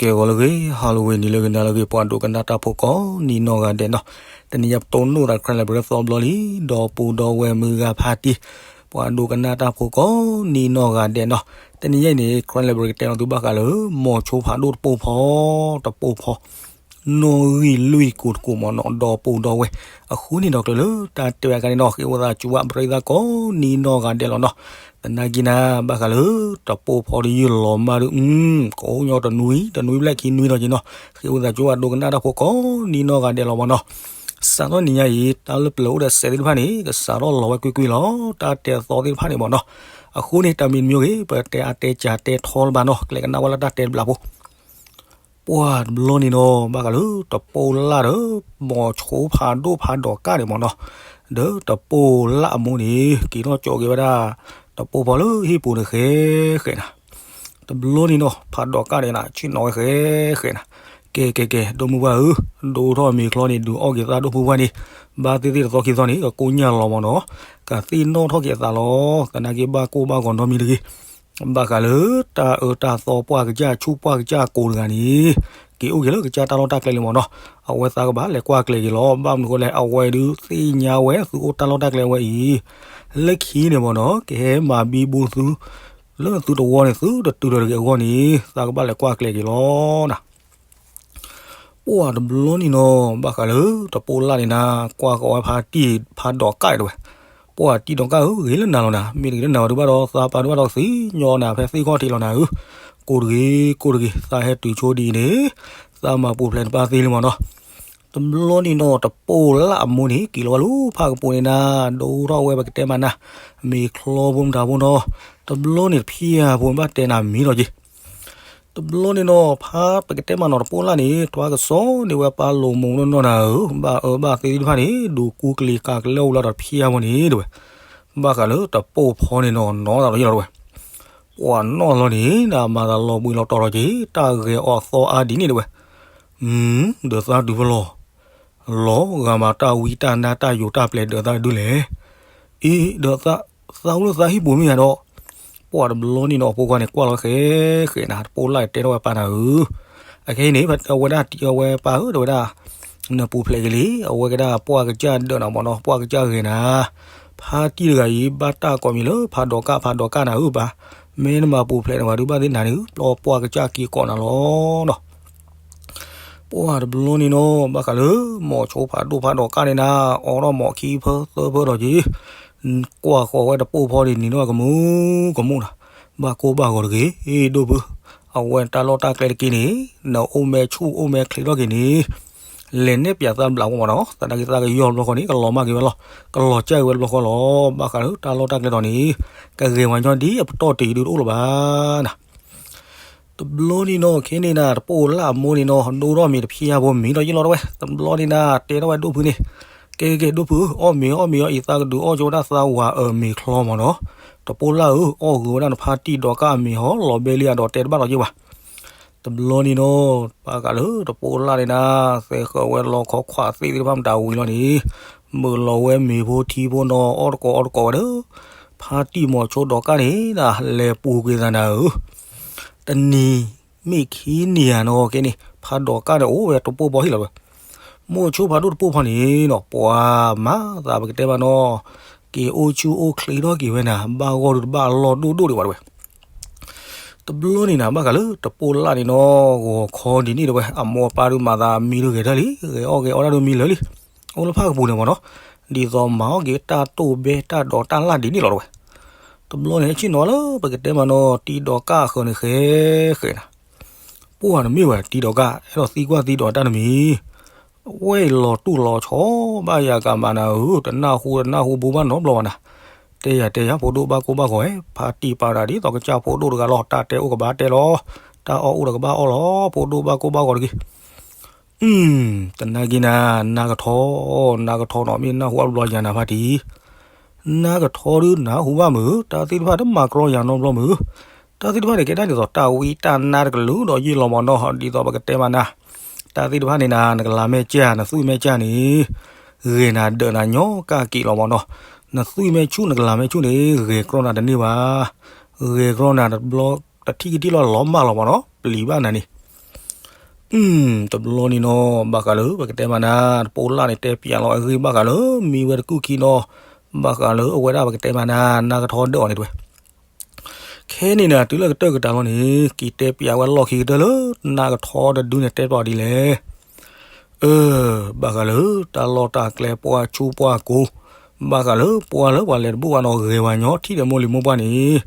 ကဲဂီၤလၢအဂ့ၤ ဟါလၢအဂ့ၤ နံၤလၢအဂ့ၤ နၤလၢအဂ့ၤ ပှၤဒိကနၣ်တၢ်ဖိကိးနံၤနီၢ်ဂၤဒဲးနီၤ, တနံၤညါပတိၢ်နီၣ်သး Karen Library သီဘျီလံ, ဒီပုၢ်ဒီဝဲၢ်မုၢ်ဂၤဖါတံၢ်, ပှၤဒိကနၣ်တၢ်ဖိကိးနံၤနီၢ်ဂၤဒဲးနီၤ, တနံၤညါအံၤန့ၣ် Karen Library ကတဲလီၤသုဘၣ်ဃးလၢ မိၤဆိဖးဒိၣ်တပိၢ်ဖီ, တပိၢ်ဖီ နီၣ်ဂံၢ်လွံၢ်ကိၢ်တကိၢ်မ့ၢ်နီၤ, ဒီပုၢ်ဒီဝဲၢ်, အဃိန့ၣ်ဒီးကျၢၤလၢတၢ်တဲဝဲအခါန့ၣ်နီၤ, ဃ့ဝံသးစူၤဘၣ်ပရံသးကိးနံၤနီၢ်ဂၤဒဲးလီၤနီၤ, သနာ်က့နၤ ဘၣ်ဃးလၢ တပိၢ်ဖီတယုၢ်လီၤမၢ်ဒုး, ကအိၣ်ညီတနွံ တနွံဘျဲၣ်ခံနွံဒီးက့ၤနီၤ, ဃ့ဝံသးစူၤဘၣ်ဒိကနၣ်တၢ်ဖိကိးနံၤနီၢ်ဂၤဒဲးလီၤမ့ၢ်နီၤ, စးထီၣ်နံၤညါအံၤ တၢ်လၢပျၢၤအိၣ်ဒီးစဲးသ့ၣ်တဖၣ်န့ၣ် ကစးထီၣ်လီၤဝဲကွ့ၢ်ကွ့ၢ်လီၤ, တၢ်တဲသီသ့ၣ်တဖၣ်န့ၣ်မ့ၢ်နီၤ, အဃိန့ၣ် တၢ်မံၤတမံၤဂ့ၤ ပတဲအါတဲကၢတဲထီလၢၤဘၣ်နီၤ, ကျဲကနၣ်ဝဲလၢတၢ်တဲတဘျီဖိ ပှၢ်တဘျီန့ၣ်နီၤ ဘၣ်ဃးလၢတပိၢ်လၢ်ဒီး မိၤဆိဖးဒိၣ်ဖးဒိးကၣ်န့ၣ်မ့ၢ်နီၤ, ဒီးတပိၢ်လၢ်အမိၢ်န့ၣ် က့ၤထီၣ်ကၠီက့ၤဝဲဒၣ် တပိၢ်ဖီလၢဟံၣ်ပူၤန့ၣ်ဃဲဃဲနၤ, တဘျီန့ၣ်နီၤ ဖးဒိးကၣ်န့ၣ်နၤ ဆ့ၣ်နီၤဝဲဃဲဃဲနၤ, ကဲကဲကဲ ဒိၣ်မုၢ်ပှၢ်ဧၢ, ဒိၣ်ထီၣ်မ့ၤချီန့ၣ် ဒုးအီၣ်က့ၤသၣ်ဒိၣ်မုၢ်ပှၢ်န့ၣ်, ဘၣ်သ့ၣ်သ့ၣ်တသီခံသီန့ၣ် ကကိညၢ်လီၤမ့ၢ်နီၤ, ကသ့ၣ်နီၣ်ထီၣ်က့ၤအသးလီၤ, သနာ်က့ဘၣ်ကိၢ်ဘၣ်ဂီၤနီတမံၤတဂ့ၤ ဘၣ်ဃးလၢ တၢ်အၢတၢ်သီပှၢ်ကစၢ်ဆူၣ်ပှၢ်ကစၢ်ကိးတဂၤန့ၣ်, က့ၤအိၣ်က့ၤလၢကစၢ်တၢ်လီၢ်တၢ်ကျဲလံမ့ၢ်နီၤ, အဝဲသးကဘၣ်လဲၤကွၢ်ကျဲၤက့ၤလီၤ, ဘၣ်မနုၤဃိလဲၣ် အဝဲဒုးသ့ၣ်ညါဝဲသုအိၣ်တၢ်လီၢ်တၢ်ကျဲဝဲအံၤ, လၢခံန့ၣ်မ့ၢ်နီၤ ကဟဲမၤဘံဘူသု လၢသုတဝီန့ၣ် သုတတုၤလီၤတဂ့ၤအဂီၢ်န့ၣ် သးကဘၣ်လဲၤကွၢ်ကျဲၤက့ၤလီၤနၤ ပှၢ်တဘျီန့ၣ်နီၤ ဘၣ်ဃးလၢတပိၢ်လၢ်န့ၣ်နၤ ကွၢ်ဃီၤဝဲဖါတံၢ်ဖးဒိးကၣ်တဝဲ, ပှၢ်တံၢ်ဒိးကၣ်ဧၢ ဂ့ၤလၢနၤလီၤနၤ, မ့ၢ်တဂ့ၤလၢနၤဝဲဒုးဘၣ်ဒီး သးပာ်ဒုးဘၣ်ဒီးသံညီနၤဖဲသ့ၣ်ခီၣ်ထံးလီၤနၤဧၢ, ကိးတဂ့ၤ ကိးတဂ့ၤ သးဟဲတုၤဆိဒ်အံၤန့ၣ်, သးမၤပူၤဖျဲးနပၢ်သ့လံမ့ၢ်နီၤ, တဘျီန့ၣ်နီၤ တပိၢ်လၢ်အမိၢ်န့ၣ် က့ၤလီၤဝဲလၢဖးကပူၤန့ၣ်နၤ, ဒိၣ်ထီၣ်ဝဲပကတဲမးနၤ, မ့ၤချီဖိမတၤဖိနီၤ, တဘျီန့ၣ်တဖၠၣ်ဖိဘၣ်တဲနၤမံၤလီၤက့ၤ တဘျီန့ၣ်နီၤ ဖးပကတဲမးနီၤ တပိၢ်လၢ်န့ၣ် ထွါကစီၣ်န့ၢ်ဝဲပၢ်လိာ်မိၢ်နီၢ်နီၢ်နၤဧၢ, ဘၣ်အၢဘၣ်သီသ့ၣ်တဖၣ်န့ၣ် ဒုးကူကလံၤကၤကလဲအိၣ်လီၤဒီးတဖၠၣ်ဖိန့ၣ်တဝဲ, ဘၣ်ဃးလၢတပိၢ်ဖီန့ၣ်နီၤ နီၢ်သးလီၤယံလီၤတဝဲ, ပှၢ်နီၢ်လီၤန့ၣ် နမၤသးလီၤဘှံးလီၤတီၤလီၤက့ၤ တၢ်ဂဲၤအီၤသီအါဒ်န့ၣ်တဝဲ, ဒီးသးဒုးဖဲလီၤ လီၤဂာ်မးတၢ်ဝံတၢ်နါတၢ်ယိာ်တၢ်ပျဲၤဒီးသးဒုးလဲၣ်, အံၤဒီးသး သးအိၣ်လၢသးဟံၣ်ပူၤမ့ၢ်ယၤဒီး, ပှၢ်တဘျီန့ၣ်နီၤ အဖိခွါန့ၣ် ကွၢ်လီၤဃဲဃဲနၤ တပိၢ်လၢ်တဲထီၣ်ဝဲပၢ်နၤဧၢ, အခဲအံၤန့ၣ် အဝဲဒၣ်တံၤအဝဲပၢ်ဧၢ တဲဝဲဒၣ်, နပူၤဖျဲးက့ၤလံ အဝဲကဒၣ်ပှၢ်ကစၢ်ဒၢးနၤမ့ၢ်နီၤ ပှၢ်ကစၢ်ဂဲၤနၤ, ဖါတံၢ်တဂၤအံၤ ဘၣ်တၢ်ကိးမံၤလၢဖးဒိးကၣ်ဖးဒိးကၣ်နၤဧၢပၢ်, မ့ၢ်နမၤပူၤဖျဲးနဝဲဒုးဘၣ်သ့ၣ်နၤန့ၣ် ပျီပှၢ်ကစၢ်က့ၤကိးနၤလီၤနီၤ ပှၢ်တဘျီန့ၣ်နီၤ ဘၣ်ဃးလၢ မိၤဆိဖးဒိၣ်ဖးဒိးကၣ်န့ၣ်နၤ အိးထီၣ်မိၤခံဖၢသၢဖၢဒီးက့ၤ, ကွၢ်ဃီၤဝဲတပိၢ်ဖီန့ၣ် နံၤနီၢ်ကမူကမူနၤ, ဘၣ်ကိၢ်ဘၣ်ဂီၤတဂ့ၤ ဒိၣ်ဖု, အဝဲတၢ်လီၢ်တၢ်ကျဲတက့ၢ်န့ၣ် နအိၣ်မဲဆူၣ်အိၣ်မဲချ့ထီၣ်က့ၤန့ၣ် လဲၤနဲၣ်ပၠးသးတဘျီဖိမ့ၢ်နီၤ, သနာ်က့သးကယီၢ်တဘျီဃီန့ၣ် ကလီၤမၢ်က့ၤဝဲလီၤ, ကလီၤကၢ်က့ၤဝဲတဘျီဃီလီၤ, ဘၣ်ဃးလၢတၢ်လီၢ်တၢ်ကျဲဒီးန့ၣ် ကဂဲၤဝဲညီဒ်အပတီၢ်တ့ၢ်ဒုးတအိၣ်လၢၤဘၣ်နၤ တဘျီန့ၣ်နီၤ ခဲန့ၣ်နၤ တပိၢ်လၢ်အမိၢ်န့ၣ်နီၤ ဒိၣ်ထီၣ်မ့ၤတဖျါဖိမံၤဒီးယံာ်လီၤတဝဲ, တဘျီန့ၣ်နၤ တဲထီၣ်ဝဲဒိၣ်ဖုန့ၣ်, ကဲကဲဒိၣ်ဖုဧၢ, အီၣ်မ့ၤအီၣ်မ့ၤအီၤ အံၤသးကဒုးအီၣ်ကၠိဝဲဒၣ်သးဝၤအၢမ့ၤချီမ့ၢ်နီၤ, တပိၢ်လၢ်ဧၢ, အီၣ်ဂုာ်ဝဲဒၣ်နဖါတံၢ်ဒီးကၣ်အမ့ၤဟီ လီၤဘဲလံအဒီးတဲတဘၣ်ဒီးယံာ်ဘၣ်. တဘျီန့ၣ်နီၤ ဘၣ်ဃးလၢတပိၢ်လၢ်န့ၣ်နၤ သဲဃၢၤဝဲလီခီခွါသ့ၣ်သ့ၣ်တဖၣ်မတၤဝံၤလီၤန့ၣ်, မုာ်လီၤဝဲမ့ၤဖိထံဖိနီၤ အီၣ်တကိးအီတကိးဝဲဒီး ဖါတံၢ်မိၤဆိဒီးကၣ်န့ၣ်နၤ လဲၤပူၤကွံာ်သးနၤဧၢ, တနံၤမ့ၢ်ခံနံၤဧါနီၤ ကဲန့ၣ် ဖးဒီးကၣ်န့ၣ်အိၣ်ဝဲတပိၢ်ဖီဟံၣ်လီၤဝဲ, မိၤဆိဖးဒိၣ်တပိၢ်ဖီန့ၣ်နီၤ ပှၤမၤသးပကတဲဘၣ်နီၤ, က့ၤအိၣ်ဆူၣ်အိၣ်ချ့ထီၣ်က့ၤဝဲနၤ ဘၣ်ဂီၢ်ဒုးတဘၣ်အလီၢ်ဒိၣ်ဒိၣ်ဒံးဘၣ်တဝဲ တဘျီန့ၣ်နၤ ဘၣ်ဃးလၢတပိၢ်လၢ်န့ၣ်နီၤ ဂီၤခီဒ်န့ၣ်တဝဲ အမိၢ်အပၢ်ဒုးမၤသးမံဒုးဂဲၤထၢၣ်လံ ဂဲၤအီၣ်ဂဲၤအီတၢ်ဒုးမံလၢာ်လံ, အိၣ်လၢဖၣ်ကပူၤန့ၣ်မ့ၢ်နီၤ, ဒ်သိးမၤအီၣ်က့ၤတၢ်တိၢ်ဘဲတၢ်ဒိးတၢ်လၢ်ဒ်န့ၣ်လီၤတဝဲ. တဘျီန့ၣ် ဟဲဆ့ၣ်နီၤလၢပကတဲမးနီၤ တံၤဒီးကၣ်အဃၢၤန့ၣ်ဃဲဃဲနၤ ပှၢ်နမ့ၢ်ဝဲတံၤဒီးကၣ် အဲၣ်ဒိးသံကွၢ်သံဒီးတၢ်တမံၤ, ဝဲအံၤလီၤတူၢ်လီၤဆီဘၣ်ယၤကမၤနၤဧၢ, တနၢ်ဟူတနၢ်ဟူဘိဘၣ်နီတဘျီဘၣ်နၤ, တဲယၤတဲယၤ ဖိဒိၣ်ဘၣ်ကိၢ်ဘၣ်ဂီၤဝဲ, ဖါတံၢ်ပာ်နၤဒ်သိးကစၢ်ဖိဒိၣ်တဂၤလီၤ, တၢ်တဲအိၣ်ကဘၣ်တဲလီၤ, တၢ်အီၣ်အိၣ်ဒီးကဘၣ်အီၣ်လီၤ, ဖိဒိၣ်ဘၣ်ကိၢ်ဘၣ်ဂီၤတဂ့ၤ တနာ်က့နၤ, နါကထီ, နါကထီနီၤ မ့ၢ်နၢ်ဟူဘၣ်တဘျီယၤနၤဖါတံၢ်, နါကထီဒုးနၢ်ဟူဘၣ်မုာ်, တၢ်သ့ၣ်တဖၣ်တမၤကြီယၤနီတဘျီမုာ်, တၢ်သ့ၣ်တဖၣ်န့ၣ် ကဲဒၣ်ဒ်သိးတၢ်ဝံတၢ်နါတကလုာ်ဒီးယံာ်လီၤမ့ၢ်နီၤ, ဒ်သိးပကတဲမးနၤ, တၢ်သ့ၣ်တဖၣ်န့ၣ်နၤ နကလၤမဲာ်ကၢ် နသွံၣ်မဲာ်ကၢ်န့ၣ်, ဂဲၤနၤဒၢးနၤညီကၢ်က့ၤလီၤမ့ၢ်နီၤ, နသွံၣ်မဲာ်ဆူၣ် နကလၤမဲာ်ဆူၣ်န့ၣ် ဂဲၤကြီနၤတန့ၢ်ဘၣ်, ဂဲၤကြီနၤတဘျီ တထံၣ်ကထံၣ်လီၤလီၤမၢ်လီၤမ့ၢ်နီၤ ပျံၤဘၣ်နၤန့ၣ် တဘျီန့ၣ်နီၤ ဘၣ်ဃးလၢပကတဲမးနၤ တပိလၢ်န့ၣ် တဲပျးလီၤအဂ့ၢ်ဘၣ်ဃးလၢ မံဝဲတကူၣ်ခံနီၤ, ဘၣ်ဃးလၢအဝဲဒၣ်ပကတဲမးနၤ နါကထီဒၢအီၤန့ၣ်တဝဲ ခဲန့ၣ်နၤ တုၤလၢကတၢၢ်ကတၢၢ်လီၤန့ၣ် က့ၤတဲပျးဝဲလီၢ်ခံကတၢၢ်လၢ နါကထီတဒုန့ၣ် တဲပျးဒ်လဲၣ်. အၢ ဘၣ်ဃးလၢ တၢ်လီၢ်တၢ်ကျဲပှၢ်ဆူပှၢ်ကိာ်, ဘၣ်ဃးလၢပှၢ်လၢပှၤလဲၤတဘူၣ်ဘၣ်နီၤ ဂဲၤဝဲညီ ထံၣ်ဒီးမိၢ်လံၤမိၢ်ပှၢ်န့ၣ်,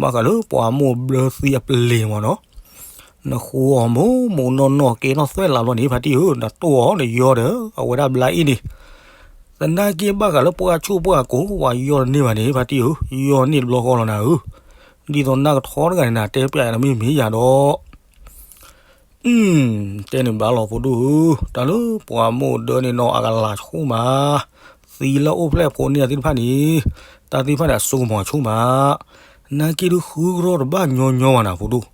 ဘၣ်ဃးလၢပှၤမိၢ်ဘျၢသံအပျ့ၤမးနီၤ, နဃိအီၤမိၢ်မိၢ်နီၢ်နီၢ် ကဲထီၣ်သွဲၣ်လးဘျီန့ၣ် ဖါတံၢ်ဧၢ, နတိၢ်အီၤနယီဒီး အဝဲဒၣ်ဘျါအံၤန့ၣ်, သနာ်က့ဘၣ်ဃးလၢပှၢ်ဆူပှၢ်ကိာ် ပှၤယီတန့ၢ်ဘၣ်န့ၣ် ဖါတံၢ်ဧၢ, ယီန့ၢ်တဘျီဃီလီၤနၤဧၢ, ဒ်သိးနါကထီတဂၤန့ၣ်နၤ တဲပျးယၤနမ့ၢ်မ့ၢ်ယၤဒီး တဲန့ၣ်ဘၣ်လီၤဖိဒိၣ်ဧၢ, တၢ်လၢပှၤမိၢ်ဒၢန့ၣ်နီၤ အကလၤဆူၣ်မး, သံလၢအိၣ်ဖျဲၣ်ဖိန့ၢ်သ့ၣ်တဖၣ်န့ၣ်, တၢ်သ့ၣ်တဖၣ်န့ၣ် အစိကမီၤဆူၣ်မး, နာ်က့ဒုးဃုကရီတဘၣ်ညီညီဘၣ်နၤဖိဒိၣ်,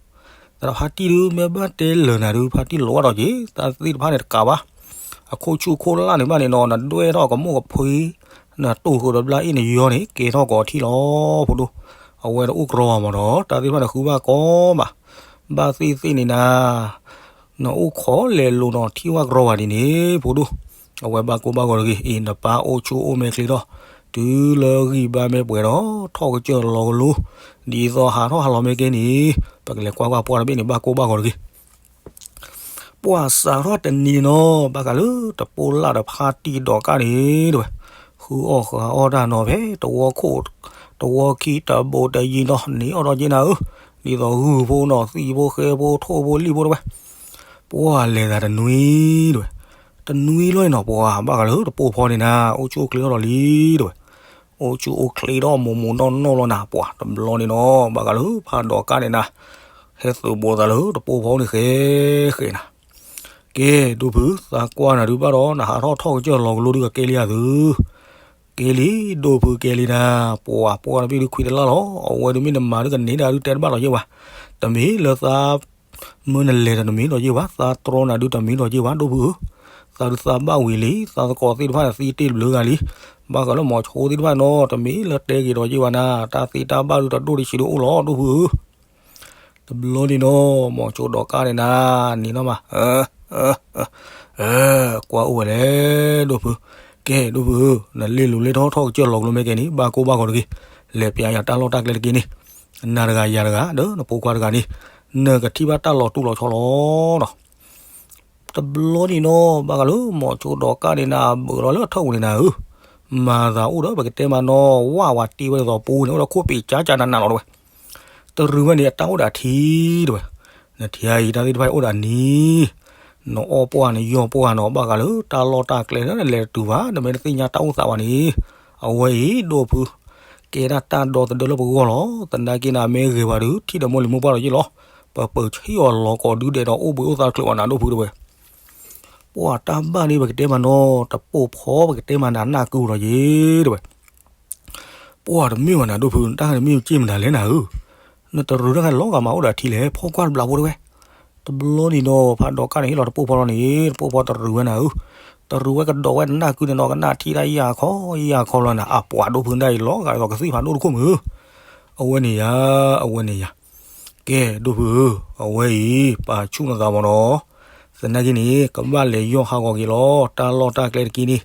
သရၣ်ဖါတံၢ်ဒုးမ့ၢ်ဘၣ်တဲလၢာ်နၤဒုး ဖါတံၢ်လီၤဘၣ်ဒီးက့ၤ, တၢ်သ့ၣ်တဖၣ်န့ၣ်တကးဘၣ်, အခိၣ်ဆူၣ်ခိၣ်လၢ်န့ၣ်ဘၣ်န့ၣ်နီၤ နဒွဲၣ်ထီၣ်ကမိၣ်ကဖု နတိၢ်ဃုာ်ဒီးဘျါအံၤန့ၣ်ယီန့ၣ် ကဲထီၣ်ကီးထံၣ်လီၤဖိဒိၣ်, အဝဲတအိၣ်ကရီဘၣ်မးဒီး တၢ်သ့ၣ်တဖၣ်န့ၣ်ဃုဘၣ်ကီးဘၣ်, ဘၣ်သ့ၣ်သ့ၣ်န့ၣ်နၤ နအိၣ်ခိးလဲၤလိၤနီၤ ထံၣ်ဝဲကရီဝၤဒ်န့ၣ် ဖိဒိၣ်, အဝဲဘၣ်ကိၢ်ဘၣ်ဂီၤတဂ့ၤ, အံၤ နပၢ်အိၣ်ဆူၣ်အိၣ်မဲာ်ချ့ထီၣ်, တုၤလၢဂံၢ်ဘါမ့ၢ်ပှဲၤဒီး ထီၣ်ကစၢၢ်လီၤကလိ, ဒ်သိးဟးထီၣ်ဟးလီၤမ့ၢ်ကဲန့ၣ်, ပကလဲၤကွၢ်ကွၢ်ပှၢ်တဘ့ၣ်န့ၣ် ဘၣ်ကိၢ်ဘၣ်ဂီၤတဂ့ၤ. ပှၢ်စးထီၣ်တနံၤနီၤ ဘၣ်ဃးလၢတပိလၢ်ဒီးဖါတံၢ်ဒီးကၣ်န့ၣ်တဝဲ, ဃုအီၣ်ဃုအီၣ်တၢ်နီၤဖဲ တဝီခိၣ် တဝီခံတဘိတယံၤနီၤ န့ၢ်အီၣ်ထီၣ်က့နၤဧၢ, ဒ်သိးဂုၢ်ဖိနီၤ သံၣ်ဖိ ဃဲဖိ ထိၣ်ဖိ လံၣ်ဖိတဝဲ, ပှၢ်လဲၤသးတနွံတဝဲ, တနွံလီၤနီၤ ပှၢ်ဘၣ်ဃးလၢတပိဖီန့ၣ်နၤ အိၣ်ဆူၣ်အိၣ်ချ့ထီၣ်လီၤလံတဝဲ, အိၣ်ဆူၣ်အိၣ်ချ့ထီၣ်မိၢ်မိၢ်နီၢ်နီၢ်လီၤနၤ ပှၢ်တဘျီန့ၣ်နီၤ ဘၣ်ဃးလၢဖါဒီးကၣ်န့ၣ်နၤ, ဟဲသုးဘိးသးလၢတပိဖီန့ၣ် ဃဲဃဲနၤ ကဲ ဒိၣ်ဖု သးကွၢ်နၤဒုးဘၣ်ဒီး နဟးထီၣ်ထီၣ်ကစၢၢ်လီၤကလိဒုးကကဲလံဧါသု, ကဲလံ ဒိၣ်ဖုကဲလံနၤ, ပှၤပှၢ်တဘ့ၣ်ဒုးခွံတလၢ်လီၤ, အဝဲဒုးမ့ၢ်နမၤဒုးကန့ၢ်ဒၣ်ဒုးတဲတဘၣ်လီၤယဲၢ်ဝဲ, တမ့ၢ်လၢသး မၢနလဲၤဒီးတမ့ၢ်လီၤယဲၢ်ဝဲ, သးတြီနၤဒုးတမ့ၢ်လီၤယဲၢ်ဝဲ ဒိၣ်ဖုဧၢ, သးဒုးသးဘၣ်ဝံၤလံ, သးသကိးသ့ၣ်တဖၣ်န့ၣ်သံတ့ၢ်တဘျုးဂၤလံ, ဘၣ်ဃးလၢမိၤဆိသ့ၣ်တဖၣ်နီၤ တမ့ၢ်လၢတဲဂ့ၤဒီးယဲၢ်ဝဲနၤ, တၢ်သ့တၢ်ဘၣ်ဒုးတဒိၣ်တဆံးဒုးအိၣ်လီၤ ဒိၣ်ဖုဧၢ တဘျီန့ၣ်နီၤ မိၤဆိဒီးကၣ်န့ၣ်နၤ, န့ၣ်နီၤမး, ကွၢ်အိၣ်ဝဲလဲၣ် ဒိၣ်ဖု, ကဲ ဒိၣ်ဖုဧၢ, နလ့ၣ်လူၤလ့ၣ်ထီၣ်ထီၣ်ကစၢၢ်လီၤကလိမ့ၢ်ကဲန့ၣ် ဘၣ်ကိၢ်ဘၣ်ဂီၤတဂ့ၤ, လဲၤပျးယၤတၢ်လီၢ်တၢ်ကျဲတက့ၢ်န့ၣ်, နၤတဂၤယၤတဂၤ ဒီးနဖိခွါတဂၤန့ၣ်, နကထံၣ်ဘၣ်တၢ်လီၤတူၢ်လီၤဆီလီၤနီၤ တဘျီန့ၣ်နီၤ ဘၣ်ဃးလၢမိၤဆိဒီးကၣ်န့ၣ်နၤ ဘုးလီၤလၢအထၢၣ်ပူၤန့ၣ်နၤဧၢ, မၤသးအိၣ်ဒီးပကတဲမးနီၤ ဝၣ်ဝဲတ့ဝဲဒ်သိးပူန့ၣ် အိၣ်ဒီးခိၣ်ပ့ၤကၠါကၠါနးနးလီၤတဝဲ, တရူးဝဲန့ၣ် အတၢ်အိၣ်ဒီးအထံတဝဲ, နထံၣ်အံၤ တၢ်သ့ၣ်တဖၣ်အံၤအိၣ်ဒီးအနံၤ, နအီၣ်ပှၢ်နယီၢ်ပှၢ်နီၤ ဘၣ်ဃးလၢတၢ်လီၢ်တၢ်ကျဲလၢနလဲၤတတုၤဘၣ် နမ့ၢ်တသ့ၣ်ညါတၢ်အိၣ်သးဘၣ်န့ၣ်, အဝဲအံၤ ဒိၣ်ဖု ကဲဒၣ်တၢ်ဒီသဒၢလၢပဂီၢ်လီၤ, သနာ်က့နၤမ့ၢ်ဂ့ၤဝဲဒုး ထံၣ်ဒီးမိၢ်လံၤမိၢ်ပှၢ်လီၤယ့ၢ်လီၤ, ပပၢၤဆံၣ်အီၤလီၤကိးဒုဒဲးဒီးအိၣ်ဘှံးအိၣ်သါတချုးဘၣ်နၤ ဒိၣ်ဖုတဝဲ ပှၢ်တၢ်ဘၣ်န့ၣ် ပကတဲမးနီၤ တပိာ်ဖီပကတဲမးနၤနၢ်ကုလီၤယ့ၢ်တဝဲ, ပှၢ်တမ့ၢ်ဘၣ်နၤ ဒိၣ်ဖု တၢ်ဂၤတမ့ၢ်က့ၢ်မနုၤလဲၣ်နၤဧၢ, နတရူးတၢ်ဂၤလီၤဂာ်မးအိၣ်ဒီးထံလဲၣ် ဖီကွၢ်တဘျီဖိတဝဲ, တဘျီန့ၣ်နီၤ ဖးဒီးကၣ်န့ၣ်ဟ့ၣ်လီၤတပိာ်ဖီလီၤန့ၣ် တပိာ်ဖီတရူးဝဲနၤဧၢ, တရူးဝဲကဒီးဝဲနၢ်ကုန့ၣ်နီၤ ကနၣ်ထံၣ်တၢ်ယၢ်ခီယၢ်ခီလီၤနၤ အပှၤဒိၣ်ဖုဒၣ်အံၤလီၤဂာ်ဒ်သိးကသံၣ်ဖးဒိၣ်တခိၣ်မုၢ် အဝဲန့ၣ်ယၤ အဝဲန့ၣ်ယၤ ကဲ ဒိၣ်ဖုဧၢ, အဝဲအံၤ ပာ်ဆူၣ်နသးမးနီၤ, သနာ်က့န့ၣ် ကဘၣ်လဲၤယီၢ်ဟးဂီၤက့ၤလီၤ, တၢ်လီၢ်တၢ်ကျဲတက့ၢ်န့ၣ်,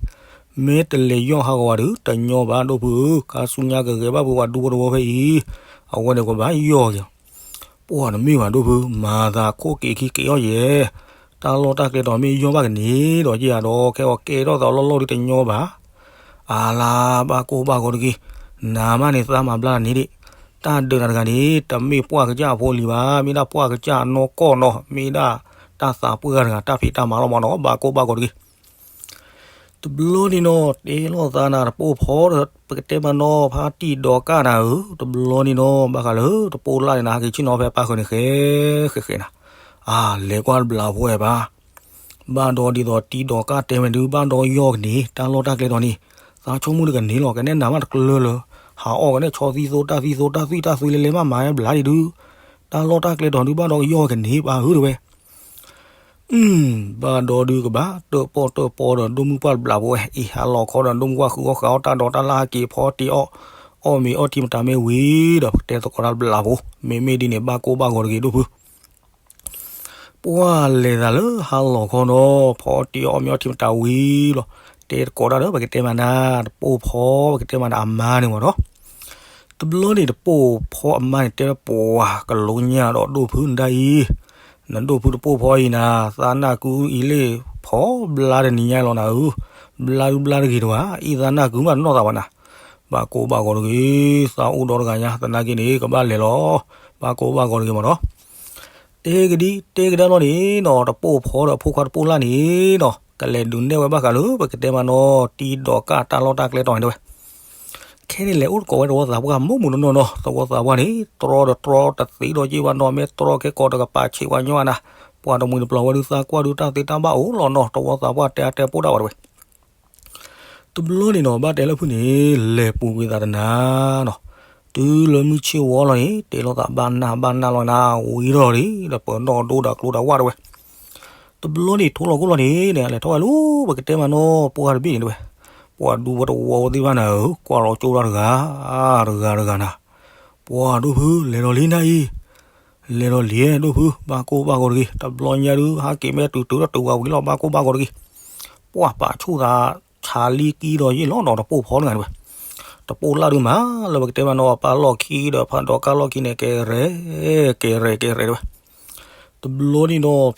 မ့ၢ်တလဲၤယီၢ်ဟးဂီၤဘၣ်ဒီး တညီဘၣ်ဒိၣ်ဖုဧၢ, ခါဆူညါကဂဲၤဘၣ်ဖုပှၤဒူဖိတဝီဖဲအံၤ, အဝဲန့ၣ်ကဘၣ်ယီၢ်က့ၤ ပှၢ်တမ့ၢ်ဘၣ်ဒိၣ်ဖု, မၤသးခိၣ်က့ၤခံက့ၤအီၣ်ယဲၢ်, တၢ်လီၢ်တၢ်ကျဲဒီးမ့ၢ်ယီၢ်ဘၣ်ကန့ၣ်ဒီးယဲၢ်ဧါဒီး ခဲအီၤကဲထီၣ်သးလီၢ်လီၢ်ဒုးတညီဘၣ် အလါဘၣ်ကိၢ်ဘၣ်ဂီၤတဂ့ၤ, နၤမးန့ၣ်သးမၤဘျါတန့ၢ်ဒံး, တၢ်ဒုးနၤတဂၤန့ၣ် တမ့ၢ်ပှၢ်ကစၢ်အဖိလံၤဘၣ်, မ့ၢ်ဒၣ်ပှၢ်ကစၢ်အနီၢ်ကီၢ်နီၤ, မ့ၢ်ဒၣ်တၢ်သးပှၢ်တဂၤတၢ်ဖံးတၢ်မၤလီၤမးနီၤ, ဘၣ်ကိၢ်ဘၣ်ဂီၤတဂ့ၤ. တဘျီန့ၣ်နီၤ တဲလိာ်သးနၤတပိာ်ဖီဒီး ပကတဲမးနီၤ ဖါတံၢ်ဒီးကၣ်နၤဧၢ, တဘျီန့ၣ်နီၤ ဘၣ်ဃးလၢတပိာ်လၢ်န့ၣ်နၤ ဟဲက့ၤဆ့ၣ်နီၤဖဲပၢ်ဃုာ်န့ၣ် ဃဲဃဲဃဲနၤ, အါလဲၤကွၢ်တဘျီဖိဝဲဘၣ် ဘၣ်ဒီးဒ်သိးတံၢ်ဒီးကၣ်တဲဝဲဒုး ဘၣ်ဒီးယီၢ်ကန့ၣ် တၢ်လီၢ်တၢ်ကျဲဒီးန့ၣ် သးဆိကမိၣ်ဒုးကန့ၢ်လီၤ ကနဲၣ်နၤမးတကျၢၢ်လၢ ဟးအီၣ်ကနဲၣ်ဆီသံသိတၢ်သံသိ တၢ်သွံၣ်တၢ်သွံၣ်လဲၤလဲၤမးမးဘျါဒံးဒုး တၢ်လီၢ်တၢ်ကျဲဒီးဒုး ဘၣ်ဒီးယီၢ်ကန့ၣ်ပၢ်ဧၢတဝဲ ဘၣ်ဒီးဒုးကဘၣ်တၢၣ်ပီၣ်တၢၣ်ပီဒီးဒိၣ်မုၢ်ပှၢ်တဘျီဖိဝဲ အံၤဟးလီၤခီဒီးဒိၣ်မုၢ်ပှၢ်ဃုအီၣ်ဃုအီၣ်တၢ်ဒီးတၢ်လၢဟးက့ၤဖီတ့ၢ်အီၣ် အီၣ်မ့ၤအီထံမတၤမ့ၢ်ဝံၤဒီး ပကတဲသကိးတၢ်တဘျီဖိ မ့မ့ၢ်ဒ်န့ၣ် ဘၣ်ကိၢ်ဘၣ်ဂီၤတဂ့ၤဒိၣ်ဖု ပှၢ်လဲၤသးလၢဟါလီၤခီနီၤ, ဖီအီၣ်တ့အီၣ်မ့ၤအီထံမတၤဝံၤလီၤ. တဲတကိးတၢ်ဒီး ပကတဲမးနၤ တပိၢ်ဖီ ပကတဲမးနၤအမါန့ၣ်မးနီၤ. တဘျီန့ၣ် တပိၢ်ဖီအမါန့ၣ် တဲဝဲ ပှၤကလိညၣ်ဒီးဒိၣ်ဖုနဒၣ်အံၤ, နဒိၣ်ဖုတပိၢ်ဖီအံၤနၤ, သးနၢ်ကုအံၤလ့ၣ်ဖီဘျါတနံၤညါလီၤနၤဧၢ, ဘျါဒုဘျါတဂ့ၤတဝဲ, အံၤသးနၢ်ကုမးတနီၢ်သးဘၣ်နၤ. ဘၣ်ကိၢ်ဘၣ်ဂီၤတဂ့ၤ, သးအိၣ်ဒီတဂၤညါ, သနာ်က့န့ၣ် ကဘၣ်လဲၤလီၤ. ဘၣ်ကိၢ်ဘၣ်ဂီၤတဂ့ၤမးနီၤ. တဲကဒံတဲကဒါလီၤန့ၣ်နီၤ, တပိၢ်ဖီဒီးဖိခွါတပိၢ်လၢ်န့ၣ်နီၤ, ကလဲၤဒုးနဲၣ်ဝဲဘၣ်ဃးလၢ ပကတဲမးနီၤ တံၤဒီးကၢ်တၢ်လီၢ်တၢ်ကျဲတီၤန့ၣ်တဲဝဲ. ခဲန့ၣ်လဲၤအိၣ်တကိးဝဲတဝီသးပှၢ်မိၢ်မုၢ်နီၢ်နီၢ်နီၤ, တဝီသးပှၢ်န့ၣ် တြီဒီးတြီတသ့ဒီးယ့ၢ်ဘၣ်နီၤ, မ့ၢ်တြီကဲကိးတကပၤဆံးဝဲညီနၤ, ပှၤတမှံၤတပျီၤဝဲဒုးသးကွၢ်ဒုးတၢ်သ့တၢ်ဘၣ်အိၣ်လီၤနီၤ, တဝီသးပှၢ်တဲအါတဲပိၢ်ဒၣ်ဝဲတဝဲ. တဘျီန့ၣ်နီၤ ဘၣ်တဲလၢဖုန့ၣ် လဲၤပူၤကွံာ်သးတနၤနီၤ, တုၤလၢမုၢ်ဆ့ၣ်ဝီလီၤန့ၣ် တဲလိာ်သးဘၣ်နၢ်ဘၣ်နၢ်လီၤနၤ, ဝံၤထီၣ်ဒံး ဒီးပၢၤနီၣ်ဒိဒီးကျိဒီးဝၣ်တဝဲ. တဘျီန့ၣ် ထိလီၤခိၣ်လီၤန့ၣ် လဲၤထီၣ်ဝဲလၢ ပကတဲမးနီၤ ပှၢ်တဘ့ၣ်န့ၣ်တဝဲ, ပှၤဒူဖိတဝီဖိသ့ၣ်တဖၣ်နၤဧၢ, ကွၢ်လီၤကၠိတၢ်တဂၤ တဂၤတဂၤနၤ, ပှၤဒိၣ်ဖု လဲၤဒီးလံနၤအံၤ, လဲၤဒီးလံဒိၣ်ဖု ဘၣ်ကိၢ်ဘၣ်ဂီၤတဂ့ၤ, တဘျီညါဒုး ဟးက့ၤမ့ၢ်တုၤတုၤဒီးတုၤဝဲဝံၤလီၤ ဘၣ်ကိၢ်ဘၣ်ဂီၤတဂ့ၤ. ပှၢ်ပာ်ဆူၣ်သး ဆါလံကံဒီးယ့ၢ်လီၤနီၤ တပိၢ်ဖီန့ၣ်တဝဲ, တပိၢ်လၢ်ဒုးမး လၢပကတဲမးနီၤ ပၢ်လီၢ်ခံဒီးဖးဒီးကၢ်လီၢ်ခံန့ၣ် ကဲရဲၣ် ကဲရဲၣ် ကဲရဲၣ်တဝဲ. တဘျီန့ၣ်ဒီး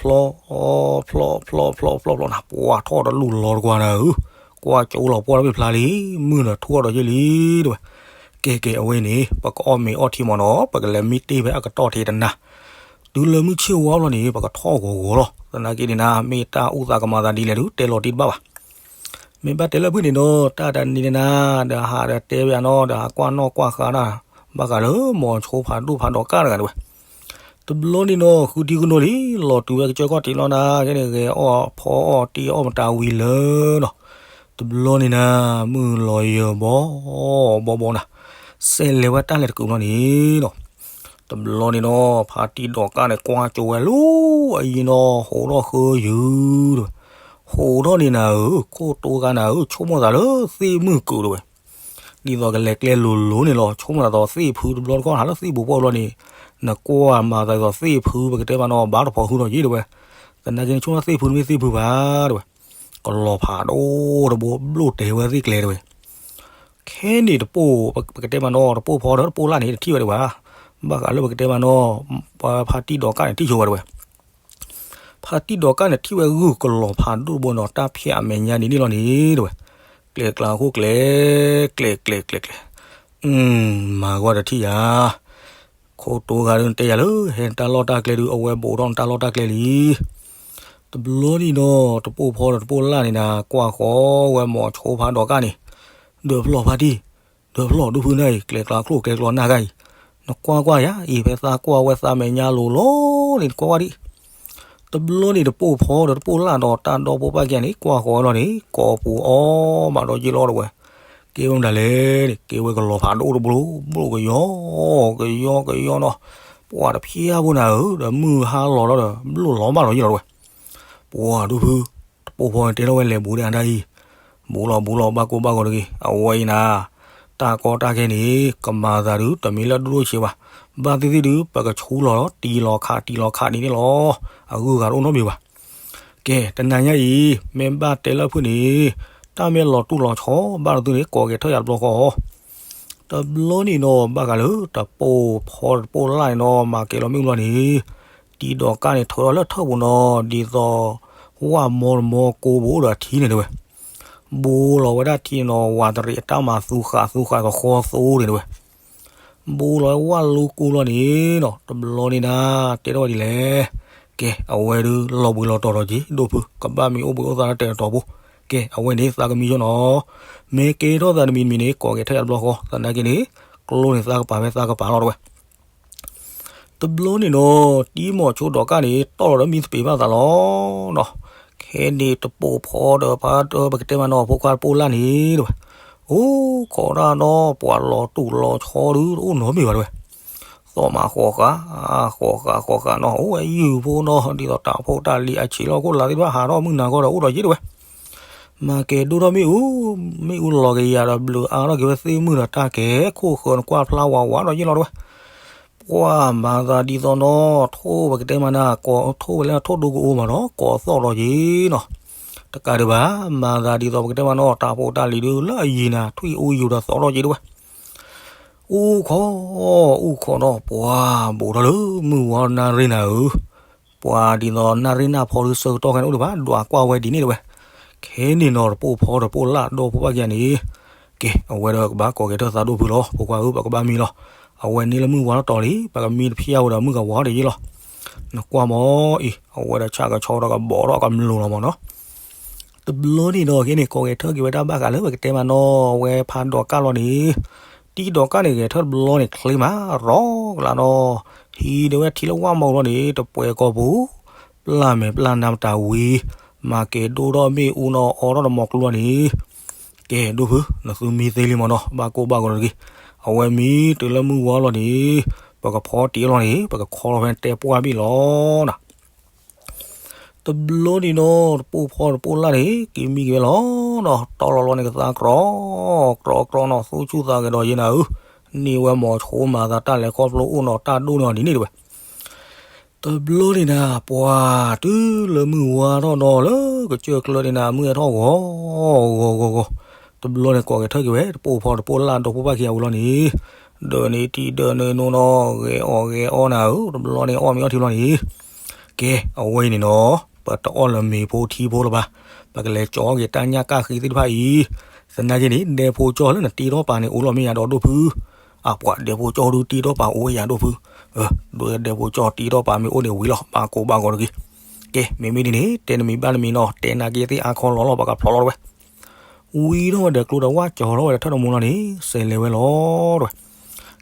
ဖျီ ဖျီ ဖျီ ဖျီ ဖျီ ဖျီနၤ ပှၢ်ထီၣ်တလူၢ်လီၤတကွၢ်နၤဧၢ, ကွၢ်ကၠိလီၤပှၢ်တဘ့ၣ်ဖျါလံ, မုၢ်ဒီးထူၣ်ဒီးယ့ၢ်လံတဝဲ. ကဲကဲ အဝဲန့ၣ် ပကအီၣ်မ့ၤအီထံမးနီၤ ပကလဲၤမံတ့ၢ်ဖဲအကတီၢ်ထံးတနၤ, တုၤလၢမုၢ်ဆ့ၣ်ဝါလီၤန့ၣ် ပကထီၣ်ဂီၤဂီၤလီၤ. သနာ်က့န့ၣ်နၤ မ့ၢ်တၢ်အုၣ်သးကမၤသးဒ်လဲၣ်ဒုး တဲလီၤတံၢ်တဘၣ်ဘၣ်. မ့ၢ်ဘၣ်တဲလၢဖုန့ၣ်ဒီး တၢ်တနံၤန့ၣ်နၤ ဒီးဟးဒီးတဲဝဲနီၤ ဒီးဟးကွၢ်နီၣ်ကွၢ်ဃာ်နၤ ဘၣ်ဃးလၢမိၤဆိဖးဒိၣ်ဖးဒီးကၢ်တဂၤတဝဲ. တဘျီန့ၣ်နီၤ ဃုထံဃုနိလံ လီၤတုၤဝဲကစၢၢ်ခီၣ်ထံးလီၤနၤ ကဲန့ၣ် ဂဲၤအီၣ်ဖီအီၣ်တ့အီၣ်မတၤဝံၤလၢနီၤ. တဘျီန့ၣ်နၤ မုၢ်လီၤယၢၤဘီ ဘီဘီနၤ စဲးလဲၤဝဲတၢ်လဲၤတကုာ်လီၤန့ၣ်နီၤ. တဘျီန့ၣ်နီၤ ဖါတံၢ်ဒီးကၢ်န့ၣ် ကွၢ်ကၠိဝဲလၢအယံၤနီၤ ဟိးထီၣ်ဃုယုၢ်တဝဲ, ဟိးထီၣ်န့ၣ်နၤဧၢ ခိၣ်တိဂၤနၤဧၢ ဆိကမိၣ်သးလၢသ့ၣ်မုၢ်ကုာ်တဝဲ, ဒ်သိးကလဲၤကျဲလိၤလိၤန့ၣ်လီၤ. ဆိကမိၣ်သးသိးသ့ၣ်ဖုတဘျီတခီၣ် ဟးလၢသ့ၣ်ပူၤပှီၢ်တဘျီန့ၣ် နကွၢ်မၤသးသိးသ့ၣ်ဖု ပကတဲမးနီၤ ဘၣ်တဖိးဟုဒီးယ့ၢ်တဝဲ. သနာ်က့န့ၣ် ဆိကမိၣ်သ့ၣ်ဖုတမ့ၢ်သ့ၣ်ဖုဘၣ်တဝဲ, ကလီၤဖးဒိၣ်တဘိ ဘျိၣ်တဲာ်ဝဲသ့ၣ်ကျဲတဝဲ. ခဲန့ၣ်တပိၢ် ပကတဲမးနီၤ တပိၢ်ဖီဒီးတပိၢ်လၢ်န့ၣ် တထံၣ်ဝဲဒံးဘၣ်. ဘၣ်ဃးလၢပကတဲမးနီၤ ဖါတံၢ်ဒီးကၢ်န့ၣ် ထံၣ်ဆိဝဲတဝဲ. ဖါတံၢ်ဒီးကၢ်န့ၣ် ထံၣ်ဝဲဂုၢ်ကလီၤဖးဒိၣ်တဘိနီၤ တၢ်ဖၠးအမဲာ်ညါဒ်န့ၣ်လီၤန့ၣ်တဝဲ. ကျဲကျါအခိၣ်ကျဲ ကျဲ ကျဲ ကျဲ ကျဲ အၢ မၤကွၢ်တထံၣ်ယၤ ခိၣ်တိဂၤဒုးတဲယၤလၢ ဟဲနတၢ်လီၢ်တၢ်ကျဲဒုး အဝဲဘူးထီၣ်နတၢ်လီၢ်တၢ်ကျဲလံ. တဘျီန့ၣ်ဒီး တပိၢ်ဖီဒီးတပိၢ်လၢ်န့ၣ်နၤ ကွၢ်ဃီဝဲမိၤဆိဖးဒီးကၢ်န့ၣ်, ဒၢးဖျီၣ်ဖါတံၢ်, ဒၢးဖျီၣ်ဒိၣ်ဖုနၤအံၤ ကျဲကျါချိၣ်ကျဲကျီနၢ်ဂၤအံၤ, နကွၢ်ကွၢ်ယၤအံၤ ဖဲသးကွၢ်ဝဲသးမဲာ်ညါလိၤလိၤန့ၣ် နကွၢ်ကွၢ်ဒံး. တဘျီန့ၣ်တပိၢ်ဖီဒီးတပိၢ်လၢ်ဒီးတၢ်ဒီပိၢ်ပၢ်ကဲန့ၣ် ကွၢ်ဃီဝဲလီၤန့ၣ် ကိးပူၤအီၣ်ဘၣ်ဒီးယ့ၢ်လီၤတဝဲ. ကဲဝဲမတၤလဲၣ်န့ၣ် ကဲဝဲကလီၤဖးဒိၣ်တဘိ ဘျိၣ်ကယီကယီကယီနီၤ. ပှၢ်တဖျါဖိနၤဧၢ ဒီးမုၢ်ဟါလီၤလီၤဒီး ဘျိၣ်လီၤဘၣ်ဒီးယ့ၢ်လီၤတဝဲ. ပှၢ်ဒိၣ်ဖု တပိၢ်ဖီန့ၣ်တဲထီၣ်ဝဲလဲၤဘူးဒၣ်ဒၣ်အံၤ, ဘူးလီၤဘူးလီၤ ဘၣ်ကိၢ်ဘၣ်ဂီၤတဂ့ၤ. အဝဲအံၤနၤ တၢ်ကီတၢ်ခဲန့ၣ် ကမၤသးဒုး တမ့ၢ်လၢဒိၣ်ဒိၣ်ဆံးဘၣ်. ဘၣ်သ့ၣ်သ့ၣ်ဒုး ပကဆူလီၤ တံၢ်လီၤခး တံၢ်လီၤခးန့ၣ်န့ၣ်လီၤ. အဂုၤအဂၤတအိၣ်နီတမံၤဘၣ်. ကဲ တနၤညါအံၤ မ့ၢ်ဘၣ်တဲလၢဖုန့ၣ် တၢ်မ့ၢ်လီၤတူၢ်လီၤဆီဘၣ်ဒီးသုန့ၣ် ကိးက့ၤထီၣ်ယၤတဘျီဃီ. တဘျီန့ၣ်နီၤ ဘၣ်ဃးလၢတပိၢ်ဖီတပိၢ်လၢ်န့ၣ်နီၤ မၤကဲၤလီၤမ့ၣ်အူလီၤန့ၣ် တံၤဒီးကၢ်န့ၣ် ထုးထီၣ်လၢထၢၣ်ပူၤနီၤ ဒ်သိး ဝၣ်မီတမီကိးဘိဒီးထံန့ၣ်တဝဲ. ဘူးလီၤဝဲဒၣ်ထံန့ၣ်နီၤ ဝးတရံးအတၢ်မၤသူဃာ်သူဃာ်သဃီသိန့ၣ်တဝဲ. ဘူးလီၤဝဲဝၣ်လူကိးလီၤန့ၣ်နီၤ တဘျီန့ၣ်နၤ တဲထီၣ်ဝဲဒ်လဲၣ်. ကဲ အဝဲဒုးလီၤဘှံးလီၤတီၤဒီးက့ၤ ဒိၣ်ဖု ကဘၣ်မံအိၣ်ဘှံးအိၣ်သါလၢတဲာ်တီၤဖိ. ကဲ အဝဲန့ၣ် သးကမံယိၣ်နီၤ မ့ၢ်ကဲထီၣ်သးတမံၤတမံၤန့ၣ် ကိးက့ၤထီၣ်ယၤတဘျီဃီ သနာ်က့န့ၣ် ကျိန့ၣ်သးကပၤဖဲသးကပၤလီၤတဝဲ. တဘျီန့ၣ်နီၤ တံၤမိၤဆိဒီးကၢ်န့ၣ် တီၢ်လီၤဒီးမံသပ့ၤဘၣ်သးလီၤနီၤ. ခဲန့ၣ်တပိၢ်ဖီဒီးဖါတၢၢ် ပကတဲမးနီၤ ဖိခွါတပိၢ်လၢ်န့ၣ်တဝဲ. အိၣ်ခိးတၢ်နီၤ ပှၤလီၤတူၢ်လီၤဆီဒုး တအိၣ်နီတမံၤဘၣ်တဝဲ. သီၣ်မးဃီဃာ် ဃီဃာ်ဃီဃာ်နီၤ အိၣ်ဝဲယုၢ်ဖိနီၤ ဒ်သိးတၢ်ဖိတၢ်လံၤအဆံးလီၤခိၣ်လာ်သ့ၣ်တဖၣ် ဟးထီၣ်မုၢ်နၤခီဒီး အိၣ်ဒီးယ့ၢ်တဝဲ. မၤကဲၤဒိၣ်ထီၣ်မ့ၣ်အူ မ့ၣ်အူလီၤကယၤဒီးဘျုးအါထီၣ်က့ၤဝဲသ့ၣ်မုၢ်ဒီးတၢ်ကဲၤခိၣ်ဃၢၤနကွၢ်ဖျါဝးဝးဒီးယ့ၢ်လီၤတဝဲ. ပ ပှၤမၤသးဒ်သိးနီၤ, ထိၣ်ပကတဲမးနၤ, ထိၣ်ဝဲလၢထိၣ်ဒိကအိမးနီၤ, ကိးသီၣ်ဒီးယ့နီၤ. တကးဒံးဘၣ်, မၤသးဒ်သိးပကတဲမးနီၤ, တၢ်ဖိတၢ်လံၤဒုးလၢအယံၤနၤ, ထွံၣ်အူယိာ်ဒီးသီၣ်ဒီးယ့ဒုးဝဲ. အူခီ, အူခီနီၤ, ပှၤဘူးထီၣ်လၢမုၢ်ဝါနၣ်ရံၣ်နၤဧၢ. ပှၤဒ်သိးနၣ်ရံၣ်နၢ်ဖီဒုးဆၢကတီၢ်ခဲန့ၣ်အိၣ်ဒံးဘၣ်, ဒွးကွၢ်ဝဲဒ်န့ၣ်ဒုးဝဲ. ခဲန့ၣ်နီၤ, တပိၢ်ဖီတပိၢ်လၢ်ဒီဖိပၢ်ခံဂၤန့ၣ်, ကဲ, အဝဲဒီးကဘၣ်ကိးက့ၤထၢၣ်သးဒိၣ်ဖုလီၤ, ဖိခွါဧၢ, ပကဘၣ်မံလီၤ. အဝဲန့ၣ်လၢမုၢ်ဝါထီၣ်တီၤလံ, ပကမံတဖျၢၣ်ဝဲဒီးမုၢ်ကဝါထီၣ်တယ့လီၤ. နကွၢ်မးအံၤ, အဝဲဒီးဆၣ်ကဆီဒီးကဘီးထီၣ်ကမျိာ်လီၤမးနီၤ. တဘျီန့ၣ်ဒီး ခဲန့ၣ် ကိးဂဲၤထၢၣ်က့ၤဝဲတၢ်ဘၣ်ဃးလၢပကတဲမးနီၤ, အဝဲဖးဒိးကၣ်လီၤန့ၣ်, တံၢ်ဒိးကၣ်န့ၣ် ဂဲၤထၢၣ်တဘျီန့ၣ်ချ့မးရီကလးနီၤ, ဟံးဒၢဝဲထံလၢဝၣ်မီၤလီၤန့ၣ် တပှဲၤကီၢ်ပူၤ, ပျၢ်မဲာ်ပျၢ်နါမတၤဝံၤ, မၤကဲၤဒိၣ်ထီၣ်မ့ၣ်အူနီၤ အီထီၣ်တမီၤကျိၤန့ၣ်, ကဲဒိၣ်ဖု, နသုမံသ့လံမးနီၤ, ဘၣ်ကိၢ်ဘၣ်ဂီၤတဂ့ၤ. အဝဲမံတုၤလၢမုၢ်ဝါလီၤန့ၣ်, ပကဖီတ့ၢ်လီၤန့ၣ် ပကခီလီၤဖဲတဲပှၢ်ဘ့ၣ်လီၤနီၤ. တဘျီန့ၣ်နီၤ, တပိၢ်ဖီတပိၢ်လၢ်န့ၣ် က့ၤမံက့ၤဝဲလီၤနီၤ, တီလီၤလီၤန့ၣ်ကသါ ကြီ, ကြီကြီနီၤ, သူၣ်ဆူၣ်သးဂဲၤဒီးယ့နၤဧၢ, န့ၢ်ဝဲမိၤဆိမၤသးတၢ်လဲၤခီဖျိအိၣ်နီၤ, တၢ်ဒိၣ်န့ၢ်အီၤဒ်န့ၣ်တဝဲ. တဘျီန့ၣ်နၤ, ပှၤတုၤလၢမုၢ်ဝါထီၣ်ဒီးလၢကစၢၢ်ကျၢန့ၣ်နၤ, မုၢ်ဟဲထီၣ်ဂီၤဂီၤဂီၤဂီၤ, တဘျီန့ၣ်ကိးဂဲၤထၢၣ်က့ၤဝဲ တပိၢ်ဖီတပိၢ်လၢ်ဒီဖိပၢ်ခံဂၤဝံၤလီၤန့ၣ်, ဒၢးန့ၢ်တံၢ်ဒၢးန့ၢ်နိနီၤ, ဂဲၤအီၣ်ဂဲၤအီနၤဧၢ, တဘျီန့ၣ်အီၣ်မ့ၤအီထံလီၤန့ၣ်, ကဲ, အဝဲအံၤန့ၣ်နီၤ, ပတအီၣ်လၢမ့ၤဖိထံဖိလၢၤဘၣ်, ပကလဲၤကၠီက့ၤတၢ်ညၣ်ကၣ်ဃံသ့ၣ်တဖၣ်အံၤ, သနာ်က့န့ၣ် ဒဲဖိကၠီၣ်လၢနတ့ထီၣ်ပာ်န့ၣ် အိၣ်လီၤမ့ၢ်ယၤဒီးဒိၣ်ဖု, အပှၤဒဲဖိကၠီၣ်ဒုးတ့ထီၣ်ပာ်အိၣ်ဝဲယၤဒိၣ်ဖု, ဒ်ဒဲဖိကၠီၣ်တ့ထီၣ်ပာ်မ့ၢ်အိၣ်န့ၣ်ဝံၤလီၤ, ဘၣ်ကိၢ်ဘၣ်ဂီၤတဂ့ၤ. ကဲ, မ့မ့ၢ်ဒ်န့ၣ် တဲနမံၤဘၣ်နမံၤနီၤ, တဲနာ်က့သ့ၣ်အါခီလီၤလီၤ, ပကဖျီလီၤတဝဲ. ဝံၤထီၣ်ဝဲဒီးကျိတဝၣ် ကၠီၤထီၣ်ဝဲဒီးထၢၣ်တမူလီၤန့ၣ် စဲးလဲၤဝဲလီၤတဝဲ.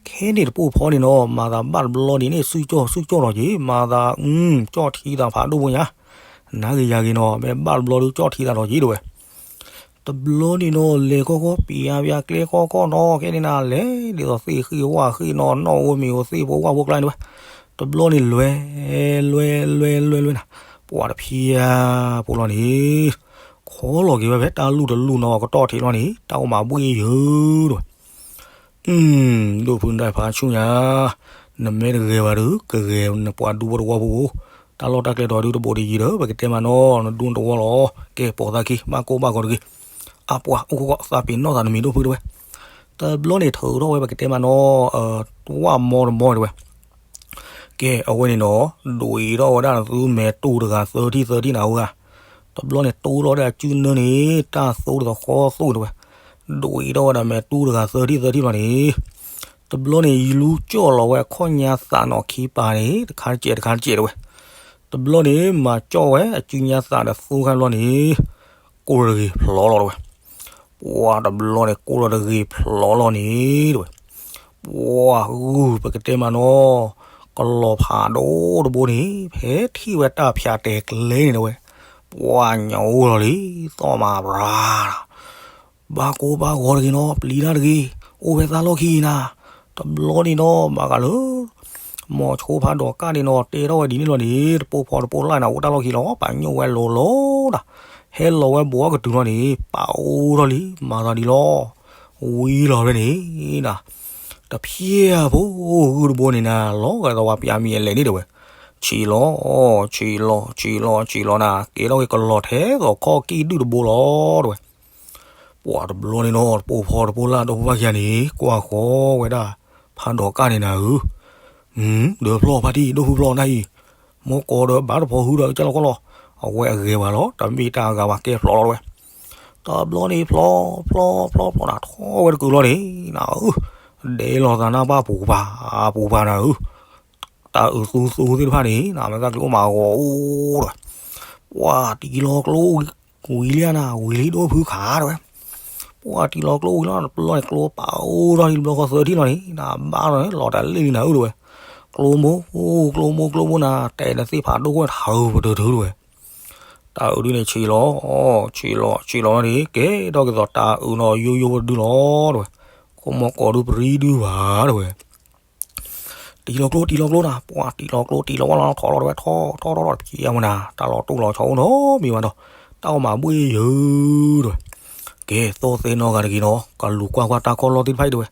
ခဲန့ၣ်တပိၢ်ဖီန့ၣ်နီၤ, မၤသးဘၣ်တဘျီဒ်န့ၣ် စုၣ်ကၠီၣ်စုၣ်ကၠီၣ်လီၤက့ၤ, မၤသး, ကၠီၣ်ထံသးဖးဒိၣ်ဖိညါ, နၤဂ့ၤယၤဂ့ၤနီၤ, မ့ၢ်ဘၣ်တဘျီဒုးကၠီၣ်ထံသးလီၤက့ၤတဝဲ. တဘျီန့ၣ်နီၤ, လဲၤခီခီ ပံၤအါပံၤအါကျဲခီခီနီၤ, ခဲန့ၣ်နၤ လဲၤဒ်သိးသ့ၣ်ဃံဝၣ်ဃံနီၤ, နီၣ်အိၣ်မ့ၤအိၣ်သ့ၣ်ဖိဝၣ်ဖိကျါန့ၣ်တဝဲ. တဘျီန့ၣ် လွဲ, လွဲ, လွဲ, လွဲ, လွဲနၤ, ပှၤတဖျၢၣ်ဖိလီၤန့ၣ်, ခီလီၤက့ၤဝဲဖဲတၢ်လူၢ်တလူၢ်နီၤ ကတီၢ်ထံးလီၤန့ၣ် တၢ်အိၣ်မးဘှ့ၣ်ယၢၤတဝဲ. ဒိၣ်ဖုဒၣ်ဖးဆူၣ်ညါ, နမ့ၢ်တဂဲၤဘၣ်ဒီး ကဂဲၤနပှၤဒူဖိတဝီဖိ, တၢ်လီၢ်တၢ်ကျဲဒီးဒုးတဘိးတယံၤဒီး ပကတဲမးနီၤ နဒူနတဝီလီၤ. ကဲ ပိာ်သးခံ ဘၣ်ကိၢ်ဘၣ်ဂီၤတဂ့ၤ. အပှၤအိၣ်ခိၣ်ကီး သးပ့ၤနီၣ်သးတမံၤဒိၣ်ဖုတဝဲ. တဘျီန့ၣ်ထုးထီၣ်ဝဲ ပကတဲမးနီၤ, ဝၣ်မီတမီတဝဲ. ကဲ အဝဲန့ၣ်နီၤ, ဒွးအံၤထီၣ်ဝဲဒၣ်နသုမဲာ်တူၢ်တဂၤသၢထံၣ်သၢထံၣ်နၤဧၢဂၤ, တဘျီန့ၣ် တူၢ်လီၤဒၣ်အစုနၢန့ၣ် တၢ်သိတသဃီသိတဝဲ. ဒွးအံၤထီၣ်ဝဲဒၣ်မဲာ်တူၢ်တဂၤသၢထံၣ်သၢထံၣ်လီၤန့ၣ်, တဘျီန့ၣ် လူၤကၠီၣ်လီၤဝဲအခီၣ်ညါသးနီၣ်ခံပၤန့ၣ် တခါတကဲးတခါတကဲးတဝဲ. တဘျီန့ၣ် မၤကၠီၣ်ဝဲအစုညါသးဒီးသိခါဘျီန့ၣ် ကိၢ်တဂ့ၤဖျိးလီၤတဝဲ. ပှၤတဘျီန့ၣ် ကိၢ်လီၤတဂ့ၤဖျိးလီၤန့ၣ်တဝဲ. ပှၤဂုၢ် ပကတဲမးနီၤ, ကလီၤဖးဒိၣ်တဘိန့ၣ် ဖဲထံၣ်ဝဲတၢ်ဖၠးတဲာ်ကျဲန့ၣ်တဝဲ, ပှၤညိးအိၣ်လီၤလံ, သီၣ်မၤပြၤ ဘၣ်ကိၢ်ဘၣ်ဂီၤတဂ့ၤနီၤ, ပျံၤတၢ်တဂ့ၤ, အိၣ်ဖဲသးလီၢ်ခံအံၤနၤ. တဘျီန့ၣ်နီၤ ဘၣ်ဃးလၢ မိၤဆိဖးဒိးကၣ်န့ၣ်နီၤ တဲထီၣ်ဝဲဒ်န့ၣ်လီၤန့ၣ် တပိၢ်ဖီတပိၢ်လၢ်န့ၣ် အိၣ်တၢ်လီၢ်ခံလီၤ, ပာ်ညိၣ်ဝဲလိၤလိၤနၤ. ဟဲလီၤဝဲဘိးအကတုၤလီၤန့ၣ် ပာ်အိၣ်ထီၣ်လံ, မၤသးဒ်လီၤ. ဝံၤလီၤဖဲန့ၣ်နၤ, တဖျၢၣ်ဖိဂုၢ်တဘိန့ၣ်နၤ လီၤဂာ်သဝးပၠးမံၤအလဲၣ်န့ၣ်တဝဲ, ဆံးလီၤ, ဆံးလီၤ, ဆံးလီၤ, ဆံးလီၤနၤ, ကဲထီၣ်က့ၤကလီၤထဲသိးခီၣ်ကံၢ်ဒုၣ်တဘိလီၤတဝဲ. ပှၤတဘျီန့ၣ်နီၤ တပိၢ်ဖီတပိၢ်လၢ်ဒီးဖိဘၣ်ခံဂၤန့ၣ် ကွၢ်ဃီဝဲဒၣ် ဖးဒိးကၣ်န့ၣ်နၤဧၢ, ဒီးဖျီဖါတံၢ် ဒိၣ်ဖုဖျီနၤအံၤ, မ့ၢ်ကိးဒီးဘၣ်တဖီဟုဒီးကစၢ်လီၤခီလီၤ, အဝဲအဂဲၤဝဲလီၤ, တမ့ၢ်တၢ်အဂၤဘၣ် ကဲဖျိးလီၤတဝဲ. တဘျီန့ၣ်ဖျီ ဖျီ ဖျီ ဖျီနၤ ထီၣ်ဝဲတကုာ်လီၤန့ၣ်နၤဧၢ, ဒဲလီၤသးနၢ်ပၢၢ်ပူၤပၤ ပူၤပၤနၤဧၢ. တၢ်အုးသူသူသ့ၣ်တဖၣ်န့ၣ် နမ့ၢ်သးက့ၤအိၣ်မးဂီၤအိၣ်ဒီး, ပှၤတံၤလီၤကျိဝံၤလံနၤ, ဝံၤလံဒိၣ်ဖုခးတဝဲ. ပှၤတံၤလီၤကျိဝံၤလီၤ တဘျီန့ၣ် ကျိပာ်အိၣ်ထီၣ်လံတဘျီဃီသၢထံၣ်လီၤန့ၣ် နဘၣ်လီၤန့ၣ် လီၤတၢ်လ့ၣ်လံနၤဧၢတဝဲ. ကျိမိၢ် ကျိမိၢ် ကျိမိၢ်နၤ တဲနသ့ၣ်ဖးဒိၣ်ခိၣ်န့ၣ် ထးအုးပတုာ်ထုတဝဲ. တၢ်အုးဒုန့ၣ် ဆံးလီၤ ဆံးလီၤ ဆံးလီၤန့ၣ် ကဲထီၣ်က့ၤသိးတၢ်အုးနီၤ ယိယိဖိတဒုလီၤတဝဲ. ခိၣ်မီၢ်ကီးဒုပရံဒုဘၣ်တဝဲ. တံၤလီၤကျိ တံၤလီၤကျိနၤ, ပှၤတံၤလီၤကျိ တံၤလီၤဝဲလီၤ ထီၣ်လီၤတဝဲ ထီၣ် ထီၣ် ထီၣ် တဖျၢၣ်မနၤ တၢ်လီၤတိၢ်လီၤဆီအိၣ်နီတမံၤဘၣ်ဒီး တၢ်အိၣ်မးဘှ့ၣ်ယၢၤတဝဲ. ကဲ သိၣ်သ့ၣ်နီၣ်ဂၤတဂ့ၤနီၤ ကလူၤကွၢ်ကွၢ်တၢ်ခီၣ်လီၢ်သ့ၣ်တဖၣ်အံၤတဝဲ.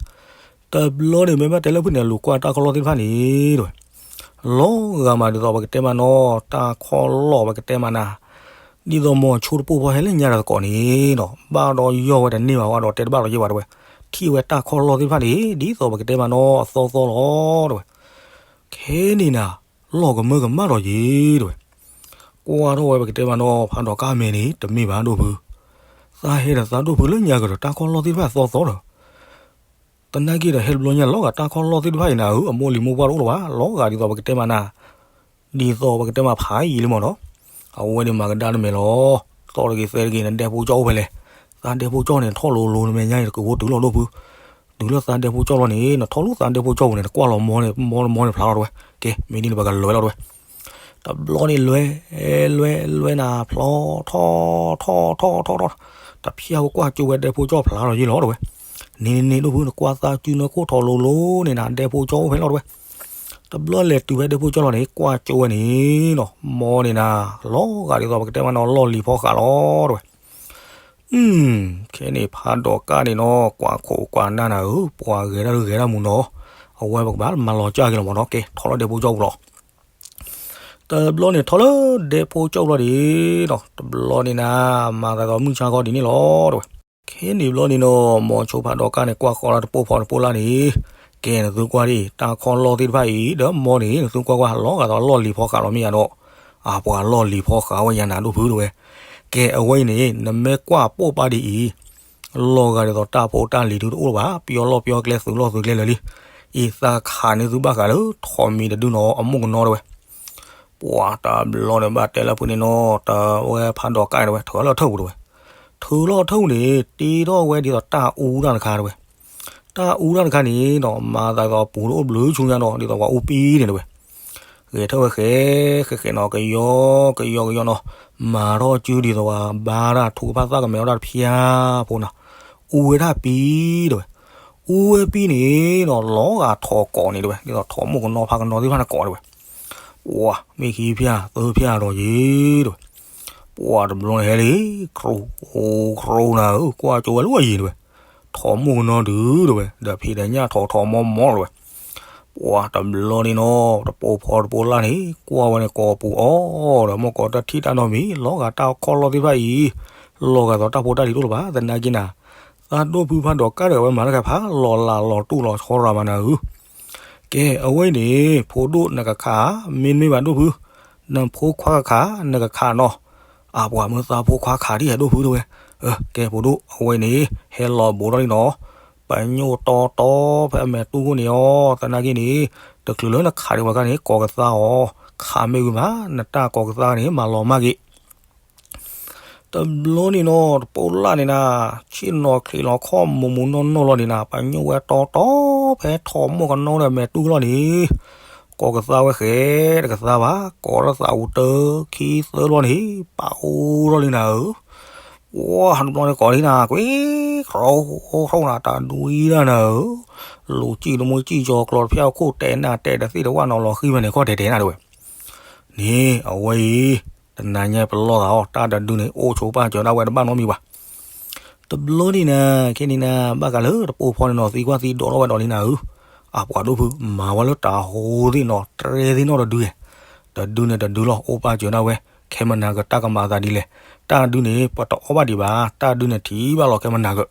တဘျီန့ၣ် မ့ၢ်ဘၣ်တဲလၢဖုန့ၣ် လူၤကွၢ်တၢ်ခီၣ်လီၢ်သ့ၣ်တဖၣ်န့ၣ် တဲဝဲ, လီၤဂာ်မးဒ်သိးပကတဲမးနီၤ တၢ်ခီၣ်လီၢ်ပကတဲမးနၤ, ဒ်သိးမိၤဆိတပိၢ်ဖီဟဲလၢညါတသကိးန့ၣ်နီၤ ဘၣ်ဒီးယီၢ်ဝဲတန့ၢ်ဘၣ်ဝဲဒီးတဲတဘၣ်လီၤယ့ၢ်ဘၣ်တဲဝဲ, ထံၣ်ဝဲတၢ်ခီၣ်လီၢ်သ့ၣ်တဖၣ်န့ၣ် ဒ်သိးပကတဲမးနီၤအသီသီလီၤတဲဝဲ. ခဲန့ၣ်နၤ လီၢ်ကမၢကမၣ်ဒီးယ့ၢ်တဲဝဲ. ကွၢ်ထီၣ်ဝဲပကတဲမးနီၤ ဖးဒီးကၢ်မဲာ်န့ၣ် တမ့ၢ်ဘၣ်ဒိၣ်ဖု, သးဟဲဒီးသးဒိၣ်ဖုလၢညါကဒီး တၢ်ခီၣ်လီၢ်သ့ၣ်တဖၣ်သီသီဒီး သနာ်က့ဒီး ဟဲတဘျီညါလီၤဂာ်တၢ်ခီၣ်လီၢ်သ့ၣ်တဖၣ်အံၤနၤဧၢ အမိၢ်လံၤမိၢ်ပှၢ်တအိၣ်လၢၤဘၣ် လီၤဂာ်ဒ်သိးပကတဲမးနၤ, ဒ်သိးပကတဲမးဖးယံာ်လံမးနီၤ, အဝဲန့ၣ်မၤကဒါတမဲာ်လီၤ, သီတဂ့ၤသဲတဂ့ၤ နဒဲဖိကၠီၣ်အိၣ်ဖဲလဲၣ်, သးဒဲဖိကၠီၣ်န့ၣ် ထီၣ်လိၤလိၤနမဲာ်ညါအံၤ တကဝိတုၤလီၤဒိၣ်ဖု, တုၤလၢသးဒဲဖိကၠီၣ်လီၤန့ၣ် နထီၣ်လၢသးဒဲဖိကၠီၣ်ပူၤန့ၣ် နကွၢ်လီၤမီန့ၣ် မီတမီန့ၣ်ဖျါလီၤတဲဝဲ, ကဲ မ့ၢ်ဒ်န့ၣ် ပကလဲၤလီၤတဲဝဲ. တဘျီန့ၣ်လဲၤ လဲၤ လဲၤနၤဖျီ ထီၣ် ထီၣ် ထီၣ် ထီၣ် ထီၣ်, တဖျၢၣ်ဝဲကွၢ်ကၠိဝဲဒဲဖိကၠီၣ်ဖျါလီၤယ့ၢ်လီၤတဲဝဲ, န့ၣ်န့ၣ်ဒိၣ်ဖု နကွၢ်သးစုနခိၣ်ထီၣ်လိၤလိၤန့ၣ်နၤ ဒဲဖိကၠီၣ်အိၣ်ဖဲလီၤတဲဝဲ. တဘျီလဲၤတုၤဖဲဒဲဖိကၠီၣ်လီၤန့ၣ် ကွၢ်ကၠိဝဲန့ၣ်နီၤ မီန့ၣ်နၤ လီၤဂာ်ဒ်သိးပကတဲမးနီၤ လီၢ်လံၤဖီဃးလီၤတဲဝဲ. အ ခဲန့ၣ်ဖးဒီးကၢ်န့ၣ်နီၤ ကွၢ်ခိၣ်ကွၢ်နၢ်နၤဧၢ ပှၤဂဲၤတၢ်ဒုးဂဲၤတၢ်မူနီၤ, အဝဲပကဘၣ်မၤလီၤကၢ်က့ၤလီၤမးနီၤ ကဲ ထီၣ်လီၤဒဲဖိကၠီၣ်ပူၤလီၤ. တဘျီန့ၣ်ထီၣ်လၢဒဲဖိကၠီၣ်ပူၤလီၤဒ်နီၤ တဘျီန့ၣ်နၤ မၤသးဒီးမုၢ်ဆါခီဒ်န့ၣ်လီၤတဲဝဲ. ခဲန့ၣ်ဘျီန့ၣ်နီၤ မိၤဆိဖးဒီးကၢ်န့ၣ်ကွၢ်ဃီလၢတပိၢ်ဖီတပိၢ်လၢ်န့ၣ်, ကဲနသုကွၢ်ဒ် တၢ်ခီၣ်လီၢ်သ့ၣ်တဖၣ်အံၤ ဒီးမီန့ၣ် နသုကွၢ်ကွၢ်လီၤဂာ်ဒီးလီၢ်လံၤဖီဃးလီၤမ့ၢ်ယါဒီး, အပှၤလီၢ်လံၤဖီဃးဝဲယါနၤဒိၣ်ဖုတဲဝဲ. ကဲအဝဲအံၤန့ၣ် နမ့ၢ်ကွၢ်ပိာ်ပာ်ဒ်အံၤ လီၤဂာ်ဒ်သိးတၢ်ဖိတၢ်လံၤဒုတအိၣ်လၢၤဘၣ် ပျီလီၢ်ပျီကျဲသုးလီၢ်သုးကျဲလၢာ်လံ. အံၤသးခးန့ၢ်သုဘၣ်ဃးလၢထိးမံၤတဒုနီၤ အမိၢ်ကနီတဲဝဲ. ပှၤတဘျီန့ၣ်ဘၣ်တဲလၢဖုန့ၣ်နီၤ တဝဲဖးဒီးကၢ်တဲဝဲ ထုးလီၤထၢၣ်ပူၤတဲဝဲ. ထုးလီၤထၢၣ်ပူၤန့ၣ် တ့ထီၣ်ဝဲဒ်သိးတၢ်အူတၢ်တခါတဲဝဲ. တၢ်အူတၢ်တခါန့ၣ်နီၤ မၤသးဒ်သိးပူၤတအိၣ်ဘျုးဆူညါနီၤ ဒ်သိးပှၤအူပံန့ၣ်တဲဝဲ. ဂဲၤထၢၣ်ဝဲဃဲ ဃဲဃဲနီၤ ကယီကယီကယီနီၤ, မၤထီၣ်စုဒ်သိးပှၤဘါတၢ်ထူကဖၣ်သၣ်ကမဲာ်အီၣ်တၢ်တဖၠါဖိနီၤ, အူဝဲဒၣ်ပံတဲဝဲ. အူဝဲပံန့ၣ်နီၤ လီၤဂာ်ထိးကိးန့ၣ်တဲဝဲ ဒ်သိးထိးမိၢ်ကနီဖးကနီသ့ၣ်တဖၣ်န့ၣ်ကိးတဲဝဲ. ပှၤမ့ၢ်ခံဖၠၣ်သၢဖၠၣ်ဒီးယ့ၢ်တဲဝဲ. ပှၤတဘျီန့ၣ်ဟဲလံ ခရိ ခရိနၤဧၢ ကွၢ်ကၠိဝဲလၢအယံၤတဲဝဲ. ထိးမိၢ်ကနီဒုးတဲဝဲ ဒီးဖံးဒီးညၣ်ထိးထိးမီမီတဲဝဲ. ပှၤတဘျီန့ၣ်နီၤ တပိၢ်ဖီတပိၢ်လၢ်န့ၣ် ကွၢ်ဝဲန့ၣ်ကိးပူၤအီၤဒီး မ့ၢ်ကိးတၢ်ထံၣ်တၢ်နီတမံၤ လီၤဂာ်တၢ်ခီၣ်လီၢ်သ့ၣ်တဖၣ်အံၤ လီၤဂာ်ဒ်သိးတၢ်ဖိတၢ်လံၤတအိၣ်လၢၤဘၣ် သနာ်က့နၤ, သးဒိၣ်ဖုဖးဒီးကၢ်ဒီးဝဲမၤတၢ်ခါဖးလီၤလးလီၤတူၢ်လီၤဆီရၤမးနၤဧၢ. ကဲအဝဲအံၤန့ၣ် ဖိဒိၣ်နကခးဧါ မ့တမ့ၢ်ဘၣ်ဒိၣ်ဖု, နဖိခွါကခး နကခးနီၤ, အပှၤမၢသးဖိခွါခးဒ်ဟဲဒိၣ်ဖုတဲဝဲ. ကဲဖိဒိၣ် အဝဲအံၤန့ၣ် ဟဲလီၤဘူးထီၣ်လံနီၤ, ပညိၣ်တီတီဖဲအမဲာ်တူၢ်ခိၣ်န့ၣ်အီၤ သနာ်က့န့ၣ် တချုးလၢနခးဒံးဘၣ်ခါန့ၣ် ကိးကသါအီၤ, ခးမ့ၢ်ဝံၤမး နတၢ်ကိးကသါန့ၣ် မၤလီၤမၢ်က့ၤ တဘျီန့ၣ်နီၤ တပိၢ်လၢ်န့ၣ်နၤ, ဆ့ၣ်နီၤချံးလီၤခီၣ်မူးမူးနီၢ်နီၢ်လီၤန့ၣ်နၤ, ပညိၣ်ဝဲတီတီ ဖဲထိးမိၢ်ကနီဒီးမဲာ်တူၢ်လီၤန့ၣ်, ကိးကသါဝဲဃဲတကသါဘၣ်, ကိးထီၣ်သးဝူၤတခံသၢဘျီန့ၣ် ပာ်အိၣ်ထီၣ်လံနၤဧၢ. ပှၤတဘျီန့ၣ်ကိးလံနၤ, ကွံ ခရိ ခရိနၤ တၢ်ဒုးအံၤဒၣ်နၤဧၢ, လူၤကံၣ်တမူကံၣ်ကၠီၤကျီတဖျၢၣ်အခိၣ် တဲနၤတဲတသ့ၣ်တဝၣ်နီၤ လီၤဃံဖဲန့ၣ်ခီၣ်တဲတဲနၤတဲဝဲ. န့ၣ် အဝဲအံၤ တနၤညါပလီၢ်သးအီၤ တၢ်တဒုန့ၣ် အိၣ်ဆိပာ်စၢၤဒၣ်ဝဲတဘၣ်နီတမံၤဘၣ်. တဘျီန့ၣ်နၤ ခဲန့ၣ်နၤ ဘၣ်ဃးလၢတပိၢ်ဖီန့ၣ်နီၤ သံကွၢ်သံဒိးထီၣ်ဝဲဒီးလံနၤဧၢ, အပှၤဒိၣ်ဖု မၤဝဲလၢတၢ်ဟိသ့ၣ်နီၤ တြဲသ့ၣ်နီၣ်တဒု, တဒုန့ၣ်တဒုလီၤ အိၣ်ပာ်စၢၤဒၣ်ဝဲ, ခဲမနၤကတၢ်ကမၤသးဒ်လဲၣ်, တၢ်ဒုန့ၣ် ပတအီၣ်ဘၣ်ဒံးဘၣ်, တၢ်ဒုန့ၣ်ထံၣ်ဘၣ်လီၤခဲမနၤက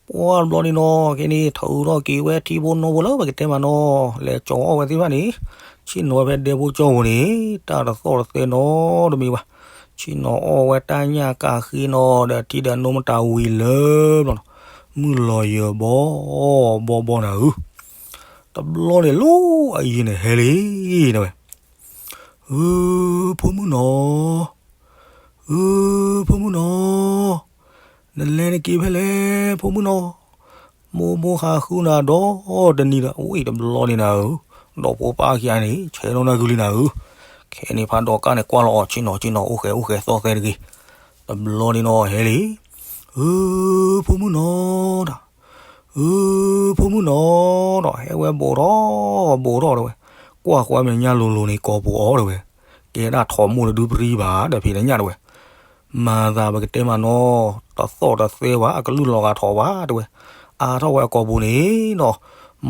ပှၤတဘျီန့ၣ်နီၤ ခဲန့ၣ် ထုးထီၣ်က့ၤဝဲထံဖိနီဖိလၢပကတဲမးနီၤ လဲၤကၠီၤအီၣ်ဝဲသ့ၣ်တဖၣ်န့ၣ်, ဆ့ၣ်နီၤဝဲဖဲဒဲဖိကၠီပူၤန့ၣ် တၢ်တသီၣ်တသဲနီတမံၤဘၣ်. ဆ့ၣ်နီၤအီၣ်ဝဲတၢ်ညၣ်ကၢ်ဃ့နီၤ ဒီးထံဒီးနိမတၤဝံၤလၢဘျီနီၤ, မုၢ်လီၤယၢၤဘီဘီဘီနၤဧၢ. တဘျီန့ၣ်လီၤအယံၤန့ၣ်ဟဲလံ တဲဝဲ ဧၢ ဖိမုၣ်နီၤ, ဧၢ ဖိမုၣ်နီၤ, နလဲၤနက့ၤဖဲလဲၣ် ဖိမုၣ်နီၤ, မိၢ်မိၢ်ဟးဃုနၤဒီးတနံၤဒီး အဝဲတဘျီန့ၣ်နၤဧၢ, ဒီးဖိပၢ်ခံဂၤန့ၣ် ဆဲးနီၣ်နၤဂုာ်လံနၤဧၢ. ခဲန့ၣ်ဖးဒီးကၢ်န့ၣ်ကွၢ်လီၤအီၤ ဆ့ၣ်နီၤဆ့ၣ်နီၤ အိၣ်ဃဲအိၣ်ဃဲသီၣ်သဲတဂ့ၤ. တဘျီန့ၣ်နီၤဟဲလံ, ဧၢ ဖိမုၣ်နီၤဒီး ဧၢ ဖိမုၣ်နီၤဒီး ဟဲဝဲဘူးထီၣ်ဘူးထီၣ်တဲဝဲ, ကွၢ်ဃီမဲာ်ညါလိၤလိၤန့ၣ် ကိးပူၤအီၤတဲဝဲ, ကဲဒၣ်ထိးမိၢ်တဒုပရံဘၣ်ဒီးဖံးတညၣ်တဲဝဲ, မၤသးပကတဲမးနီၤ, တသီၣ်တသဲဘၣ် အကလုၢ်လီၤဂာ်ထီၣ်ဘၣ်တဲဝဲ, အါထီၣ်ဝဲအကိာ်ပူၤန့ၣ်နီၤ,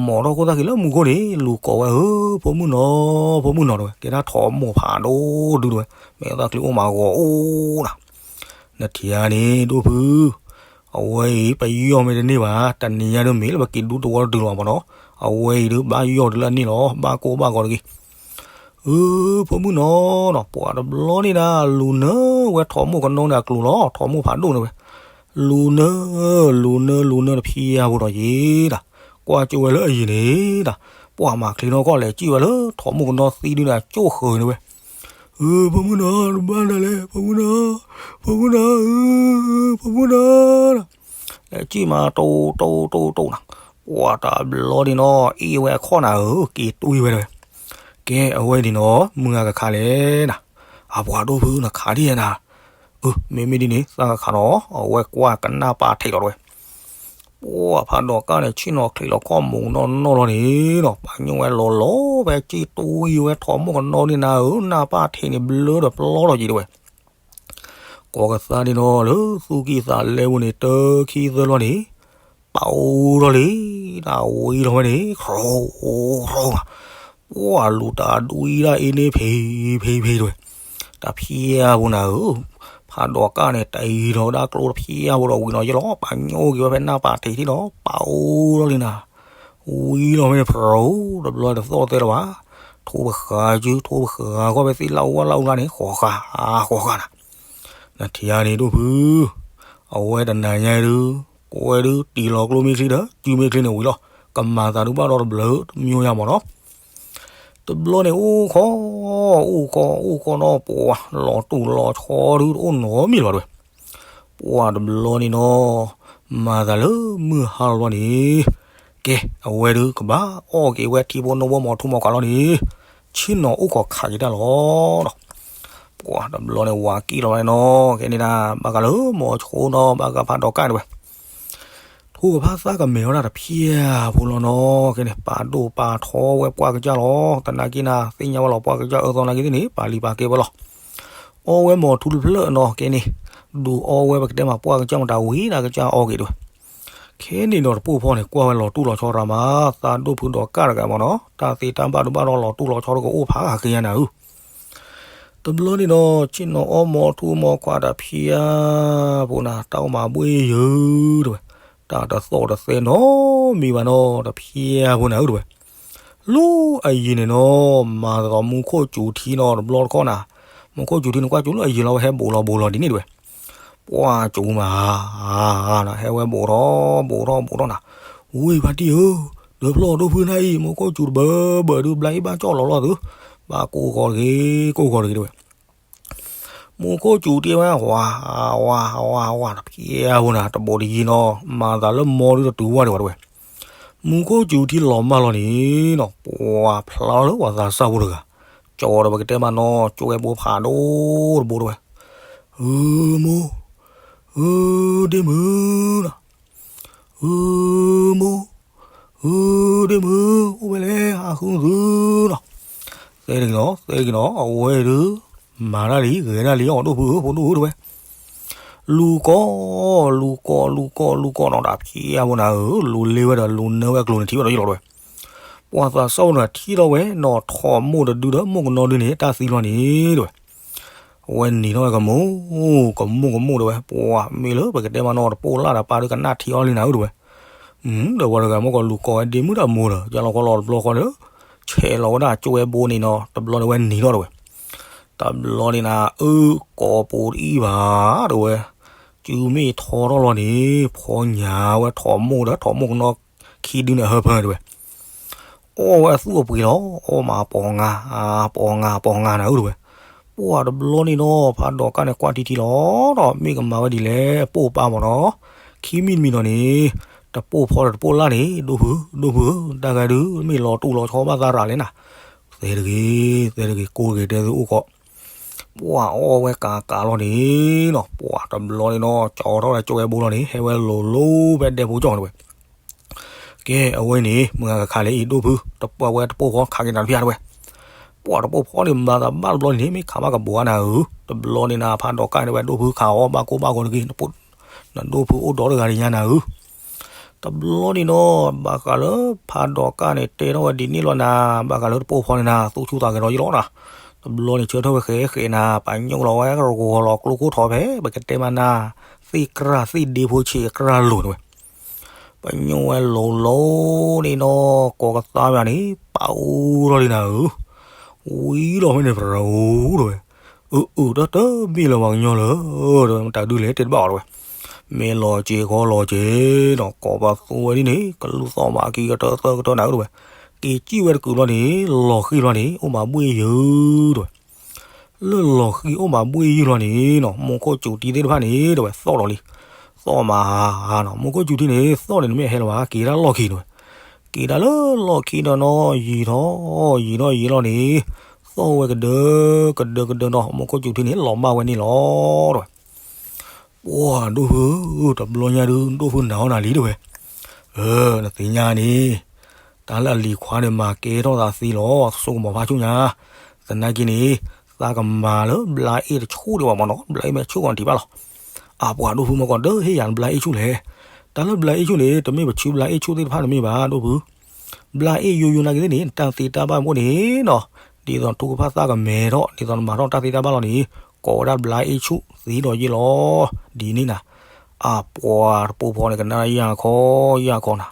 မိာ်ထီၣ်ခိၣ်သၣ်ခံလၢမူခိၣ်န့ၣ် လူၤကိးဝဲဧၢ, ဖိမုၣ်နီၤ, ဖိမုၣ်နီၤတဲဝဲ, ကဲဒၣ်ထိးမိၢ်ဖးဒိၣ်ဒုတဲဝဲ, မ့ၢ်သၣ်ချံအိၣ်မးဂီၤအိၣ်နီၤ, နထံၣ်ဧါန့ၣ် ဒိၣ်ဖု အဝဲအံၤ ပယီၢ်မ့ၢ်တန့ၢ်ဘၣ်, တနံၤညါဒုးမ့ၢ်လၢပက့ၤဒူသဝီတတုၤလီၤမးနီၤ, အဝဲအံၤဒုးဘၣ်ယီၢ်တုၤလၢအန့ၣ်လီၤ, ဘၣ်ကိၢ်ဘၣ်ဂီၤတဂ့ၤ. အၢ ဖိမုၣ်နီၤနီၤ, ပှၤတဘျီန့ၣ်ဒၣ် လူၤနၢဝဲထိးမိၢ်ကနီန့ၣ်အကျိၤလီၤ, ထိးမိၢ်ဖးဒိၣ်န့ၣ်ဝဲ, လူၤနၢ လူၤနၢ လူၤနၢတဖျၢၣ်ဖိဒီးယံၤဒၣ်, ကွၢ်ကၠိဝဲလၢအယံၤန့ၣ်ဒၣ်, ပှၤမၤချ့နီၢ်ကီၢ်လဲၤစံၣ်ဝဲလၢထိးမိၢ်ကနီသံဒုန့ၣ် အကၠိၣ်ဃၢၤန့ၣ်ဝဲ အၢ ဖိမုၣ်နီၤ တဘၣ်ဒၣ်လဲၣ် ဖိမုၣ်နီၤ, ဖိမုၣ်နီၤ အၢ ဖိမုၣ်နီၤ, လဲၤစံၣ်မးတိၢ်တိၢ်တိၢ်တိၢ်နီၤ, ပှၤတဘျီန့ၣ်နီၤ အ့ၣ်ဝဲအခီၣ်နၤဧၢ က့ၤတွံၢ်ဝဲတဲဝဲ, ကဲအဝဲန့ၣ်နီၤ မုၢ်ဂၤကခးလဲၣ်နၤ, အပှၤဒိၣ်ဖုနခးဒ်ယဲနၤ, အၢ မ့မ့ၢ်ဒ်န့ၣ် သးကခးနီၤ, အဝဲကွၢ်ကနၣ်ပာ်ထံးလီၤတဲဝဲ ပှၤဖးဒိးကၣ်န့ၣ် ဆ့ၣ်နီၤချံးလီၤခီၣ်မူးနီၢ်နီၢ်လီၤန့ၣ်နီၤ, ပာ်ညိၣ်ဝဲလီၤလီၤ ဖဲစံၣ်တွံၢ်ဝဲထိးမိၢ်ကနီန့ၣ်နၤဧၢ, နၢ်ပၢ်ထံးန့ၣ်ဘျၢဒီးပျီထီၣ်က့ၤတဲဝဲ, ကိးကသါန့ၣ်နီၤ လၢသူၣ်ကံၢ်သးလဲပူၤန့ၣ် တခံသၢလီၤန့ၣ် ပာ်အိၣ်ထီၣ်လံ, တၢ်ဝံလီၤဝဲန့ၣ် ခရိခရိ, ပှၤလူၤတၢ်ဒွံတၢ်အ့န့ၣ်ဖံးဖံးဖံးတဲဝဲ, တဖျၢၣ်ဖိနၤဧၢ, ဖးဒိးကၣ်န့ၣ် တအံၤဒီးဝဲဒၣ်ကျိတဖျၢၣ်ဖိဒီးဝံၤနီၤယဲလီၤ, ပာ်ညိၣ်က့ၤဝဲဖဲနၢ်ပၢ်ထံးထံၣ်ဒီး ပာ်အိၣ်ထီၣ်လံနၤ, ဝံလီၤဝဲန့ၣ် ဖရိတဘျီတသီၣ်သဲလၢၤဘၣ်, ထိပဃာ်စု ထိပဃာ်ခီၣ်ဖဲသ့ၣ်လၢအူဝဲလၢအူလါန့ၣ် ဃီၤဃာ်ဃီၤဃာ်နၤ, နထံၣ်ဧါန့ၣ်ဒိၣ်ဖု, အဝဲတနၤညါဒုး ကွဲဒုးတံၢ်လီၤကျိမ့ၢ်ချံဒီး စုမ့ၢ်ချံန့ၣ်ဝံၤလီၤ, ကမၤသးဒုးဘၣ်ဒီးတဘျုးတမံၤယါမးနီၤ တဘျီန့ၣ်အိၣ်ခိး, အိၣ်ခိး အိၣ်ခိးနီၤ ပှၤလီၤတူၢ်လီၤဆီဒုးတအိၣ်နီတမံၤလၢၤဘၣ်တဲဝဲ, ပှၤတဘျီန့ၣ်နီၤ မၤသးလၢမုၢ်ဟါလီၤန့ၣ်, ကဲ အဝဲဒုးကဘၣ်အီၣ်က့ၤဝဲထံဖိနိဖိမီၤထူမီၤခးလီၤန့ၣ်, ဆ့ၣ်နီၤအိၣ်ခိးခးက့ၤတၢ်လီၤနီၤ, ပှၤတဘျီန့ၣ် ဝၤကံၣ်လီၤဝဲနီၤ ကဲန့ၣ်ဒၣ် ဘၣ်ဃးလၢမိၤဆိနီၤ ဘၣ်ဃးဖးဒိးကၣ်တဲဝဲ ထိၣ်ကဖၣ်သၣ်ကမဲာ်ဝဲဒၣ်တဖျၢၣ်ဖိလီၤနီၤ, ကဲန့ၣ် ပာ်ဒိၣ်ပာ်ထီဝဲပှၢ်ကစၢ်လီၤ, သနာ်က့နၤ သ့ၣ်ညါဝဲလီၤပှၢ်ကစၢ်အၢသီနာ်က့သ့ၣ်န့ၣ် ပာ်လံၤပာ်ကဲဝဲလီၤ, အီဝဲမိၤထူတဖျၢၣ်နီၤ ကဲန့ၣ်, ဒုးအီဝဲပကတဲမးပှၢ်ကစၢ်မတၤဝံၤဒၣ်ကစၢ်အီက့ၤတဲဝဲ, ခဲန့ၣ်ဒီးတပိၢ်ဖီန့ၣ် ကွၢ်ဝဲလီၤတူၢ်လီၤဆီရၤမး, သးဒိၣ်ဖုဒီးကၣ်တဂၤမးနီၤ, တၢ်သ့တၢ်ဘၣ်ဒိဘၣ်ထီလီၤတူၢ်လီၤဆီတကအိၣ်ဖးဂၤက့ၤညါနၤဧၢ တဘျီန့ၣ်ဒီး ဆ့ၣ်နီၤအီမိၤထူမိၤခွါတဖျၢၣ်ဖိနၤ တၢ်အိၣ်မၤဘှ့ၣ်ယုၤတဲဝဲ, တၢ်တသီၣ်တသဲနီတမံၤဘၣ်နီၤ တဖျၢၣ်ဖိနၤဧၢတဲဝဲ, လၢအယံၤန့ၣ်နီၤ မၤသးဒီးမူခိၣ်စူၤထံနီၤ တဘျီတခီၣ်နၤ, မူခိၣ်စူၤထံန့ၣ် ကွၢ်စူၤလၢအယံၤလီၤဝဲ ဟဲဘူးလီၤဘူးလီၤဒ်န့ၣ်တဲဝဲ, ပှၢ်စူၤမး ဟဲဝဲဘူးထီၣ်ဘူးထီၣ်နၤ, ဝံၤဖါတံၢ်ဧၢ, ဒၢးဖျီၣ်ဒိၣ်ဖုနၢ်အံၤ မူခိၣ်စူၤတဘၢဘၢဒုး ဘျါအံၤဘၣ်ကၠီၣ်လီၤလီၤသု, ဘၣ်ကိၢ်ဂီၤတဂ့ၤ ကိၢ်ဂီၤတဂ့ၤတဲဝဲ မူခိၣ်စူၤထံဝဲ ဝါ ဝါ ဝါ ဝါ တဖျၢၣ်ဖိနၤ တဘိးတယံၤနီၤ မၤသးလၢမီဒုးတတုၤဝဲဒံးဘၣ်တဲဝဲ, မူခိၣ်စူၤထံလီၤမၢ်လီၤန့ၣ်နီၤ ပှၤဖျါလၢပှၤသးစၢ်ဖိတဂၤ, ကၠီဒီးပကတဲမးနီၤ ကၠိဝဲဘိဖးဒိၣ်တဘိတဲဝဲ, အၢမိၢ်, အၢဒ့မုၣ်နီၤ အၢ မိၢ်, အၢ ဒ့မုၣ်, အိၣ်ဝဲလဲၣ် ဟးဃုသုနီၤ, သဲတဂ့ၤနီၤ သဲတဂ့ၤနီၤ အဝဲဒုး မၤတၢ်လံ ဂဲၤတၢ်လံ အီၣ်ဒိၣ်ဖုဧၢ ဖိဒိၣ်ဧၢတဲဝဲ, လူၤကိး လူၤကိး လူၤကိး လူၤကိးနီၤ တၢ်ဖံးအါဖိနၤဧၢ လူၤလ့ဝဲဒီးလူၤနၢဝဲအကျိၤန့ၣ်ထံၣ်ဘၣ်ဒီးယလီၤတဲဝဲ, ပှၤသးစၢ်ဖိနၤထံၣ်ထီၣ်ဝဲနီၤ ထိးမိၢ်တဒုဒီးမိၢ်ကနီဒုန့ၣ် တၢ်သံလီၤန့ၣ်တဲဝဲ အဝဲနံၤထီၣ်ဝဲကမူၣ် ကမူၣ်ကမူၣ်တဲဝဲ ပှၤမ့ၢ်လၢပကတဲမးနီၤ တပိၢ်လၢ်ဒီးပၢ်ဒုးကနၣ်ထံအီၤလံနၤဧၢတဲဝဲ, ဒီးပှၤတဂၤမ့ၢ်ကီးလူၤကိးဝဲဒ့မုၣ်ဒီးမိၢ်ဒီး ကလီၤကီလီၤတဘျီဃီဒီး ဆဲးလီၤဝဲဒၣ်ကၠိဝဲဘိန့ၣ်နီၤ တဘျီန့ၣ်ဝဲနံၤထီၣ်တဲဝဲ, တဘျီန့ၣ်နၤ အၢကိးပူၤတအံၣ်ဘၣ်တဲဝဲ, စုမ့ၢ်ထီထီၣ်လီၤန့ၣ် ဖီညါဝဲထိးမိၢ်ဒီးထိးမိၢ်ကနီခံဒုန့ၣ်အဟၢဖၢတဲဝဲ အီၣ်ဝဲအသူၣ်အပှ့ၤလီၤ အီၣ်မးပိာ်ငါ ပိာ်ငါ ပိာ်ငါနၤဧၢတဲဝဲ, ပှၢ်တဘျီန့ၣ်နီၤ ဖးဒိးကၣ်န့ၣ်ကွၢ်ထံထံလီၤဒီး မ့ၢ်ကမၤဝဲဒ်လဲၣ် ပိၢ်ပၢ်မးနီၤ, ခံမံၤတမံၤနီၤန့ၣ် တပိၢ်ဖီဒီးတပိၢ်လၢ်န့ၣ် ဒိၣ်ဖု ဒိၣ်ဖုဧၢ တၢ်ဂၤဒုး မ့ၢ်လီၤတူၢ်လီၤဆီဘၣ်သးရၤလဲၣ်နၤ, သဲတဂ့ၤ သဲတဂ့ၤ ကိးဂ့ၤတဲသုအိၣ်ကီး ပှၢ်အီၣ်ဝဲကၤကၤလီၤန့ၣ်နီၤ ပှၢ်တဘျီန့ၣ်နီၤ ကၠီထီၣ်ဝဲကၠိဝဲဘိလီၤန့ၣ် ဟဲဝဲလိၤလိၤဖဲဒဲဖိကၠီန့ၣ်တဲဝဲ ကဲ အဝဲန့ၣ် မုၢ်ဂၤကခးလၢအံၤ ဒိၣ်ဖု တပှၢ်ဝဲတပိၢ်ဖီခးက့ၤနၤတဖၣ်တဲဝဲ, ပှၢ်တပိၢ်ဖီန့ၣ် မၤသးဘၣ်တဘျီန့ၣ် မ့ၢ်ခးဘၣ်ကဘိးအါနၤဧၢ, တဘျီန့ၣ်နၤ ဖးဒိးကၣ်န့ၣ်ဝဲ ဒိၣ်ဖုခးအီၣ်ဘၣ်ကိၢ်ဘၣ်ဂီၤတဂ့ၤ နဒိၣ်ဖုအိၣ်ဒီတဂၤတညါနၤဧၢ, တဘျီန့ၣ်နီၤ ဘၣ်ဃးလၢဖးဒိးကၣ်န့ၣ် တဲထီၣ်ဝဲဒ်န့ၣ်လီၤနၤ, ဘၣ်ဃးလၢတပိၢ်ဖီန့ၣ်နၤ သူၣ်ဆူၣ်သးဂဲၤဒီးယံလီၤနၤ. တဘျီန့ၣ်ဆၢထၢၣ်ဝဲဃဲးဃဲးနၤ, ပညိၣ်လီၤဝဲကရဂီၤလီၤကျိခိၣ်ထီၣ်ဖဲ ပကတဲမးနၤ, သ့ၣ်ကြၢ်သ့ၣ်ဒ့ဖိဆံးအကြၢ်လိၤန့ၣ်ဝဲ ပညိၣ်ဝဲလိၤလိၤန့ၣ်နီၤ, ကိးကသါမးန့ၣ် ပာ်အိၣ်ထီၣ်လံနၤဧၢ, ဝံၤလီၤဖဲန့ၣ် ပရၤအိၣ်ထီၣ်ဝဲ, အၢ အၢ တၢ်တမ့ၢ်လၢၤပှၤကညီလၢၤ, တၢ်ဒုးလဲၤတဲတဘၣ်အီၤတဝဲ, မ့ၢ်လီၤစ့ၢ်ကီးလီၤစ့ၢ်နီၤ, ကိးပသူဝဲဒ်န့ၣ် ကလူၢ်သီၣ်မးက့ၤကတၢၢ်သၢကတၢၢ်နၤဧၢတဝဲ, က့ၤစံၣ်ဝဲတကုာ်ဘျီန့ၣ် လီၤဃံၢ်ဘျီန့ၣ် အိၣ်မးဘှ့ၣ်ယုၢ်တဝဲ လၢလီၤဃံၢ်အိၣ်မးဘှ့ၣ်ယုၢ်လီၤန့ၣ်နီၤ, မူခိၣ်စူၤထံသ့ၣ်တဖၣ်န့ၣ် တဝဲသီၣ်ဒီးလံ, သီၣ်မးနီၤ, မူခိၣ်စူၤထံန့ၣ် သီၣ်န့ၣ် နမ့ၢ်ဟဲလၢၤဘၣ် က့ၤတၢ်လီၢ်ခံတဝဲ, က့ၤတၢ်လၢလီၢ်ခံဒီးနီၤ, ယံာ်ထီၣ် ယံာ်ထီၣ်ယံာ်လီၤန့ၣ်, သီၣ်ဝဲကဒၢ ကဒၢကဒၢနီၤ, မူခိၣ်စူၤထံန့ၣ် လီၤဘၣ်ဝဲန့ၣ်လီၤတဝဲ ပှၤဒိၣ်ဖု, တဘျီညါဒုး ဒိၣ်ဖုနၤအီၣ်နၤလံတဝဲ, နသ့ၣ်ညါန့ၣ်, တၢ်လၢအလံၤခွါန့ၣ် မၤကဲထီၣ်သးသ့လီၤ, ဆိကမိၣ်ဖးဆူၣ်ညါ, သနာ်က့န့ၣ်, သးကမၤလၢဘျါအ့ၣ်တဆူၣ်ဒံးဘၣ်မ့ၢ်နီၤ, ဘျါအ့ၣ်မ့ၢ်ဆူၣ်ကီးတံၢ်ဘၣ်လီၤ, အပှၤဒိၣ်ဖုမ့ၢ်ကီးဒၢဟ့ၣ်ယၤဘျါအ့ၣ်ဆူၣ်လဲၣ်, တၢ်လၢဘျါအ့ၣ်ဆူၣ်န့ၣ် တမ့ၢ်ပဆူဘျါအ့ၣ်ဆူၣ်သ့ၣ်တဖၣ်န့ၣ်မ့ၢ်ဘၣ်ဒိၣ်ဖု ဘျါအ့ၣ်ယိယိနာ်က့သ့ၣ်န့ၣ် နတၢ်သ့တၢ်ဘၣ်မိၣ်န့ၣ်နီၤ, ဒ်သိးနထုကဖၣ်သၣ်ကမဲထီၣ် ဒ်သိးနမၤထီၣ်တၢ်သ့တၢ်ဘၣ်လီၤန့ၣ်, ကိးဝဲဒၣ်ဘျါအ့ၣ်ဆူၣ်သ့ဒီးယ့ၢ်လီၤ, ဒ်န့ၣ်နၤ, အပှၤတပိၢ်ဖီန့ၣ် ကနၣ်ယၢ်ခီယၢ်ခီနၤ,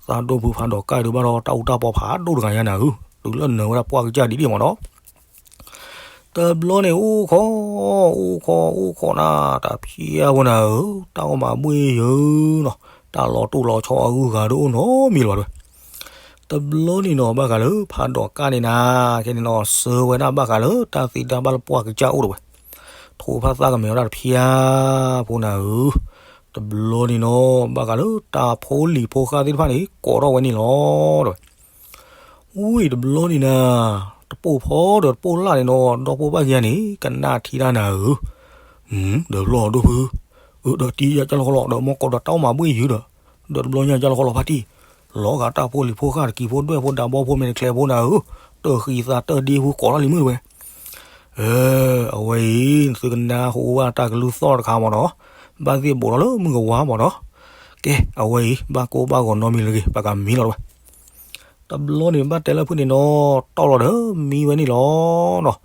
သးဒိၣ်ဖုဖးဒိးကၣ်ဒုးဘၣ်ဒီးတၢ်အူတၢ်ပီဖးဒိၣ်တဂၤညါနၤဧၢ, တုၤလၢနၢၤဝဲဒၣ်ပှၢ်ကစၢ်ဒ်ဒ်မ့ၢ်နီၤ တဘျီန့ၣ်အိၣ်ခိး, အိၣ်ခိး အိၣ်ခိးနၤ, တၢ်ဖံးအါဖိနၤဧၢ, တၢ်အိၣ်မးဘှ့ၣ်ယၢ်နီၤ, တၢ်လီၤတိၢ်လီၤဆီအဂုၤအဂၤဒုးအိၣ်နီတမံၤလၢၤဘၣ်တဝဲ, တဘျီန့ၣ်နီၤ ဘၣ်ဃးလၢဖးဒိးကၣ်န့ၣ်နၤ, ခဲန့ၣ်နီၤ ဆၢဝဲဒၣ်ဘၣ်ဃးလၢတၢ်သ့တၢ်ဘၣ်လၢပှၢ်ကစၢ်အိၣ်တဝဲ, ထုကဖၣ်သၣ်ကမဲဝဲဒၣ်တဖံးအါဖိနၤဧၢ, တဘျီန့ၣ်နီၤ ဘၣ်ဃးလၢတၢ်ဖိလံၤဖိဃၢ်သ့ၣ်တဖၣ်န့ၣ် ကိးထီၣ်ဝဲန့ၣ်လီၤတဝဲ ဝံၤတဘျီန့ၣ်နၤ, တပိၢ်ဖီဒီးတပိၢ်လၢ်န့ၣ်နီၤ ဒီပုၢ်ဝဲၢ်ခံဂၤန့ၣ် ကနၣ်ထံတၢ်နၤဧၢ, ဒီးဘျီဒိၣ်ဖု, ဒီးတံၤယၤကၢ်လီၤဃီလီၤ ဒီးမ့ၢ်ကီးဒီးတၢ်အိၣ်မးဘှ့ၣ်ယၢ်ဒီး, ဒီးတဘျီညါကၢ်လီၤဃီလီၤဖါတံၢ်, လီၤဂာ်တၢ်ဖိလံၤဖိဃၢ်တကံၤဖိဒွဲၣ်ဖိဒၣ်ဘီဖိမဲာ်တချဲးဖိနၤဧၢ, တၢ်ဃံသးတၢ်ဒ့ဖိကိးထီၣ်လံမုၢ်တဝဲ အဝဲအံၤ သုကနၢ်ဟူဘၣ်တၢ်ကလုၢ်သီၣ်တခါမ့ၢ်နီၤ, ဘၣ်သ့ၣ်ဘူးထီၣ်လၢမုၢ်ကဝါမ့ၢ်နီၤ, ကဲ အဝဲအံၤ ဘၣ်ကိၢ်ဘၣ်ဂီၤနီတမံၤလၢၤဂ့ၤ ပကမံလီၤတဝဲ, တဘျီန့ၣ်ဘၣ်တဲလၢဖုန့ၣ်နီၤ တီၢ်လီၤဒီးမံဝဲန့ၣ်လီၤနီၤ,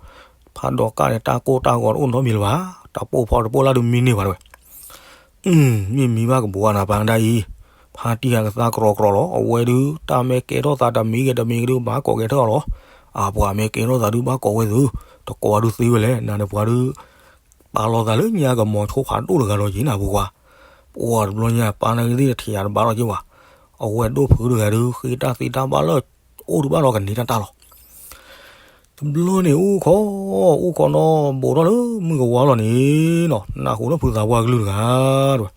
ဖးဒိးကၣ်န့ၣ် တၢ်ကိၢ်တၢ်ဂီၤတအိၣ်နီတမံၤလၢၤဘၣ်, တၢ်ပိၢ်ဖီတပိၢ်လၢ်ဒုးမံန့ၢ်ဘၣ်တဝဲ မ့ၢ်မံဘၣ်ကဘိးအနၤပၢ်ဒၣ်အံၤ, ဖါတံၢ်ဟးကသါကြီကြီလီၤ, အဝဲဒုး တၢ်မ့ၢ်ကဲထီၣ်သးတမံၤဂ့ၤတမံၤဂ့ၤဒုး ဘၣ်ကိးကဲထီၣ်လီၤ, အပှၤမ့ၢ်ကဲထီၣ်သးဒုး ဘၣ်ကိးဝဲသု, တကိးဝဲဒုးသ့ဝဲလဲၣ်, နၤန့ၣ်ပှၤဒုး ပာ်လီၤသးလၢညါကမီၤဆိဖးဒိၣ်တဂၤလီၤက့ၤနၤပှၤ, ပှၤတဘျီညါပာ်နၤဂ့ၤသ့ၣ်တထံၣ်ယၤတဘၣ်လီၤက့ၤဝဲ, အဝဲဒိၣ်ဖုတဂၤဒုး ဃ့တၢ်သ့တၢ်ဘၣ်လၢ အိၣ်ဒုးဘၣ်လီၤကန့ၢ်တၢ်တၢ်လီၤ တဘျီန့ၣ်အိၣ်ခိး, အိၣ်ခိးနီၤ ဘူးထီၣ်လၢမုၢ်ကဝါလီၤန့ၣ်နီၤ, နၢ်ဟူလၢဖုသးပှၢ်ကလုၢ်တဂၤ,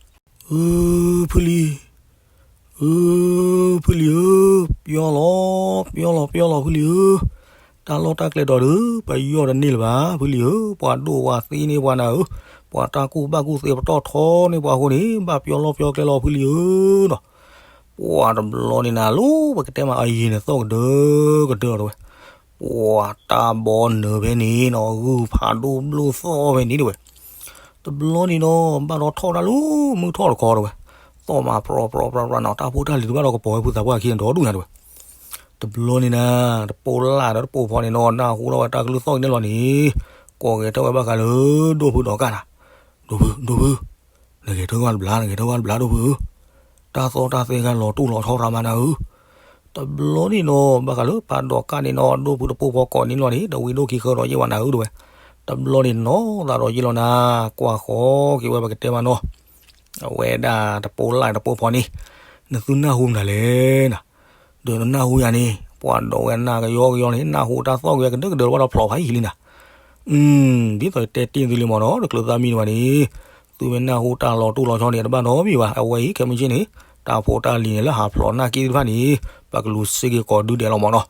အၢ ဖုလံၤ, အၢ ဖုလံၤဧၢ, ပျီလီၤ, ပျီလီၤ ပျီလီၤ ဖုလံၤဧၢ, တၢ်လီၢ်တၢ်ကျဲဒီးဒုး ပယီၢ်တန့ၢ်လၢၤဘၣ် ဖုလံၤဧၢ, ပှၤဒိၣ်ပှၤသ့န့ၢ်ပှၤနၤဧၢ, ပှၤတၢ်ကူၣ်ဘၣ်ကူၣ်သ့ပတီၢ်ထီန့ၢ်ပှၤအဃိန့ၣ် ဘၣ်ပျီလီၢ်ပျီကျဲလီၤဖုလံၤဧၢနီၤ ပှၤတဘျီန့ၣ်နၤ လီၤပကတဲမးအယံၤန့ၣ်သီၣ်ကဒၢကဒၢလီၤတဝဲ, ပှၤတၢ်ဘီနၢၤဖဲန့ၣ်နီၤ ဂုၢ်ဖးဒိၣ်ဘျိၣ်သီၣ်ဖဲန့ၣ်တဝဲ, တဘျီန့ၣ်နီၤ ဘၣ်ဒီးထီၣ်တၢ်လၢမုၢ်ထီၣ်တခီတဝဲ, သီၣ်မးပြီပြီပြီပြီနီၤ တၢ်ဖိတၢ်လံၤတဘၣ်ဒီးကပီၤဝဲဖုသးပှၢ်ခံဒီဒူၣ်ညါတဝဲ, တဘျီန့ၣ်နၤ တပိၢ်လၢ်ဒီးတပိၢ်ဖီန့ၣ်နီၤ နၢ်ဟူထီၣ်ဝဲတၢ်ကလုၢ်သီၣ်ကန့ၣ်လီၤန့ၣ်, ကိးဂဲၤထၢၣ်ဝဲဘၣ်ဃးလၢ ဒိၣ်ဖုဒီးကၢ်နၤ, ဒိၣ်ဖု ဒိၣ်ဖု နဂဲၤထၢၣ်ဝဲတဘျါ နဂဲၤထၢၣ်ဝဲတဘျါဒိၣ်ဖုဧၢ, တၢ်သီၣ်တၢ်သဲဂၤလီၤတိၢ်လီၤဆီရၤမးနၤဧၢ, တဘျီန့ၣ်နီၤ ဘၣ်ဃးလၢဖးဒိးကၢ်န့ၣ်နီၤ ဒိၣ်ဖုတပိၢ်ဖီကိးန့ၣ်လီၤန့ၣ် တဝံၤဒိၣ်ခံဃၢဒီးယ့ၢ်ဝဲနၤဧၢတဝဲ, တဘျီန့ၣ်နီၤသးဒီးယ့ၢ်လီၤနၤ, ကွၢ်ဃီက့ၤဝဲပကတဲမးနီၤ, အဝဲဒၣ်တပိၢ်လၢ်တပိၢ်ဖီန့ၣ်, နသုနၢ်ဟူမနုၤလဲၣ်နၤ ဒီးနနၢ်ဟူယၤန့ၣ် ပှၤဒိးဝဲနၢ်ကယီကယီန့ၣ် နၢ်ဟူတၢ်သီၣ်က့ၤကဒၢကဒၢဘၣ်ဒီးဖျိးဖးယံာ်လံနၤ, ဒ်သိးတဲတ့ၢ်သုလံမ့ၢ်နီၤ တချုးသးမံတဝဲန့ၣ်, သုမ့ၢ်နၢ်ဟူတၢ်လီၤတိၢ်လီၤဆီန့ၣ် တဘၣ်နီတမံၤဘၣ် အဝဲအံၤ ခဲမုၢ်ဆ့ၣ်န့ၣ်, တၢ်ဖိတၢ်လံၤန့ၣ် လၢဟးဖျိးနၢ်က့သ့ၣ်တဖၣ်န့ၣ်, ပကလူၤစ့က့ၤကိးဒုဒဲးလီၤမ့ၢ်နီၤ,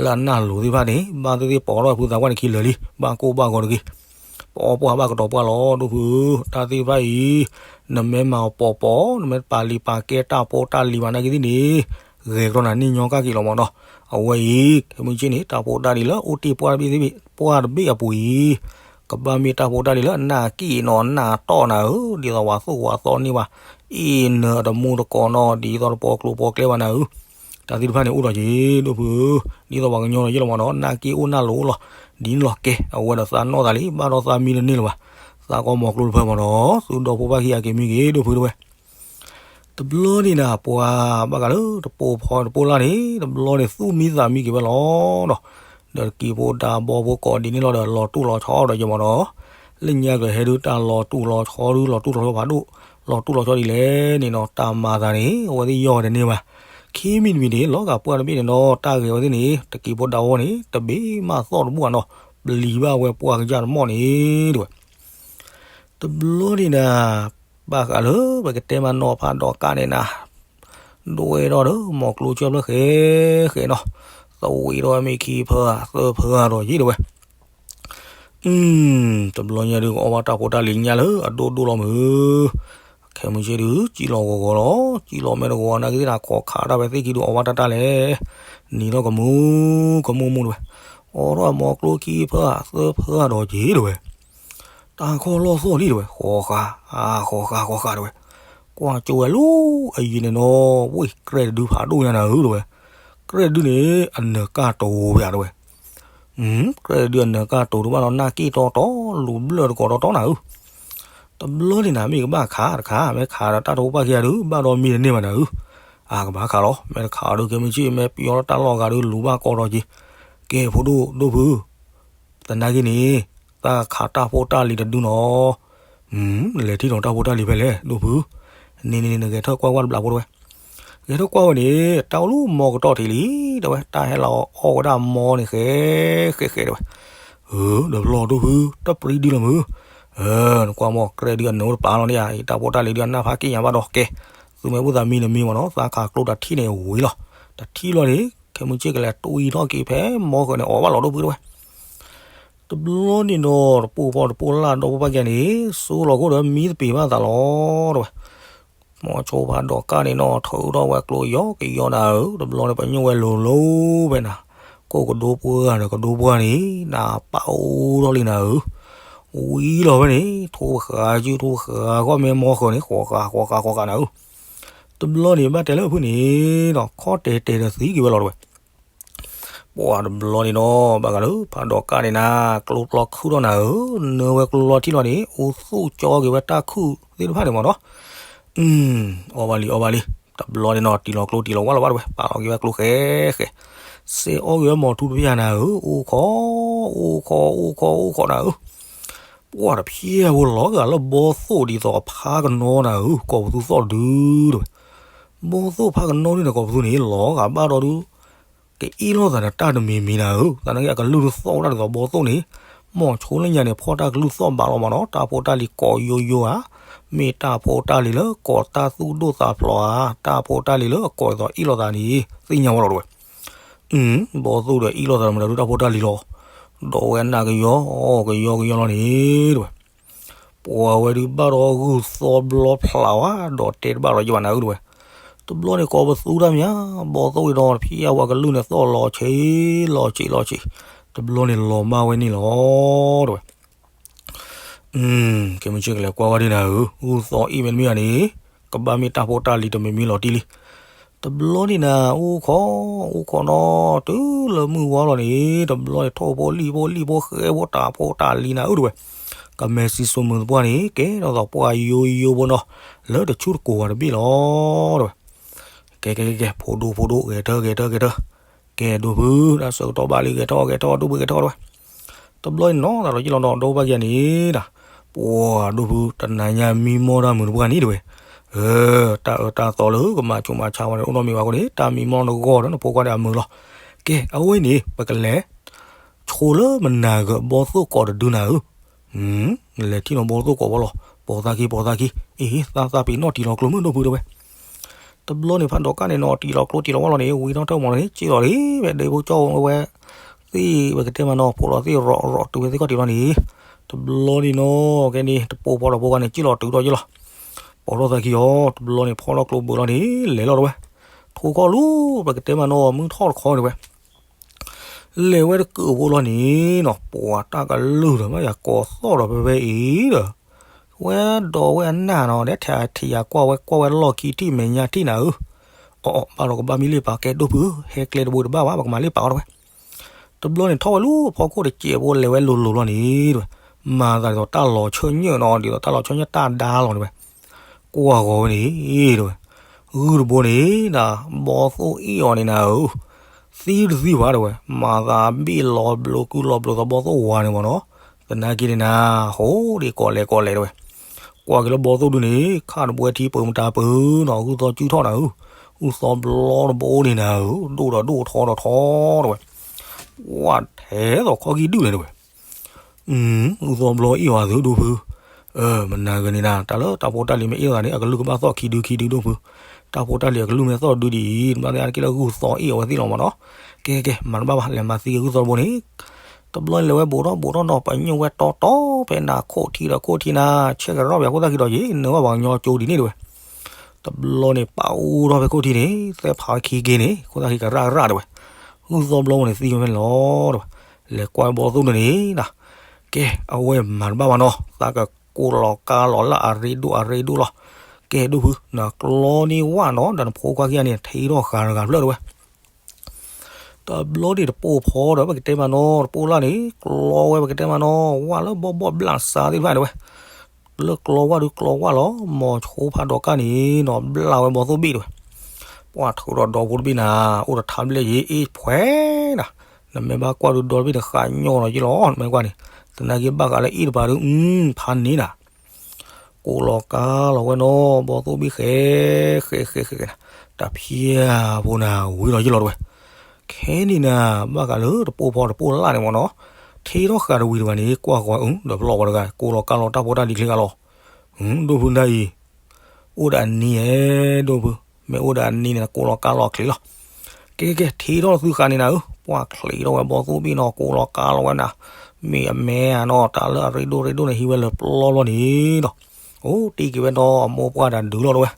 လၢအနၢ်လိၤသ့ၣ်တဖၣ်န့ၣ် ဘၣ်သ့ၣ်သ့ၣ်ပိာ်ထီၣ်ဖုသးပှၢ်န့ၣ်ခံလၢာ်လံ, ဘၣ်ကိၢ်ဘၣ်ဂီၤတဂ့ၤ ပအီပှၢ်ဘၣ်ကတီၤပှၢ်လီၤ ဒိၣ်ဖုဧၢ, တၢ်သ့ၣ်တဖၣ်အံၤ, နမ့ၢ်မၤအီၤပိာ်ပိာ် နမ့ၢ်ပာ်လံၤပာ်ကဲတၢ်ဖိတၢ်လံၤဘၣ်နာ်က့သ့ၣ်န့ၣ်, ဂဲၤကဒီးနၤန့ၣ်ညီကၣ်က့ၤလီၤမ့ၢ်နီၤ, အဝဲအံၤ ခဲမုၢ်ဆ့ၣ်န့ၣ် တၢ်ဖိတၢ်လံၤလၢအိၣ်တ့ၢ်ပှၢ်တဘ့ၣ်သ့ၣ်ဘ့ၣ် ပှၢ်တဘ့ၣ်အပူၤအံၤ, ကဘၣ်မ့ၢ်တၢ်ဖိတၢ်လံၤလၢအနၢ်က့ၤနီၤနၢ်တီၢ်နၤဧၢ, ဒ်သိးပှၤသိၣ်ပှၤသီန့ၢ်ပှၤ, အ့ၣ် နၢၤအတမူတကိးနီၤ ဒ်သိးတပိာ်ကျိၤပိာ်ကျဲဘၣ်နၤဧၢ, တၢ်သ့ၣ်တဖၣ်န့ၣ်အိၣ်ဒီးက့ၤ ဒိၣ်ဖုဧၢ, ဒ်သိးပှၤကညီလီၤယ့ၢ်လီၤမးနီၤ နၢ်က့အိၣ်နၢ်လိၤလီၤ, ဒ်န့ၣ်လီၤကဲ အဝဲဒီးသးနီၣ်သးလံ ဘၣ်ဒီးသးမံတန့ၢ်လၢၤဘၣ်, သးကီမီၤကျိတဖၣ်မးနီၤ သုဒီဖိပၢ်ခံဂၤက့ၤမံက့ၤ ဒိၣ်ဖုတဝဲ တဘျီန့ၣ်နၤ ပှၤဘၣ်ဃးလၢတပိာ်ဖီတပိာ်လၢ်န့ၣ် တဘျီန့ၣ် သူၣ်မံသးမံက့ၤဝဲလီၤဒီး, ဒီးတကံဖိဒါဘီဖိကိးဒ်န့ၣ်လီၤဒီး လီၤတူၢ်လီၤဆီဒီးယမးနီၤ, လၢညါကဟဲဒုးတၢ်လီၤတူၢ်လီၤဆီဒုး လီၤတူၢ်လီၤဆီဖးဒိၣ်, လီၤတူၢ်လီၤဆီဒ်လဲၣ်န့ၣ်နီၤ တၢ်မၤသးန့ၣ် အဝဲသ့ၣ်ယီၢ်ဝဲတန့ၢ်ဘၣ်, ခံမံၤတမံၤန့ၣ် လီၤဂာ်ပှၢ်တဘ့ၣ်န့ၣ်ဒီး တၢ်ဂဲၤဝဲသ့ၣ်န့ၣ် တကံဖိဒါဘီန့ၣ် တဘ့ၣ်မးသီၣ်တဘူၣ်ဘၣ်နီၤ, ပျံၤဘၣ်ဝဲပှၢ်ကစၢ်တမီၢ်န့ၣ် တဝဲ တဘျီန့ၣ်နၤ, ဘၣ်ဃးလၢပကတဲမးနီၤဖးဒီးကၣ်န့ၣ်နၤ, ဒိၣ်ဝဲဒီးမီၤကျိဆၢဖျၢၣ်ဃဲဃဲနီၤ, သဝံၤဒီးမ့ၢ်ခံဖၢသၢဖၢဒီးယ့ၢ်တဝဲ, တဘျီညါဒုးကအီၣ်ဘၣ်တၢ်ဖိတၢ်လံၤညါလၢအဒိၣ်ဒိၣ်လီၤမုၢ်, ခဲမုၢ်ဆ့ၣ်ဒုး ကံလီၤဂီၤဂီၤလီၤ, ကံလီၤမဲာ်တဂီၤနာ်က့သ့ၣ်နၤ ခိးခးတၢ်ဝဲသ့ၣ်ခံဒုးအီၣ်ဘၣ်တၢ်တၢ်လဲၣ်, နံၤထီၣ်ကမူကမူမူတဝဲ, အီၣ်ထီၣ်မီၤကျိခံဖၢသၢဖၢဒီးယ့ၢ်တဝဲ တၢ်ခီၣ်လီၢ်သီၣ်လံတဝဲ, ဃီဃာ်, ဃီဃာ်, ဃီဃာ်တဝဲ, ကွၢ်ကၠိဝဲလၢအယံၤန့ၣ်နီၤ, ဝ့ၢ်ကြဲတဒုဖးဒိၣ်ညါနၤဧၢတဝဲ, ကြဲတဒုန့ၣ် အနၢၤကၢ်တိၤဝဲတဝဲ, ကြဲတဒုအနၢၤကၢ်တိၤတဘၣ်ဒီး နၢ်က့တီတီ လူၤဘျၢၣ်တကိးတီတီနၤဧၢ, တဘျီန့ၣ်နၤ မ့ၢ်ကဘၣ်ခးတခါ မ့ၢ်ခးဒီးတၢ်တအိၣ်ဘၣ်ခံဂၤဒုး ဘၣ်ဒီးမံတန့ၢ်ဘၣ်နၤဧၢ, အကဘၣ်ခးလီၤ မ့ၢ်တခးဒုး ကဲမုၢ်ဆ့ၣ် မ့ၢ်ပယီၤလၢတၢ်လီၢ်ဂၤဒုး လူၤဘၣ်ကီဒီးက့ၤ, ကဲဖိဒိၣ်ဒိၣ်ဖု သနာ်က့န့ၣ် တၢ်ခးတၢ်ဖိတၢ်လံၤတဒုနီၤ, လဲၤထံၣ်ဒီးတၢ်ဖိတၢ်လံၤဖဲလဲၣ် ဒိၣ်ဖု, န့ၣ်န့ၣ်န့ၣ် နဂဲၤထၢၣ်ကွၢ်ဝဲတဘျီဖိတဝဲ, ဂဲၤထၢၣ်ကွၢ်ဝဲန့ၣ် တၢ်အိၣ်လၢမီကတီၢ်ထံးလံ တဝဲ တၢ်ဟဲလီၤအီၣ်ဝဲဒၣ်မီန့ၣ် ဃဲဃဲဃဲတဝဲ, ဒီးဘျီဒိၣ်ဖု တၢ်ပြံဒုလီၤမုၢ်, နကွၢ်မီၢ်ကြဲဒုအနၢၤတပာ်လီၤန့ၣ်ဧါ တၢ်ဖိတၢ်လံၤဒုအနၢ်ဖးက့ၣ်ညါဘၣ်ဒီးကဲ, သုမ့ၢ်ဘူၣ်သးမံန့ၣ်မံမ့ၢ်နီၤ သးခးကျိတထံၣ်န့ၣ်ဝံၤလီၤ, တထံၣ်လီၤန့ၣ် ခဲမုၢ်ဆ့ၣ်ကလဲၤတွံၢ်ထီၣ်က့ၤဖဲမီဃၢၤန့ၣ် အီၣ်ဘၣ်လီၤဒိၣ်ဖုတဝဲ တဘျီန့ၣ်နီၤ တပိၢ်ဖီတပိၢ်လၢ်ဒီးဖိပၢ်ကဲန့ၣ် စိလီၤခိၣ်ဒီးမံသပ့ၤဘၣ်သးလီၤတဝဲ, မီၤဆိဖးဒီးကၣ်န့ၣ်နီၤ ထုးထီၣ်ဝဲကျိယီကယီနၤဧၢ, တဘျီန့ၣ် ပညိၣ်ဝဲလိၤလိၤဖဲနၤ, ကိၣ်ကဒိပှၢ်ဒီးကဒိပှၢ်န့ၣ် နပာ်အိၣ်ထီၣ်လံနၤဧၢ, ဝံၤလီၤဖဲန့ၣ် ထိပဃာ်စုထိပဃာ်ဂီၢ်မ့ၢ်မီဃၢၤန့ၣ် ဃီဃာ်ဃီဃာ်ဃီဃာ်နၤဧၢ, တဘျီန့ၣ် ဘၣ်တဲလၢဖုန့ၣ်နီၤ ခီၣ်တဲာ်တဲာ်ဒီးသံက့ၤဝဲလီၤတဝဲ ပှၤတဘျီန့ၣ်နီၤ ဘၣ်ဃးလၢဖးဒီးကၣ်န့ၣ်နၤ ကျိပျီခုၣ်ထီၣ်နၤဧၢ, နၢဝဲကျိလီၤထံၣ်လီၤန့ၣ် အိၣ်သူၣ်ကၠီက့ၤဝဲတၢ်ခုၣ်သ့ၣ်တဖၣ်န့ၣ်မ့ၢ်နီၤ, အီၣ်ဘၣ်လံ အီၣ်ဘၣ်လံ, တဘျီန့ၣ်နီၤ တံၤလီၤကျိတံၤလီၤဝါလီၤဘၣ်တဝဲ ပာ်လီၤက့ၤဝဲကျိဃဲဃဲ, စဲးအီၣ်က့ၤဝဲမီၤထူတဖျၢၣ်နၤဧၢ, အိၣ်ခိး, အိၣ်ခိး, အိၣ်ခိး, အိၣ်ခိးနၤဧၢ ပှၤတဖျၢၣ်ဖိလီၤဂာ်လၢဘီသိၣ်ဒ်သိးအဖါကနီနၤဧၢ, ကိးပသူသီၣ်ဒုတဝဲ, ဘီသိၣ်ဖါကနီဒုန့ၣ် ကိးပသူန့ၣ် လီၤဂာ်ဘၣ်ဒီးဒု ကအ့ၣ်လိာ်သးဒီးတၢ်တမံၤမံၤနၤဧၢ, သနာ်က့အကလုၢ်ဒုသီၣ်ဝဲဒၣ်ဒ်သိးဘီသိၣ်န့ၣ်, မီၤဆိလၢညါန့ၣ် ဖီၣ်တၢ်ကလုၢ်သီၣ်ဘးလီၤမးနီၤ, တၢ်ဖိတၢ်လံၤကိးယိယိဧါ, မ့ၢ်တၢ်ဖိတၢ်လံၤလၢကိးတၢ်သူၣ်ဒိၣ်သးဖျိးဧါ, တၢ်ဖိတၢ်လံၤလၢအကိးဒ်သိးအ့ၣ်လိာ်သးန့ၣ် သ့ၣ်ညါဝဲလီၤတဝဲ ဘီသိၣ်ဒီးအ့ၣ်လိာ်သးမတၤဒုတၢ်ဖိတၢ်လံၤလီၤ, ဒီးဝဲနၢ်ကယီကယီကယီလီၤန့ၣ်တဝဲ, ပှၤဝဲဒုးဘၣ်ဒီးဂုၢ်သီဘျီဖျးဝဲဒီးတဲတဘၣ်လီၤယဘၣ်နၤဧၢတဝဲ, တဘျီန့ၣ်ကိးပသူတၢ်မး, ဘီသိၣ်ဝံၤဒီးဖံးအဝဲကလုၢ်န့ၣ်သီၣ်လီၤဆံးလီၤဆံးလီၤဆံး, တဘျီန့ၣ်လီၤမၢ်ဝဲန့ၣ်လီၤတဝဲ ကဲမုၢ်ဆ့ၣ်ကလဲၤကွၢ်ဝဲဒၣ်နၤဧၢ, ဂုၢ်သီအ့ၣ်မ့တမ့ၢ်ဧါန့ၣ်, ကဘၣ်မ့ၢ်တၢ်ဖိတၢ်လံၤတမံၤမံၤလီၤတံၢ်လံ. တဘျီန့ၣ်နၤ အိၣ်ခိး, အိၣ်ခိးနီၤ တုၤလၢမုၢ်ဝါလီၤန့ၣ်, တဘျီန့ၣ် ထိၣ်ဖိလံၣ်ဖိလံၣ်ဖိဃဲဖိတၢ်ဖိတၢ်လံၤနၤဧၢတဝဲ, ကမဲာ်စံၣ်စိၤမုာ်သပှၢ်န့ၣ် ကဲထီၣ်သးပှၢ်ယိယိဖိနီၤ, လၢတဆူတကိးဂၤတဘ့ၣ်လီၤတဝဲ. ကဲကဲကဲကဲ ဖိဒိၣ်ဖိဒိၣ် ဂဲၤထၢၣ်ဂဲၤထၢၣ်ဂဲၤထၢၣ်, ကဲဒိၣ်ဖု တၢ်ဆၢကတီၢ်ဘၣ်လံ ဂဲၤထီၣ်ဂဲၤထီၣ် ဒိၣ်ဖုဂဲၤထီၣ်တဝဲ. တဘျီန့ၣ်နီၤ သးဒီးယ့ၢ်လီၤဒီး ဒီပုၢ်ဝဲၢ်ကဲန့ၣ်ဒၣ်, ပှၤဒိၣ်ဖု တနၤညါမံမီၢ်တၢ်မုာ်တပှၢ်န့ၣ်တဝဲ, အၢ တၢ်အၢတၢ်သီလၢကမၤဆူးမၤဆါဝဲန့ၣ် အိၣ်နီတမံၤဘၣ်အဃိန့ၣ် တၢ်မံမီၢ်နဂီၢ်ဒီးနဖိခွါဒီးအမုာ်လီၤ. ကဲ အဝဲန့ၣ် ပကလဲၤ ဆိလၢမနၤဂၤဘီသိၣ်ကိးတဒုနၤဧၢ, လဲၤထံၣ်နီၤဘီသိၣ်ကိးဝဲလီၤ. ပိာ်သးခံ ပိာ်သးခံ, အ့ သးသးပ့ၤနီၣ်တံၤလီၤကျိမုၢ်ဒိၣ်ဖုတဝဲ. တဘျီန့ၣ် ဖးဒီးကၣ်န့ၣ်နီၤ တံၤလီၤကျိတံၤလီၤဝါလီၤန့ၣ် ဝံထီၣ်တၢ်မီၤလီၤန့ၣ် က့ၣ်လီၤလံ ဖဲဒဲဖိကၠီဝဲ သ့ၣ်ဝဲကတဲမးနီၤ ဖိးလီၤသ့ၣ်ရီးရီးတုၤဝဲသ့ၣ်ခီၣ်ထံးလီၤန့ၣ်, တဘျီန့ၣ်နီၤ ကဲန့ၣ် တပိာ်ဖီဒီးဖိခွါန့ၣ် က့ၣ်လီၤတုၤထီၣ်က့ၣ်လီၤ. ပိာ်ထီၣ်သးခံအီၤ တဘျီန့ၣ် ဖီၣ်ထီၣ်ကျိဘုးလီၤန့ၣ် လဲၤလီၤတဝဲ. ထိၣ်ခီၣ်လူၤ ပကတဲမးနီၤ မုၢ်ထီၣ်တခီန့ၣ်ဝဲ လဲၤဝဲတကုးဖိလီၤန့ၣ်နီၤ ပှၤတၢ်ကလုၢ်ဒီး မ့ၢ်ယၤကိးသီၣ်ဒီးဖဲဖဲအံၤဒီး ဝဲဒီးဝဲအနၢ်နီၤ ဒဲထဲထံၣ်ယၤကွၢ်ဝဲကွၢ်ဝဲလီၢ်ခံထံၣ်မဲာ်ညါထံၣ်နၤဧၢ, အီၣ်အီၣ် ဘၣ်ဒီးကဘၣ်မံလ့ၣ်ပာ်ကဲဒိၣ်ဖုဧၢ, ဟဲကျဲတဘိတဘၣ်ဘၣ် ပကမၤလ့ၣ်ပာ်အီၤတဝဲ. တဘျီန့ၣ်ထီၣ်ဝဲလူၤဖီခိၣ်တစဲးဖိလဲၤဝဲလိၤလိၤလီၤန့ၣ်တဝဲ, မၤသးဒ်သိးတၢ်လီၤဆၢညၣ်နီၤ ဒ်သိးတၢ်လီၤဆၢညၣ်တၢ်ဒါလီၤတဝဲ, ကွၢ်ဂီၤဝဲန့ၣ်တဝဲ, ဂုၢ်တဘိန့ၣ် ဘီသိၣ်အ့ၣ်အီၤန့ၣ်နၤဧၢ, သံတသံဘၣ်တဝဲ, မၤသးဘ့ၣ်လီၤဘျိးကုလီၤဘျိးသးဘီသိၣ်ဝါန့ၣ်မ့ၢ်နီၤ, သနာ်က့န့ၣ်နၤ, ဟိဒ်ကီးလဲၤကီးလဲၤတဝဲ, ကွၢ်က့ၤလၢဘီသိၣ်ဒုန့ၣ် ခၣ်တဘှဲထံပၢၤမတၤပၢၤနီၤ ဂုၢ်သီစုထီၣ်နၤဧၢ, ဂုၢ်သီဘျီတဘိန့ၣ်နၤဧၢ, ဒိၣ်ဒီးဒိၣ်ထီဒီးထီတဝဲ, ကွၢ်ထဲသိးခီၣ်ခံဒုၣ်န့ၣ်တဝဲ ဂုၢ်သီဘျီအ့ၣ်အီၤသုဒိၣ်ဖု, မနၤဂ့ၤန့ၣ်နၤ တၢ်လၢတၢ်ဖိတၢ်လံၤမ့ၢ်အ့ၣ်လိာ်သးန့ၣ် အကလုၢ်ကဘၣ်သီၣ်ခံဒုခံဒုဒိၣ်ဖု, တၢ်ဖိတၢ်လံၤအကလုၢ်မ့ၢ်သီၣ်ဒုဒ်အံၤ တဘျီန့ၣ်အါတက့ၢ်လၢဂုၢ်သီအ့ၣ်အီၤဝဲသ့ၣ်လီၤမ့ၢ်နီၤ, ကဲကဲ မၤတဘၣ်ဘၣ် လဲၤမၤသံဂုၢ်သီတဘိန့ၣ်, တဘျီန့ၣ်လဲၤဝဲဘူးထီၣ်ဘူးထီၣ်နီၤ ပညိၣ်ဝဲတီတီဖဲနၤခိၣ်ထံဒီးခိၣ်ထံနၤ ဆဲးကရီၣ်ပယၤခိၣ်သၣ်ခံဒီးယံၤ နၢၤဘၣ်ပှၤကညီကၠိဒ်န့ၣ်တဝဲ တဘျီန့ၣ် ပာ်အူထီၣ်ဖဲခိၣ်ထံန့ၣ် သဲဖးဝဲခံက့န့ၣ် ခိၣ်သၣ်ခံကရၣ်ကရၣ်တဝဲ, ဂုၢ်သီဘျီဝဲန့ၣ်သံဝဲဖဲန့ၣ်လီၤတဝဲ, လဲၤကွၢ်ဘီသိၣ်ဒုန့ၣ်နၤ, ကဲ အဝဲမၤတဘၣ်ဘၣ်နီၤ သးကကိးလီၤကါလီၤလၢအရ့ဒိၣ်အရ့ဒိၣ်လီၤ, ကဲဒိၣ်ဖု နကျီန့ၢ်ဝၣ်နီၤ ဒီးနဖိခွါခံဂၤန့ၣ် ထံထီၣ်ဃာ်တဂၤဖျၢၣ်တဝဲ တဘျီန့ၣ်တပိၢ်ဖီဒီး ပကတဲမးနီၤ တပိၢ်လၢ်န့ၣ် ကျီဝဲပကတဲမးနီၤ ဝၣ်လၢဘီၣ်ဘီၣ်ဘျၣ်စးသ့ၣ်တဖၣ်န့ၣ်ဝဲ, လၢကျီဝၣ်ဒုကျီဝၣ်လီၤ မ်ဆိဖးဒီးကၢ်န့ၣ်နီၤ ဘျၣ်ဝဲဘီသိၣ်ဘ့ၣ်တဝဲ, ပှၢ်ထုးဒီးဒီဖိတဘ့ၣ်နၤ အိၣ်ဒီးထါဘျဲၣ်ယ့အ့ၣ်ဖှဲနၤ, နမ့ၢ်ဘၣ်ကွၢ်ဒုဒီတဘ့ၣ်တဃာ်ညီလီၤယ့ၢ်လီၤ နမ့ၢ်ကွၢ်န့ၣ်, သနာ်က့ဘၣ်ဃးလၢအ့ၣ်တပၤဒု ဖးန့ၣ်နၤ ကိးလီၤကါလီၤဝဲနီၤ ဘီသိၣ်ဘ့ၣ်ဃဲ ဃဲ ဃဲ ဃဲ ဃဲ တၢ်ဖံးယၤဖိနၤ ဝံၤလီၤယ့ၢ်လီၤတဝဲ, ခဲန့ၣ်နၤ ဘၣ်ဃးလၢတပိၢ်ဖီတပိၢ်လၢ်န့ၣ်မ့ၢ်နီၤ, ထံထီၣ်ဃာ်တဝံၤတဝဲန့ၣ် ကွၢ်ဃီၤအု ဒီးပလီၢ်ဝဲတဂၤ ကိးလီၤကါလီၤတၢ်ဖိတၢ်လံၤချ့ဂၤလီၤ, ဒိၣ်ဖုနၤအံၤ အိၣ်ဒီးအနံၤဧဲ ဒိၣ်ဖု, မ့ၢ်အိၣ်ဒီးအနံၤန့ၣ် ကိးလီၤကါလီၤချ့လီၤ ကဲကဲ ထံထီၣ်သုဃာ်န့ၣ်နၤဧၢ, ပှၢ်ချံးထီၣ်ဝဲဘီသိၣ်ဘ့ၣ်နီၤ ကိးလီၤကါလီၤဝဲနၤ, မ့ၢ်အမဲဧါနီၤ တၢ်လၢအရ့ဒိၣ်ရ့ဒိၣ်န့ၣ် ဟံးဝဲလၢပျီလီၤန့ၣ်ဒီး, အိၣ်တ့ၢ်က့ၤဝဲဒီးအမိၢ်ပှၢ်တၢ်ဒုးလီၤတဝဲ,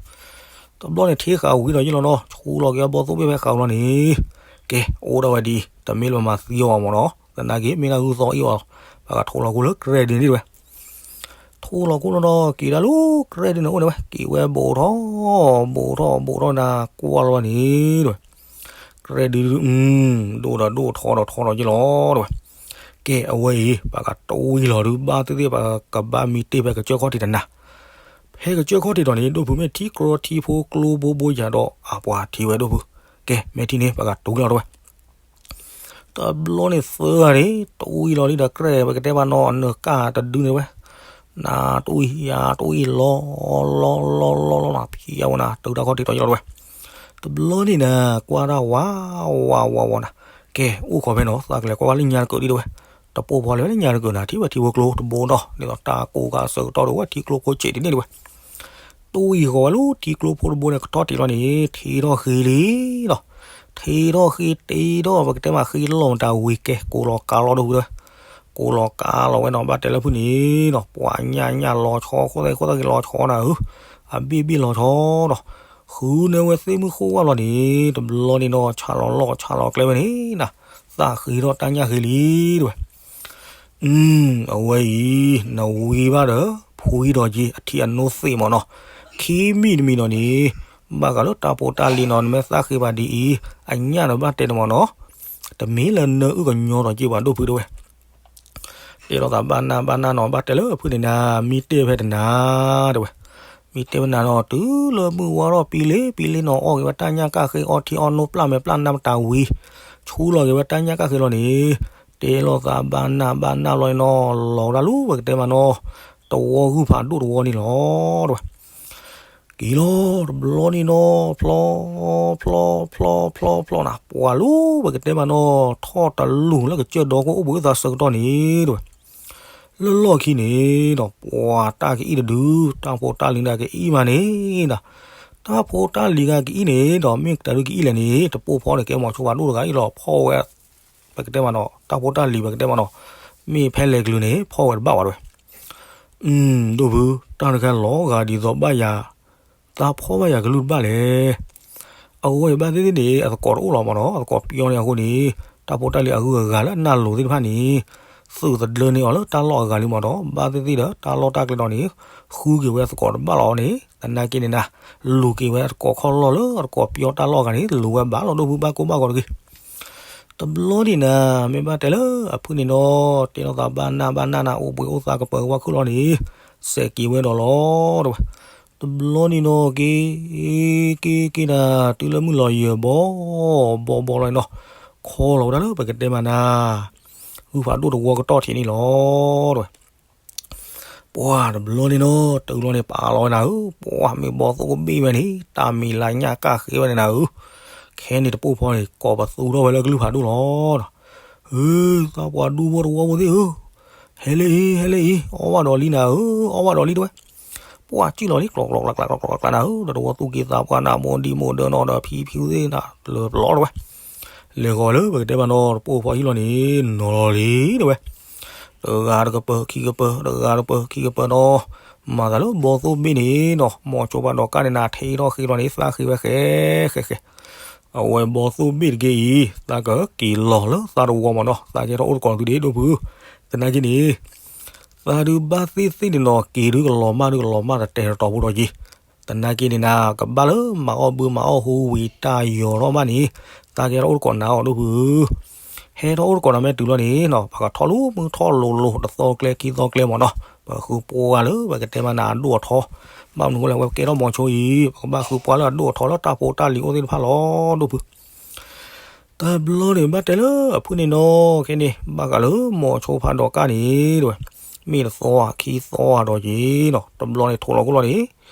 တဘျီန့ၣ်ထံဃာ်ဝံၤဒီးယ့ၢ်လီၤနီၤ ဆူလီၤက့ၤဝဲဘီသိၣ်ဘ့ၣ်ဖဲဃာ်ဝံၤလီၤန့ၣ်, ကဲ အိၣ်ဒၣ်ဝဲဒ် တမ့ၢ်လၢပမၤသံအီၤဘၣ်မ့ၢ်နီၤ သနာ်က့ မ့ၢ်ဒၣ်ဂုၢ်သီအ့ၣ်အီၤ, ပှၤကထိးလီၤကိၣ်လၢကြဲဒ်န့ၣ်တဝဲ ထိးလီၤကိၣ်လီၤဒီး က့ၤဒၣ်လၢကြဲဒ်န့ၣ်အိၣ်န့ၣ်ဝဲ က့ၤဝဲဘူးထီၣ် ဘူးထီၣ်ဘူးထီၣ်နၤ ကွၢ်လီၤန့ၣ်တဝဲ, ကြဲဒ် ဒိၣ်ဒီးဒိၣ်ထီဒီးထီဒီးယ့ၢ်လီၤတဝဲ, ကဲ အဝဲအံၤ ပှၤကတွံၢ်လီၤဒုး ဘၣ်သ့ၣ်သ့ၣ်ပှၤကဘၣ်မံတ့ၢ်ဖဲကစၢၢ်ခီၣ်ထံးတနၤ, ဖဲကစၢၢ်ခီၣ်ထံးဒီးန့ၣ် ဒိၣ်ဖုမ့ၢ်ထံကျိထံဖိကျိဘိဘိယၤဒီး အပှၤထံၣ်ဝဲဒိၣ်ဖု, ကဲ မ့ၢ်ထံၣ်န့ၣ် ပှၤကတွံၢ်လီၤတဝဲ တဘျီန့ၣ်သၢဂၤန့ၣ် တွံၢ်လီၤလံဒီးကြဲ ပကတဲမးနီၤ အနၢၤကၢ်တဒုန့ၣ်ဝဲ, နတွံၢ်ယၤတွံၢ်လီၤ လီၤလီၤလီၤလီၤနၤ ဖံးယၤဝဲနၤ တုၤတၢ်ခီၣ်ထံးတီၤယလီၤတဝဲ, တဘျီန့ၣ်နၤ ကွၢ်တၢ်ဝးဝးဝးဝးနၤ, ကဲ အိၣ်ခိးဖဲနီၤ သးကလဲၤကွၢ်ဝဲလၢညါတကၢၢ်ဒ်တဝဲ, တပိၢ်ဖီလဲၤဝဲလၢညါတကၢၢ်နၤ ထံၣ်ဝဲထံဖိကျိတဘိဒီး ဒ်သိးတၢ်ကိးဂၤဆၢကတီၢ်ဒိၣ်ဝဲထံကျိဖိစဲးဒ်န့ၣ်တဝဲ တွံၢ်ဃီၤဝဲလၢထံကျိဖိတဘိန့ၣ် ကထီၣ်တ့ၢ်လီၤန့ၣ် ထံထီၣ်ဃ့လံနီၤ, ထံထီၣ်ဃ့တ့ၢ်ဒီး ပကတဲမးဃ့လီၤမတၤဝံၤကဲ ကိးလီၤကါလီၤဒိၣ်ဖုတဝဲ, ကိးလီၤကါလီၤဝဲနီၤ ဘၣ်တဲလၢဖုန့ၣ်နီၤ ပှၤညၣ်ညၣ်လီၤဆီ ခိၣ်သၣ်ခိၣ်သၣ်က့ၤလီၤဆီနၤဧၢ, အဘ့ၣ်ဘ့ၣ်လီၤဆီဒီး ဃုန့ၢ်ဝဲသ့ၣ်မုၢ်ဃိဝၣ်လီၤန့ၣ် တဘျီန့ၣ်နီၤ ဆးလီၤလီၢ်ဆးလီၤကျဲဝဲန့ၣ်နၤ, သးဃ့ထီၣ်တၢ်ညၣ်ဃ့လံတဝဲ အဝဲအံၤ နဝံဘၣ်ဒီး ဖှံဒီးက့ၤ အထံအနိသ့ၣ်မ့ၢ်နီၤ, ခံမံၤတမံၤဒီးန့ၣ် ဘၣ်ဃးလၢတၢ်ဖိတၢ်လံၤနီၤ နမ့ၢ်သးဃ့ဘၣ်ဒ်အံၤ အညၣ်ဒီးဘၣ်တဲတမ့ၢ်နီၤ, တမ့ၢ်လၢနၢအုၣ်ကညီဒီးက့ၤပှၤဒိၣ်ဖုတဝဲ တဲလိာ်သးဘၣ်နၢ်ဘၣ်နၢ်နီၤ ဘၣ်တဲလၢဖုန့ၣ်နၤ မံတ့ၢ်ဖဲတနၤတဝဲ မံတ့ၢ်ဖဲနၤနီၤ တုၤလၢမုၢ်ဝါထီၣ်ပံလ့ပံလ့နီၤ အီၣ်က့ၤဝဲတၢ်ညၣ်ကၣ်ဃ့ အီထံအီနိပျၢ်မဲာ်ပျၢ်နၢ်မတၤဝံၤ ဆူလီၤက့ၤဝဲတၢ်ညၣ်ကၣ်ဃ့လီၤန့ၣ် တဲလိာ်သးဘၣ်နၢ်ဘၣ်နၢ်လီၤန့ၣ်နီၤ လီၤဝဲဒၣ်လၢပကတဲမးနီၤ တဝီဂုၢ်ဖးဒိၣ်တဝီန့ၣ်လီၤတဝဲ က့ၤလီၤတဘျီန့ၣ်နီၤ ဖျီ ဖျီ ဖျီ ဖျီ ဖျီ ဖျီနၤ ပှၤလၢပကတဲမးနီၤ ထီၣ်တလူၢ်လၢကစၢၢ်ဒီခိၣ်အိၣ်ဘှံးအုၣ်သးဆၢကတီၢ်န့ၣ်တဝဲ လၢလီၢ်ခံန့ၣ်ဒီး ပှၤတၢ်ကအံၣ်တဒု တၢ်ဖိတၢ်လံၤတၢ်ကအံၣ်မးန့ၣ်ဒီး တၢ်ဖိတၢ်လံၤဂၤကအံၣ်န့ၣ်ဒီး မ့ၢ်တၢ်ဒုးကအံၣ်လဲၣ်န့ၣ် တပိၢ်ဖီန့ၣ် ကဲမီၤဆိပှၤဒိၣ်တဂၤအံၤလီၤ ဖီၣ်ဝဲ ပကတဲမးနီၤ တၢ်ဖိတၢ်လံၤပကတဲမးနီၤ မ့ၢ်ဖဲလဲၣ်ကလုာ်န့ၣ် ဖီၣ်ဝဲတဘၣ်ဝဲတဝဲ ဒိၣ်ဖု တၢ်တခါလီၤဂာ်ဒ်သိးဘၣ်ယၤ သးဖီၣ်ဘၣ်ယၤကလုၢ်တဘၣ်လဲၣ်. အဝဲအံၤဘၣ်သ့ၣ်သ့ၣ်န့ၣ် အသကိးတအိၣ်လီၤမးနီၤ အသကိးပျီန့ၣ်အဃိန့ၣ် တၢ်ဖိတၢ်လံၤအဂုၤအဂၤလၢအနၢ်လိၤသ့ၣ်တဖၣ်န့ၣ် သုးသဒၢန့ၢ်အီၤလၢတၢ်လီၢ်အဂၤလံမ့ၢ်ဒီး ဘၣ်သ့ၣ်သ့ၣ်ဒီးတၢ်လီၢ်တၢ်ကျဲဒီးန့ၣ် ဃုက့ၤဝဲသကိးတဘၣ်လီၤန့ၣ် သနာ်က့န့ၣ်နၤ လူၤက့ၤဝဲသကိးခီၣ်လီၢ်လၢအသကိးပျီတၢ်လီၢ်အဂၤန့ၣ် လူၤဝဲဘၣ်လီၤဒိၣ်ဖု ဘၣ်ကိၢ်ဘၣ်ဂီၤတဂ့ၤ. တဘျီန့ၣ်နၤ မ့ၢ်ဘၣ်တဲလၢအဖုၣ်န့ၣ်နီၤ တဲလိာ်သးဘၣ်နၢ်ဘၣ်နၢ်နၤ အိၣ်ဘှံးအိၣ်သါကပၢၤဝါခုၣ်လီၤန့ၣ် စဲးက့ၤဝဲဒီးလီၤ တဲဝဲ. တဘျီန့ၣ်နီၤ က့ၤ က့ၤက့ၤနၤ တုၤလၢမုၢ်လီၤယၢၤဘီ ဘီဘီလီၤနီၤ ခီလီၤဝဲဒၣ်လၢပကတဲမးနၤ ဟုၣ်ဖးဒိၣ်တဝီကတီၢ်ထံးန့ၣ်လီၤ တဲဝဲ. ပှၢ်တဘျီန့ၣ်နီၤ တုၤလီၤန့ၣ် ပာ်လီၤဝဲနၤဧၢ, ပှၢ်မ့ၢ်ဘီသိၣ်ဘ့ၣ်ဝဲန့ၣ် တၢ်မံၤလၤညၣ်ကၣ်ဃ့ဝဲန့ၣ်နၤဧၢ, ခဲန့ၣ်တပိၢ်ဖီန့ၣ် ကိးပသူထီၣ်ဝဲလၢကလုၢ်ဖးဒိၣ်လီၤ. ဧၢ, သးပှၢ်ဒူဖိတဝီဖိသ့ၣ်ဧၢ, ဟဲလၢအံၤ ဟဲလၢအံၤ, အီၣ်ဘၣ်ဒီးလံနၤဧၢ, အီၣ်ဘၣ်ဒီးလံတဲဝဲ. ပှၢ်စံၣ်လီၤလံ ကျီကျီကျီကျီကျီကျီနၤဧၢ, ဒီးတဝီသူၣ်က့သးပှၢ်နၤ မိၢ်ဒံမိၢ်ဒၢနီၤဒီးဖံဖံသ့ၣ်နၤ လၢပျီတဲဝဲ. လဲၤဃီၤလၢပကတဲမးနီၤ တပိၢ်ဖီဟံၣ်လီၤန့ၣ် နီၤလီၤလံတဲဝဲ. တဂၤတကပၤခံကပၤ တဂၤတကပၤခံကပၤနီၤ, မၤသးလၢဘီသိၣ်ဘ့ၣ်န့ၣ်နီၤ မိၤဆိဖးဒီးကၣ်န့ၣ်နၤ ထံထီၣ်ဃ့လီၤန့ၣ် သၣ်ဃ့ဝဲဃဲဃဲဃဲ. အဝဲဘီသိၣ်ဘ့ၣ်တက့ၢ်အံၤ သးကက့ၤလီၤလၢသးတဝီမးနီၤ သးကဲထီၣ်အိၣ်တကိးသုဒ့ၣ်ဒိၣ်ဖု, သနာ်က့န့ၣ် သးဒုးဘၣ်သ့ၣ်သ့ၣ်န့ၣ်နီၤ က့ၤဒုးကလီၤမၢ်ဒုးကလီၤမၢ်တတဲာ်တတီၤဖိဒီးက့ၤ, သနာ်က့န့ၣ်နၤ ကဘၣ်လၢမၤအီၣ်ဘုမၤအီၣ်ဟူဝံၤတၢ်ယီၤထီၣ်မးန့ၣ်, သးကဲထီၣ်အိၣ်တကိးနၤအီၤဒိၣ်ဖု, ဟဲထီၣ်အိၣ်တကိးနၤမ့ၢ်တုၤလီၤန့ၣ်နီၤ ပကထီၣ်လူၤမုၢ်ထီၣ်လိၤလိၤ တသီကျဲခံသီကျဲမးနီၤ ပဃုပှၢ်လၢပကတဲမးနၤအဒိၣ်အထီ, ဘၣ်မနုၤဃိလဲၣ် အဝဲကဲထီၣ်မိၤဆိအံၤ ပကဘၣ်ဃုပှၢ်လၢအဒိၣ်အထီလၢတၢ်ဖိတၢ်လံၤအိၣ်သ့ၣ်တဖၣ်လီၤဒိၣ်ဖု. တဘျီန့ၣ် ဘၣ်တဲလၢအဖုၣ်န့ၣ်နီၤ ခဲန့ၣ် ဘၣ်ဃးလၢမိၤဆိဖးဒီးကၣ်န့ၣ်တဲဝဲ, မ့ၢ်တသီဧါခံသီဧါဒီးက့ၤနီၤ တဘျီန့ၣ် ထိးလီၤခိၣ်လီၤန့ၣ်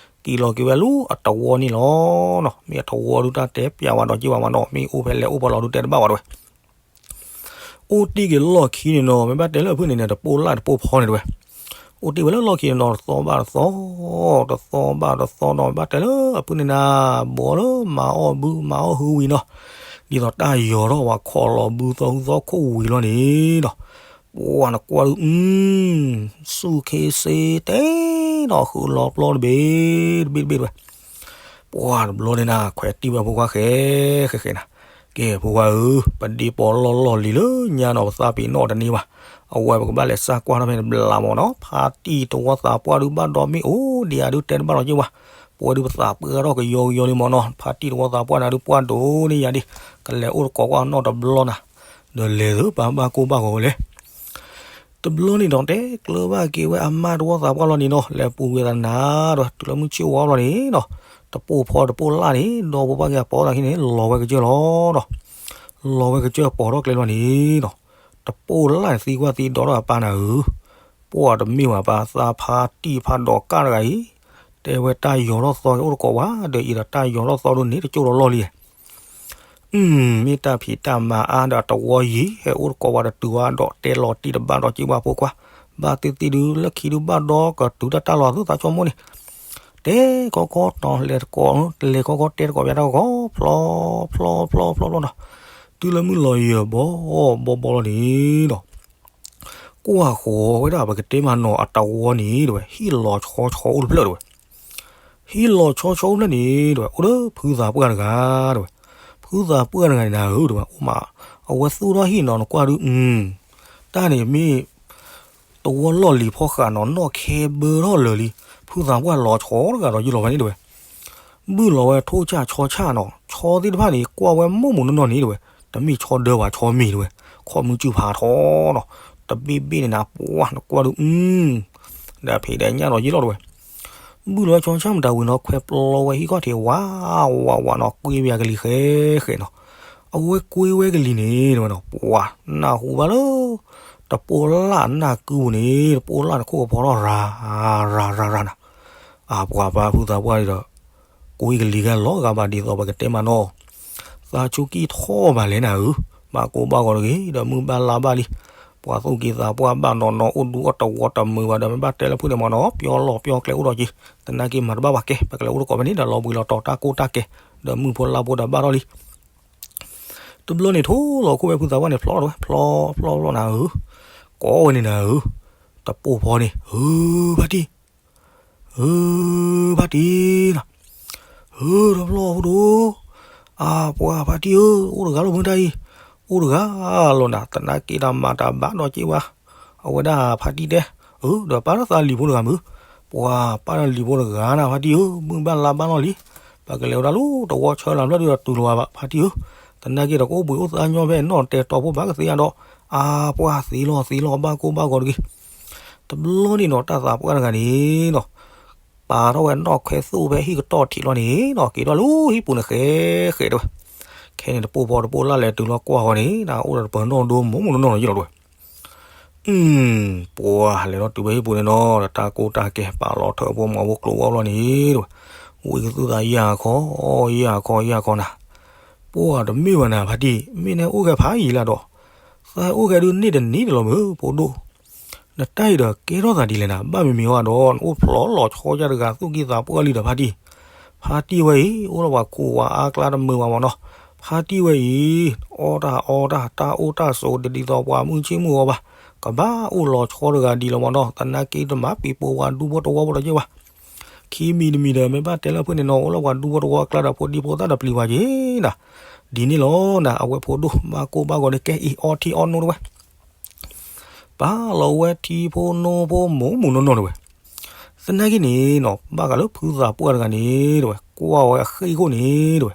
က့ၤလီၤက့ၤဝဲလၢအတဝီန့ၣ်လီၤနီၤ, မ့ၢ်အတဝီဒုးတၢ်တဲပျးဝဲဒီးက့ၤဝဲမးနီၤ မ့ၢ်အိၣ်ဖဲလဲၣ်အိၣ်ဖဲလဲၣ်ဒုးတဲတဘၣ်ဝဲတဲဝဲ. အိၣ်တ့ၢ်က့ၤလီၢ်ခံန့ၣ်နီၤ မ့ၢ်ဘၣ်တဲလၢအဖုၣ်န့ၣ်န့ၣ် တပိၢ်လၢ်တပိၢ်ဖီန့ၣ်တဲဝဲ, အိၣ်တ့ၢ်ဝဲလၢလီၢ်ခံန့ၣ်နီၤ တသီဘၣ်တသီ တသီဘၣ်တသီနီၤ မ့ၢ်ဘၣ်တဲလၢအဖုၣ်န့ၣ်နၤ ဘီလၢမၤအီၣ်ဘုမၤအီၣ်ဟူဝံၤနီၤ, ဒ်သိးတၢ်ယီၤထီၣ်ဝဲခီၣ်လီၤဘုသီဟူသီခိၣ်ဝံၤလီၤန့ၣ်နီၤ, ပှၢ်နကွၢ်ဒုး အု စူၢ်ခ့စ့တဲနီၤ ဃုလီၤပျီတဘ့ၣ် တဘ့ၣ်တဘ့ၣ်တဲဝဲ. ပှၢ်တဘျီန့ၣ်နၤ ခွဲးတံၢ်ဝဲဖိခွါဃဲဃဲဃဲနၤ, ကဲဖိခွါဧၢ, ပဒ့ပိာ်လီၢ်လီၢ်လံၤလၢညါနီၤ ပသးပ့ၤနီၣ်တန့ၢ်ဘၣ်, အဝဲပကဘၣ်လဲၤစၢ်ကွၢ်ထီၣ်ဖဲန့ၣ်တဘျီမးနီၤ, ဖါတံၢ်တဝီသးပှၢ်ဒုးဘၣ်ဒီးမ့ၢ်အိၣ်ဒံးဧါဒုးတဲတဘၣ်လီၤက့ၤဝဲ, ပဝဲဒုးပသးပှၢ်ထီၣ်ကယီကယီလံမးနီၤ, ဖါတံၢ်တဝီသးပှၢ်နၤဒုးပှၢ်ဒိၣ်န့ၢ်ယၤဒံး, ကလဲၤအိၣ်တကိးကွၢ်နီၣ်တဘျီနၤ, ဒီးလဲၤသပှၢ်ဘၣ်ကိၢ်ဘၣ်ဂီၤဝဲလဲၣ် တဘျီန့ၣ်ဒီးတဲကျၢၤဘၣ်က့ၤဝဲအမါတဝီသးပှၢ်လီၤန့ၣ်နီၤ, လဲၤပူၤဝဲသနာ်ဒီး တုၤလၢမုၢ်ဆ့ၣ်ဝါလီၤန့ၣ်နီၤ, တပိၢ်ဖီတပိၢ်လၢ်န့ၣ် ဒီဖိပၢ်က့ၤပိာ်သးခံန့ၣ် လီၤဝဲကစၢၢ်လီၤနီၤ, လီၤဝဲကစၢၢ်ပိာ်ထီၣ်ကျဲလီၤန့ၣ်နီၤ, တပိၢ်လၢ်န့ၣ်သံကွၢ်သံဒီးအပၢ်နၤဧၢ, ပှၢ်တမ့ၢ်ဝဲပၢ်သးဖါတံၢ်ဖးဒီးကၣ်တဂၤအံၤ, တဲဝဲတၢ်ယီၤထီၣ်သီက့ၤအိၣ်တကိးဝဲဒီးအံၤဒီးတၢ်ယီၤထီၣ်သီဒုးန့ၣ်တကၠိၢ်ဒီးလီၢ်လံ မ့ၢ်တၢ်ဖံးတၢ်မၤအါဒီးတဝီယံၤ ဟဲအိၣ်တကိးဝဲဒီးတုၤဝဲဒီးတဲလီၤတံၢ်တဘၣ်ဒီးက့ၤဝဲဖိခွါ, ဘၣ်သ့ၣ်သ့ၣ်ဒုးလၢခံဒုးဘၣ်ဒီးကတုၤတၢ်တၢ်လီၤသုသးဆိကမိၣ်န့ၣ်, တဲခီခီတီၤလဲၤတကိး လဲၤခီခီတဲတကိးပၠးတၢ်ဂီၤ ဖျီ ဖျီ ဖျီ ဖျီ ဖျီနီၤ, တုၤလၢမုၢ်လီၤယၢၤဘီ ဘီဘီလီၤန့ၣ်ဒီး ကွၢ်ဃီၤဝဲဒၣ်ပကတဲမးနီၤ အတဝီန့ၣ်တဲဝဲ ဟံၣ်လီၤဆီဆီအိၣ်တဖျၢၣ်တဲဝဲ, ဟံၣ်လီၤဆီဆီအိၣ်ဖျၢၣ်န့ၣ်တဲဝဲ အိၣ်ဒီးဖုသးပှၢ်တဂၤတဲဝဲ, ဖုသးပှၢ်တဂၤန့ၣ်နၤဧၢတဲဝဲ အိၣ်မး အဝဲသူၣ်ထီၣ်ဟံၣ်နီၤ နကွၢ်ဒုး တၢ်န့ၣ်မ့ၢ် တဝီလီၢ်လံၤဖီဃးနီၤ နီၢ်ခဲဘၢထီၣ်လၢာ်လံ, ဖုသးပှၢ်လီၤဆီတဂၤဒီးယံာ်လီၤဖဲန့ၣ်တဲဝဲ ဘုၣ်လီၤဝဲထိၣ်ဆၣ်ဆီဆၣ်နီၤ ဆီသ့ၣ်တဖၣ်န့ၣ် ကွၢ်ဝဲမိၢ်မိၢ်နီၢ်နီၢ်န့ၣ်တဲဝဲ, တမ့ၢ်ဆီဒၢဘၣ်ဆီမ့ၤတဲဝဲ, ခီၣ်မုၢ်စုဖးထီနီၤ, တဘ့ၣ်ဘ့ၣ်န့ၣ်နၤ ပှၢ်နကွၢ်ဒုး ဒီးဖံးဒီးညၣ်ဒီးယံာ်လီၤတဲဝဲ, ဘုၣ်လီၤဝဲဆီဆၣ်မတၤဝံၤနီၤ ခွဲးပျီဝဲဟံၣ်ခီၣ်ထံးဝး ဝး ဝးနီၤ ကွ့ဝဲကလံၤဃဲဃဲနီၤ, အဝဲကွ့ဝဲကလံၤန့ၣ်တဲဝဲနီၤ ပှၢ်နၢ်ဟူဘၣ်လၢ တပိၢ်လၢ်နၢ်ကုပူၤန့ၣ် တပိၢ်လၢ်န့ၣ်ခိၣ်ကပီၤထီၣ်ရၤ ရၤ ရၤ ရၤနၤ အပှၤပၢ်ဖုသးပှၢ်ဒီး ကွ့ကလံၤဂၤလီၤဂာ်ဘၣ်ဒ်သိးပကတဲမးနီၤ, သးဆိကံၢ်ထီၣ်ဘၣ်လဲၣ်နၤဧၢ, ဘၣ်ကိၢ်ဘၣ်ဂီၤတဂ့ၤ ဒီးမုၢ်ဘၣ်လါဘၣ်လံ, ပှၤသူၣ်က့သးပှၢ်ဘၣ်နီၢ်နီၢ် အိၣ်ဒူအိၣ်တဝီတမုာ်ဘၣ်ဒီး မ့ၢ်ဘၣ်တဲလၢဖုၣ်န့ၣ်မးနီၤ ပျီလီၢ်ပျီကျဲအိၣ်ဒီးက့ၤ, သနာ်က့မၤတဘၣ်ဘၣ်ကဲ ပကလဲၤအိၣ်တကိးဖဲန့ၣ်ဒီး လီၤဘှံးလီၤတီၤတၢ်ကိၢ်တၢ်ကဲ, ဒီးမုၢ်ဖိလါဖိဒီးဘၣ်ထီၣ်လံ တဘျီန့ၣ် ထိၣ်လီၤခိၣ်ဝဲဖုသးပှၢ်န့ၣ် ဖျီလီၤဝဲ ဖျီ ဖျီ ဖျီနၤဧၢ, ကိးဝဲန့ၣ်နၤဧၢ, တပိၢ်ဖီန့ၣ် ဧၢ ဖါတံၢ်, ဧၢ ဖါတံၢ်နီၤ, ဧၢ တဖျီၣ်ဖိဒိၣ်, အပှၤဖါတံၢ်ဧၢ, အိၣ်တဂၤလီၤမုၢ်တၢ်အံၤ, အိၣ်တဂၤလီၤနၤ, သနာ်က့ဒီးမၤတၢ်ဘၣ်ဒီးက့ၤဝဲ, အဝဲဒၣ်ဖါတံၢ်တဲ, အၢ ဒီးပၢ်ဒီးသးလံၤဖိတဂၤမုၢ်, ပှၤပၢ်ဒီးလံၤဖိတဂၤနၤ ဖါတံၢ်ဧၢ, မုၢ်ဘၣ်လါဘၣ်လီၤလံ, ပကလဲၤဝဲဒၣ်လၢတဝီဆၢလၢ်ဖျၢၣ်ဒုဒီးတုၤလီၤဘၣ် ဖါတံၢ်ဧၢ, သနာ်က့ဒီးကအိၣ်ဘှံးအိၣ်သါညီဖဲနီၢ်တဲတီဖိဘၣ်ကသ့အဒီး, အါပှၢ်သ့လီၤသ့လီၤ ဘၣ်ကိၢ်ဘၣ်ဂီၤတဂ့ၤ. တဘျီန့ၣ်နီၤ တၢ်သးပှၢ်တဂၤန့ၣ်နီၤ ပာ်ထီၣ်ဝဲနီၣ်ခွဲသိၣ်ဖဲဟံၣ်ကတီၢ်ထံးလီၤန့ၣ်နီၤ က့ၤထီၣ်လၢဟံၣ်ပူၤန့ၣ်ဃဲဃဲတဲဝဲ, ခဲန့ၣ်တပိၢ်ဖီတပိၢ်လၢ်လဲၤတုၤလီၤကွၢ်ဃီန့ၣ် အိၣ်ဒီးတပၢၤနီၣ်ဒိမုၢ်မုၢ်နီၢ်နီၢ်လီၤယ့ၢ်လီၤတဲဝဲ ပှၤလဲၤထီၣ်တုၤဖဲဟံၣ်ပူၤန့ၣ်နီၤ ဒီးတၢ်ကိၢ်တၢ်ကဲ ပာ်လီၤထၢၣ်ဖိမၤဖိကျိၤဝဲလီၤန့ၣ်တဲဝဲ, ဝံသးစူၤသးယၢ်ခီ ယၢ်ခီ ယၢ်ခီနၤ, ပှၤတမ့ၢ်ဘၣ်နၤ ဖါတံၢ် မ့ၢ်နဟဲအိၣ်ဂဲၤဖးယံာ်လၢဒီး, သးဟဲအိၣ်ဂဲၤဒုးန့ၢ်တနံၤန့ၣ်လီၤမုၢ် ဖိဒိၣ်, နတၢ်အံၤဒီးကဲထီၣ်သးဒ်လဲၣ်နၤ ဘၣ်မံၤမံၤဝဲဒီး နအိၣ်ဖျိးလီၤဆီယၢ်တဂၤသူၣ်ကံၢ်သးပှၢ်လံဒီးဖါတံၢ်, ဖါတံၢ်ဝဲအံၤ အိၣ်လၢပှၤခိၣ်ဝဲအါကျါတမုာ်ဘၣ်မၢ်နီၤ, ဖါတံၢ်ဝဲအံၤ အီၣ်တၢ်အီတၢ် တၢ်အိၣ်တၢ်ဆိး တဒ်သိးပှၤမုၢ်ဆ့ၣ်မုၢ်ဂီၤဘၣ်, ကဘၣ်အိၣ်လီၤဆီတဂၤဒ်လီၤမၢ်နီၤ သနာ်က့တမၤပံၤပိာ်ပှၤဒူဖိတဝီဖိဒီးယ့ၢ်ဘၣ်, ခံမံၤတမံၤဒီး မ့ၢ်ဘၣ်တဲလၢဖုၣ်န့ၣ်နီၤ အိၣ်လၢပှၤဒူဖိတဝီအကျါဒီး ဖိဒံဖိသၣ်ဒီးပျံၤဝဲက့ၤနၤ, ဒ်န့ၣ်လီၤနၤ အဝဲဖိဒိၣ် ဘၣ်ကိၢ်ဘၣ်ဂီၤဒီးကဲအံၤအီထံအီနိတဲဝဲ ပာ်လီၤဝဲထံဖိနိဖိမုၢ်မုၢ်နီၢ်နီၢ်တဲဝဲ, သနာ်က့န့ၣ်နီၤ ဘၣ်ဃးလၢဖုသးပှၢ်တဂၤန့ၣ်တဲဝဲ ကွၢ်ဝဲအဃ့ၢ်ခိၣ်န့ၣ်တဲဝဲ,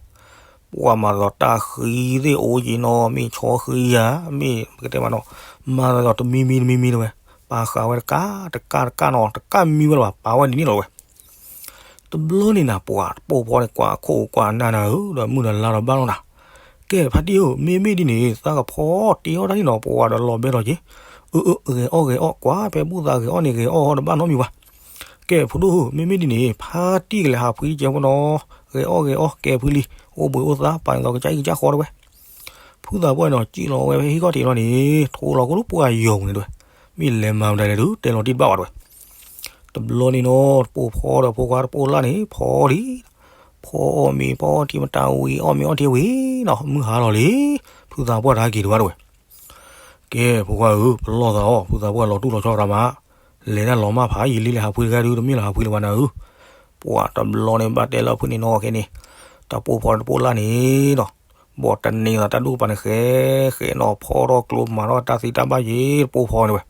ပှၤမၤသးဒီးတၢ်ဃံသ့ၣ်အိၣ်က့ၤနီၤ မ့ၢ်ဆီဃံဧါ မ့ၢ်ပကတဲမးနီၤ မၤသးဒီးတမံၤမံၤတမံၤမံၤတဲဝဲ, ပာ်ဃာ်ဝဲတကးတကးတကးနီၤ တကးမံဝဲလၢၤဘၣ် ပာ်ဝဲဒ်န့ၣ်လီၤတဲဝဲ တဘျီန့ၣ်နၤ ပှၤတပိၢ်ဖီန့ၣ် ကွၢ်ခိၣ်ကွၢ်နၢ်နၤဧၢ ဒီးမုၢ်ဒီးလါဒီးဘၣ်လီၤနၤ, ကဲဖါတံၢ်ဧၢ မ့မ့ၢ်ဒ်န့ၣ် သးကဖီတ့အီၣ်တၢ်န့ၣ်နီၤ ပှၤဒီးလီၤဘဲလီၤက့ၤ, အၢ အၢ ဂဲၤအီၣ်ဂဲၤအီၣ် ကွၢ်ဖဲဘူၣ်သးဂဲၤအီၣ်န့ၣ် ဂဲၤအီၣ်အီၣ်တဘၣ်နီတမံၤဘၣ်, ကဲဖိဒိၣ်ဧၢ မ့မ့ၢ်ဒ်န့ၣ် ဖါတံၢ်ကလဲၤဟးဖှံတကဲဖိနီၤ, ဂဲၤအီၣ်ဂဲၤအီၣ် ကဲဖှံလံ, အိၣ်ဘှံးအိၣ်သါ ပာ်န့ၣ်သိးကစၢ်အံၤကစၢ်ဃီတဲဝဲ ဖုသးပှၢ်န့ၣ်နီၤ စံၣ်လီၤဝဲဖဲဟံၣ်ခီၣ်ထံးလီၤန့ၣ် ထိလီၤကအိၣ်လၢပှၢ်ယီၤပူၤန့ၣ်တဲဝဲ, မ့ၢ်လဲၤမၤမတၤလဲၣ်ဒုး တဲလီၤတံၢ်တဘၣ်ဘၣ်တဲဝဲ, တဘျီန့ၣ်နီၤ တပိၢ်ဖီဒီးဖိခွါတပိၢ်လၢ်န့ၣ် ဖီဒံး, ဖီအီၣ်မ့ၤ ဖီအီထံမတၤဝံၤ အီၣ်မ့ၤအီထံဝံၤနီၤ မုၢ်ဟါလီၤလံ, ဖုသးပှၢ်တဟဲက့ၤဒံးဘၣ်တဲဝဲ ကဲဖိခွါဧၢ ပလီၢ်သးအီၤ ဖုသးပှၢ်လီၤတူၢ်လီၤဆီရၤမး, လဲၤတၢ်လီၤမၢ်ဖးယံာ်လံ လဲၤဟးဖှံတဂၤဒုး တမ့ၢ်လၢဟးဖှံလၢၤဘၣ်နၤဧၢ, ပှၤတဘျီန့ၣ်ဘၣ်တဲလၢဖုန့ၣ်နီၤ ခဲန့ၣ် တပိၢ်ဖီတပိၢ်လၢ်န့ၣ်နီၤ ဘီးတန့ၢ်သးတၢ်ဒူၣ်ကပၤန့ၣ် ဃဲဃဲနီၤ ဖီထီၣ်ကျိမၤထီၣ်တၢ်သံတၢ်ဘၣ်ယ့ၢ် တပိၢ်ဖီန့ၣ်ဝဲ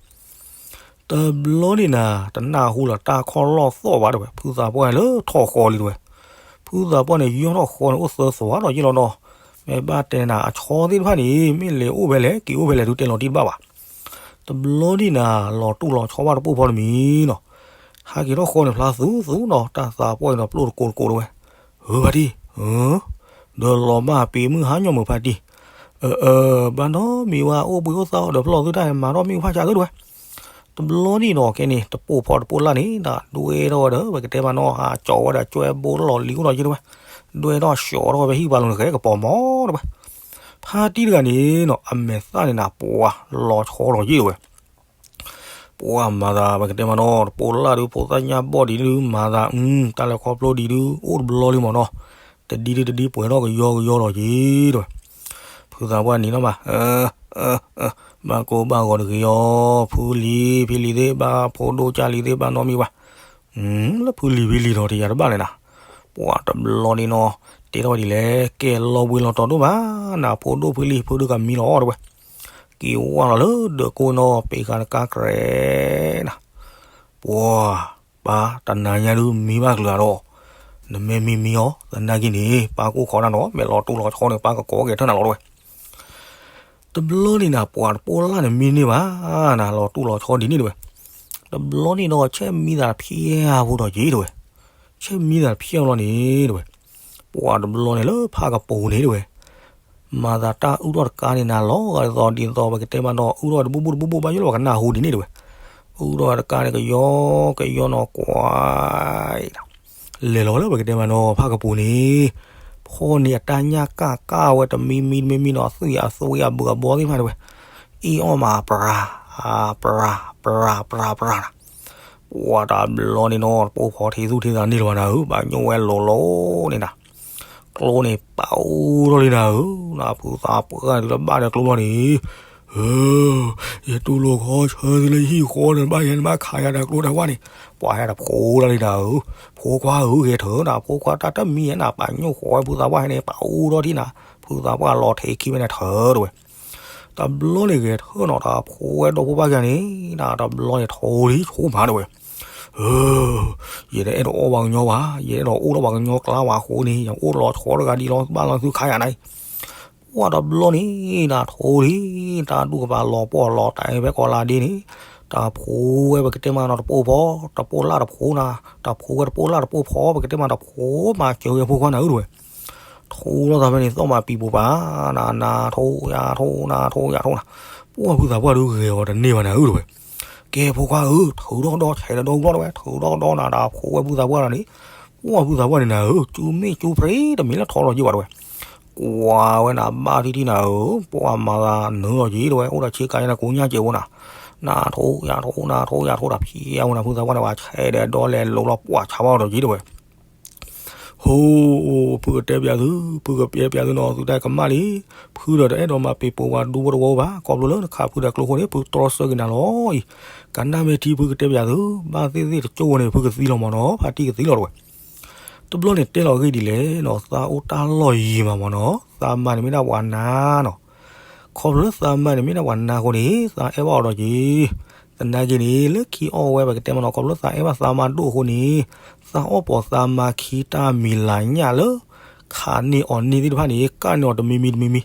တဘျီန့ၣ်နၤ တနၢ်ဟူလၢတၢ်ခီၣ်လီၢ်သီၣ်ဘၣ်တဲဝဲ ဖုသးပှၢ်လၢထီၣ်ဃီလံတဲဝဲ, ဖုသးပှၢ်န့ၣ် ယီၢ်ထီၣ်ဃီန့ၣ် အိၣ်သၢသီနီၤယ့ၢ်လီၤနီၤ, မ့ၢ်ဘၣ်တဲနၤ အဆီသ့ၣ်တဖၣ်န့ၣ် မ့ၢ်လဲၤအိၣ်ဖဲလဲၣ် က့ၤအိၣ်ဖဲလဲၣ်ဒုး တဲလီၤတံၢ်တဘၣ်ဘၣ်, တဘျီန့ၣ်နၤ လီၤတူၢ်လီၤဆီဘၣ်တပိၢ်ဖီတမံၤနီၤ, ဟဲက့ၤထီၣ်ဃီန့ၣ် ဖျါသူသူနီၤ တၢ်သးပှၢ်အံၤဒီးပျိၢ်တကိးတကိးတဲဝဲ, ဧၢဖါတံၢ် ဧၢ ဒီးလီၤဘၣ်ပ့ၤမုၢ်ဟါညီမုၢ်ဖါတံၢ်, အၢ အၢ ဘၣ်နီတမံၤဝဲ အိၣ်ဘှံးအိၣ်သါအီၤဒီးဖျီၣ်သုတၢ်မၤထီၣ်မ့ၣ်အူဖးဆးသုတဲဝဲ, တဘျီန့ၣ်နီၤ ခဲန့ၣ် တပိၢ်ဖီတပိၢ်လၢ်န့ၣ် ဒွဲထီၣ်ဝဲဒီး ပကတဲမးနီၤ ဟးကၠီၤဝဲဒီး ကၠွဲဘိလီၢ်လံၤအိၣ်ဒီးယ့ၢ်တဲဝဲ, ဒွဲထီၣ်ကၠီၤထီၣ်ဝဲဖဲဟံၣ်ပၤလိၤန့ၣ် ဃဲကပီၤမီၤတဲဝဲ, ဖါတံၢ်တဂၤန့ၣ်နီၤ အမဲာ်သၣ်န့ၣ်နၤ ပှၤလီၤဆီလီၤယ့ၢ်တဲဝဲ ပှၤမၤသး ပကတဲမးနီၤ တပိၢ်လၢ်ဒုး ဖိသၣ်ညါဘီၣ်ဒံးဒုး မၤသး တၢ်လဲၤခီဖျိဒံးဒုး အိၣ်တဘျီလံမးနီၤ, တဒံဒုးတဒံပှဲၤထီၣ်ကယီကယီလီၤက့ၤတဲဝဲ, ဖုသးပှၢ်နံၤနီၤမး ဘၣ်ကိၢ်ဘၣ်ဂီၤတဂ့ၤအီၤ ဖုလံၤဖံလံၤသ့ၣ် ဘၣ်ဖိဒိၣ်ကၢ်လံၤသ့ၣ် ဘၣ်နီတမံၤဘၣ်, လၢဖုလံၤဖံလံၤဒီးတယၤတဘၣ်လဲၣ်နၤ, ပှၤတဘျီန့ၣ်နီၤ တဲထီၣ်ဝဲဒ်လဲၣ် ကဲလီၤဘှံးလီၤတီၤဒိၣ်မး နၤဖိဒိၣ်ဖုလံၤ ဖုဒိၣ်ကမံလီၤတဲဝဲ က့ၤဝါလီၤလၢဒၢးကိးနီၤ ပ့ၤဃာ်တကါကြဲးနၤ, ပှၤ ပၢ်တနၤညါဒုးမံဘၣ်ကျၢၤဒီး နမ့ၢ်မံမံအီၤ သနာ်က့န့ၣ် ပၢ်ကိၢ်ခီနၤနီၤ မ့ၢ်လီၤတူၢ်လီၤဆီန့ၣ် ပၢ်ကကိးက့ၤထၢၣ်နၤလီၤတဲဝဲ, တဘျီန့ၣ်နၤ ပှၤတပိၢ်လၢ်န့ၣ်မံန့ၢ်ဘၣ် နၤလီၤတူၢ်လီၤဆီဒ်န့ၣ်တဲဝဲ, တဘျီန့ၣ်ဒီး ဆဲးမံသးတဖျၢၣ်ဖိဒီးက့ၤတဲဝဲ, ဆဲးမံသးတဖျၢၣ်လီၤန့ၣ်တဲဝဲ, ပှၤတဘျီန့ၣ်လၢဖးကပူၤန့ၣ်တဲဝဲ မၤသးတၢ်အုၣ်ထီၣ်တကါန့ၣ်နၤ လီၤဂာ်ဒ်သိးဒ်သိး ပကတဲမးနီၤ အုၣ်ထီၣ်တဘူၣ်ဘူၣ်တဘူၣ်ဘူၣ် ဘၣ်ယိၣ်လၢပှၤကနၢ်ဟူဒ်န့ၣ်တဲဝဲ, အုၣ်ထီၣ်တကါန့ၣ် ကယီကယီနီၤ ကွၢ် လဲၤလီၤလၢပကတဲမးနီၤ ဖးကပူၤန့ၣ်, ဖီန့ၣ်အတၢ်ညၣ်ကၣ်ကၣ်ဝဲတမံမံတမံမံနီၤ အသွံၣ်အသွံၣ်အဘုးအဘီသ့ၣ်တဖၣ်တဲဝဲ, အ့ၣ်အီၣ်မး ပြၤ ပြၤ ပြၤ ပြၤ ပြၤနၤ ပှၤတဘျီန့ၣ်နီၤ တပိၢ်ဖီထံသူၣ်ထံသးန့ၢ်လၢၤဘၣ်နၤဧၢ ဘၣ်ညိၣ်ဝဲလိၤလိၤန့ၣ်နၤ, ကျိန့ၣ်ပာ်အူထီၣ်လံနၤဧၢ, နဖုသးပှၢ်န့ၣ်တဘၣ်ဒီးကျိလီၤန့ၣ်, ယတူၢ်လိာ်ခီဆၢသုလၢယဟံၣ်ဃီန့ၣ် ဘၣ်ယဲန့ၣ်ဘၣ်ခးယၤဒီးကျိတၢ်ဝဲန့ၣ်, ပှၤဟဲဒီးဖိဒၣ်လံနၤဧၢ, ဖိခွါဧၢ ဂဲၤထၢနၤ ဖိခွါတၢ်တမံၤနၤ ပာ်ညိၣ်ဃီဝဲဖုသးပှၢ်ဟဲန့ၣ် ပာ်အူထီၣ်ထံနၤ, ဖုသးပှၢ်လီၤထဲခံဝဲန့ၣ်ထၢတဲဝဲ တဘျီန့ၣ်ဂဲၤထၢၣ်နီၤ တၢ်ဖိဝဲဒီဖိပၢ်ခံဂၤန့ၣ် တဘျီန့ၣ်ထိၣ်လံဆိမးတဲဝဲ, ယတအဲၣ်ဒိးအီၣ်ပှၤကညီဘၣ်, ယအဲၣ်ဒိးအိၣ်ဒီးပှၤကညီကျါဘၣ်အဃိန့ၣ် ယအိၣ်လီၤဆီတဂၤဒ်လီၤ ဘၣ်လီၤသုခါယၤန့ၣ် ပှၢ်တဘျီန့ၣ် တၢ်ထိၣ်လံ, တၢ်ဒူၣ်ကပၤလီၤပှီၢ်လီၤတၢ်ဖဲကီးလါဒ့န့ၣ်, တၢ်ဖိဝဲပကတဲမးနီၤတပိၢ်ဖီ, တပိၢ်လၢ်တဖိနၤ, တၢ်ဖိဝဲတပိၢ်လၢ်တပိၢ်ဖီ ပကတဲမးတၢ်ဖိမၤစၢၤဝဲဖိခွါနၤဧၢတဲဝဲ, ထိၣ်လီၤသးဖဲန့ၣ် သီၣ်မးပံၤပိာ်ပၤ, နၤနၤထိၣ်ယၤထိၣ် နၤထိၣ်ယၤထိၣ်နၤ, ပှၢ်ဖုသးပှၢ်ဒုးဂဲၤအီၤတန့ၢ်ဘၣ်နၤဧၢတဲဝဲ, ကဲဖိခွါဧၢ ထုးထီၣ်ဒီးဆဲးဒီးဒီကျီၢ်တဲဝဲ, ထုးထီၣ်ဒီးနၤတၢ်ဖိဝဲဖုသးပှၢ်နၤန့ၣ်, ပှၢ်ဖုသးပှၢ်န့ၣ်နၤဧၢ ကၠူမ့ၢ်ကၠူဖျ့တမ့ၢ်လၢထိၣ်လီၤက့ၤဘၣ်တဲဝဲ ကွၢ်ဝဲနၤဘၣ်ထံထံနၤဧၢ, ပှၢ်မၤသးနၢလီၤက့ၤတဲဝဲ, အိၣ်ဒီးဆ့ကၤယဲနကိးညါကဲးဖိနၤ, နၤထိၣ်ယၤထိၣ် နၤထိၣ်ယၤထိၣ် တၢ်ဖံးအဝဲနၤ ဖုသးပှၢ်န့ၣ် ပှၤဆဲးဒီးဒီလဲၤလိၤလီၤ ပှၢ်ဆါဘၣ်အီၤဒီးက့ၤတဲဝဲ ဟိ, ဖုကတဲပျးသု, ဖုကတဲပျးသုနီၤ သုတၢ်ကမၣ်လံ, ဖုဒီးတအဲၣ်ဒိးမၤပ့ၤပိာ်ပှၤဒူဖိတဝီဘၣ်, ခီဖျိလၢနခးဖုဒီးကျိခိၣ်န့ၣ် ဖုတြီဆၢက့ၤနၤလီၤအံၤ, ကနၣ်မ့ၢ်ထံဖုကတဲပျးသု, ဘၣ်သ့ၣ်သ့ၣ်တကၠိၢ်ဝဲန့ၣ် ဖုကသံလီၤမၢ်နီၤ ဖါတံၢ်ကသံလီၤတဲဝဲ တဘျီန့ၣ်တဲလီၤအဂ့ၢ်ဒ်လဲၣ်နီၤ, သးအိၣ်တၢ်လီၢ်ယံၤမးမၢ်နီၤ, သးမါန့ၣ်မ့ၢ်ဒၣ်ပှၤနါနီၤ, ခီဖျိလၢသးမါန့ၣ်မ့ၢ်ဒၣ်ပှၤနါအဃိန့ၣ် သးအဲၣ်ဘၣ်အီၤဒီးက့ၤ, သနာ်က့န့ၣ် လၢခံအီၣ်ဝဲပကတဲမၢ်နီၤ ခီဖျိလၢသးအဲၣ်ဘၣ်သးမါဒိၣ်အဃိန့ၣ်, သးအီၣ်ပိာ်သးမါခံတၢ်မံၤလၤညၣ်လၢ ခးန့ၢ်အီၤန့ၢ်သ့ၣ်တဖၣ်န့ၣ် ကၣ်န့ၢ်အီၤတမံၤမံၤတမံၤမံၤ,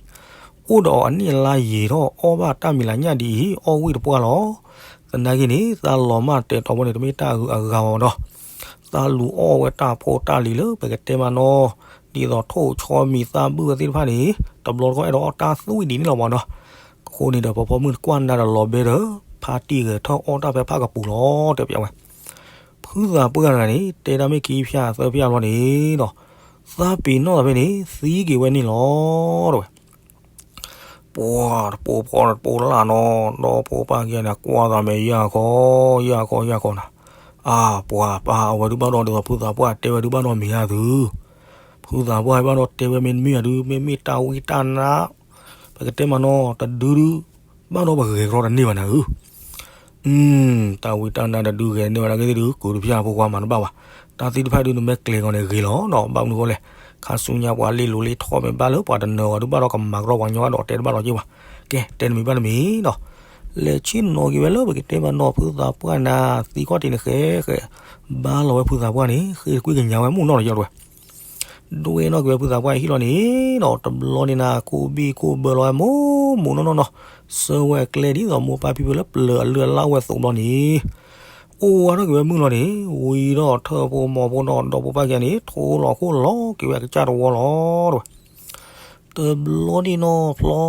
အိၣ်ဒီးအနံၣ်အလါယံာ်ထီၣ်အီၣ်ဘၣ်တၢ်မံၤလၤညၣ်ဒ်အံၤ အီၣ်ဝံၣ်တပှၢ်လီၤ. သနာ်က့န့ၣ် သးလီၤမၢ်တဲာ်တီၤဘီန့ၣ် တမ့ၢ်တၢ်အဂုၤအဂၤဘၣ်ဒီး သးလူၤအီၣ်ဝဲတၢ်ဖိတၢ်လံၤလၢပကတဲမးနီၤ, ဒ်သိးထိၣ်ဆီမံၤသးဘုၣ်ဝဲသ့ၣ်တဖၣ်န့ၣ် တဘျီတခီၣ်အဲၣ်ဒိးအီၣ်တၢ်သွံၣ်ဒ်န့ၣ်လီၤမၢ်နီၤ. အဃိန့ၣ်ဒီး ဖီဖီမုၢ်တကွၢ်နၤဒီးလီၤဘဲဒီး ဖါတံၢ်ဂဲၤထၢၣ်အီၣ်တၢ်ဖဲဖၣ်ကပူၤလီၤ တဲပျးဝဲ. ဖုသးပှၢ်တဂၤန့ၣ် တဲတၢ်မ့ၢ်ခံဖၠၣ်သၢဖၠၣ်ဘျီန့ၣ်ဒီး သးပ့ၤနီၣ်သးဖဲန့ၣ် သံက့ၤဝဲန့ၣ်လီၤ တဲဝဲ ပှၢ်တပိၢ်ဖီတပိၢ်လၢ်နီၤ, ဒီဖိပၢ်ခံဂၤန့ၣ် ကွၢ်သးမဲာ်ယၢ်ခီ, ယၢ်ခီ ယၢ်ခီနၤ, အါ ပှၢ်ပၢ်အဝဲဒုးဘၣ်ဒီးဒ်သိးဖုသးပှၢ်တဲဝဲဒုးဘၣ်ဒီးမ့ၢ်ဧါသု, ဖုသးပှၢ်ဘၣ်ဒီးတဲဝဲမ့ၢ်တမ့ၢ်ဧါဒုး မ့မ့ၢ်တၢ်ဝံတၢ်နါ ပကတဲမးနီၤ တဒုဒုး ဘၣ်ဒီးပဂဲၤကရီတန့ၢ်ဘၣ်နၤဧၢ တၢ်ဝံတၢ်နါတဒုဂဲၤန့ၢ်ဝဲဒၣ်က့ၤသ့ၣ်ဒုး ကုၤတဖၠၣ်ဖိခွါမၤတဘၣ်ဘၣ်. တၢ်သ့ၣ်တဖၣ်ဒုးနမ့ၢ်ကျဲၤကီးန့ၣ်ဂ့ၤလီၤနီၤ ဘၣ်မနုၤဃိလဲၣ်, ခါဆူညါပှၤလ့လိာ်လ့ထီၣ်မ့ၢ်ဘၣ်လၢပှၤတနၢၤဝဲဒုးဘၣ်ဒီးကမၤကရီပှၤကညီဘၣ်ဒီးတဲတဘၣ်ဒီးက့ၤဘၣ်. ကဲ တဲတမံၤဘၣ်တမံၤနီၤ, လဲၤဆ့ၣ်နီၤက့ၤဝဲလၢပကတဲမးနီၤ ဖုသးပှၢ်နၤ သံခီၣ်ထံးန့ၣ်ဃဲဃဲ, ဘါလီၤဝဲဖုသးပှၢ်န့ၣ် ဃ့တကွံကညါဝဲမုၢ်နီၢ်တယီၤတဝဲ ဒွဲၣ်နီၣ်က့ၤဝဲဖုသးပှၢ်ဟံၣ်လီၤန့ၣ်နီၤ တဘျီန့ၣ်နၤ ကိးဘံၣ်ကိးဘၢလီၤဝဲမိၢ်မိၢ်နီၢ်နီၢ်နီၤ, ဆှၢဝဲကျဲဒ်သိးမိၢ်ပၢ်ဖံဖုလၢပျၢၤအလုၢ်အလၢ်ဝဲသိးဘျီန့ၣ်, အိၣ်ဝါထီၣ်က့ၤဝဲမုၢ်လီၤန့ၣ် ဝံၤဒီးထၢၣ်ဖိမီၤဖိဒီးဒီဖိပၢ်ခံဂၤန့ၣ် ထိလီၤခိၣ်လီၤက့ၤဝဲအကစၢ်တဝီလီၤတဝဲ တဘျီန့ၣ်နီၤ ဖျီ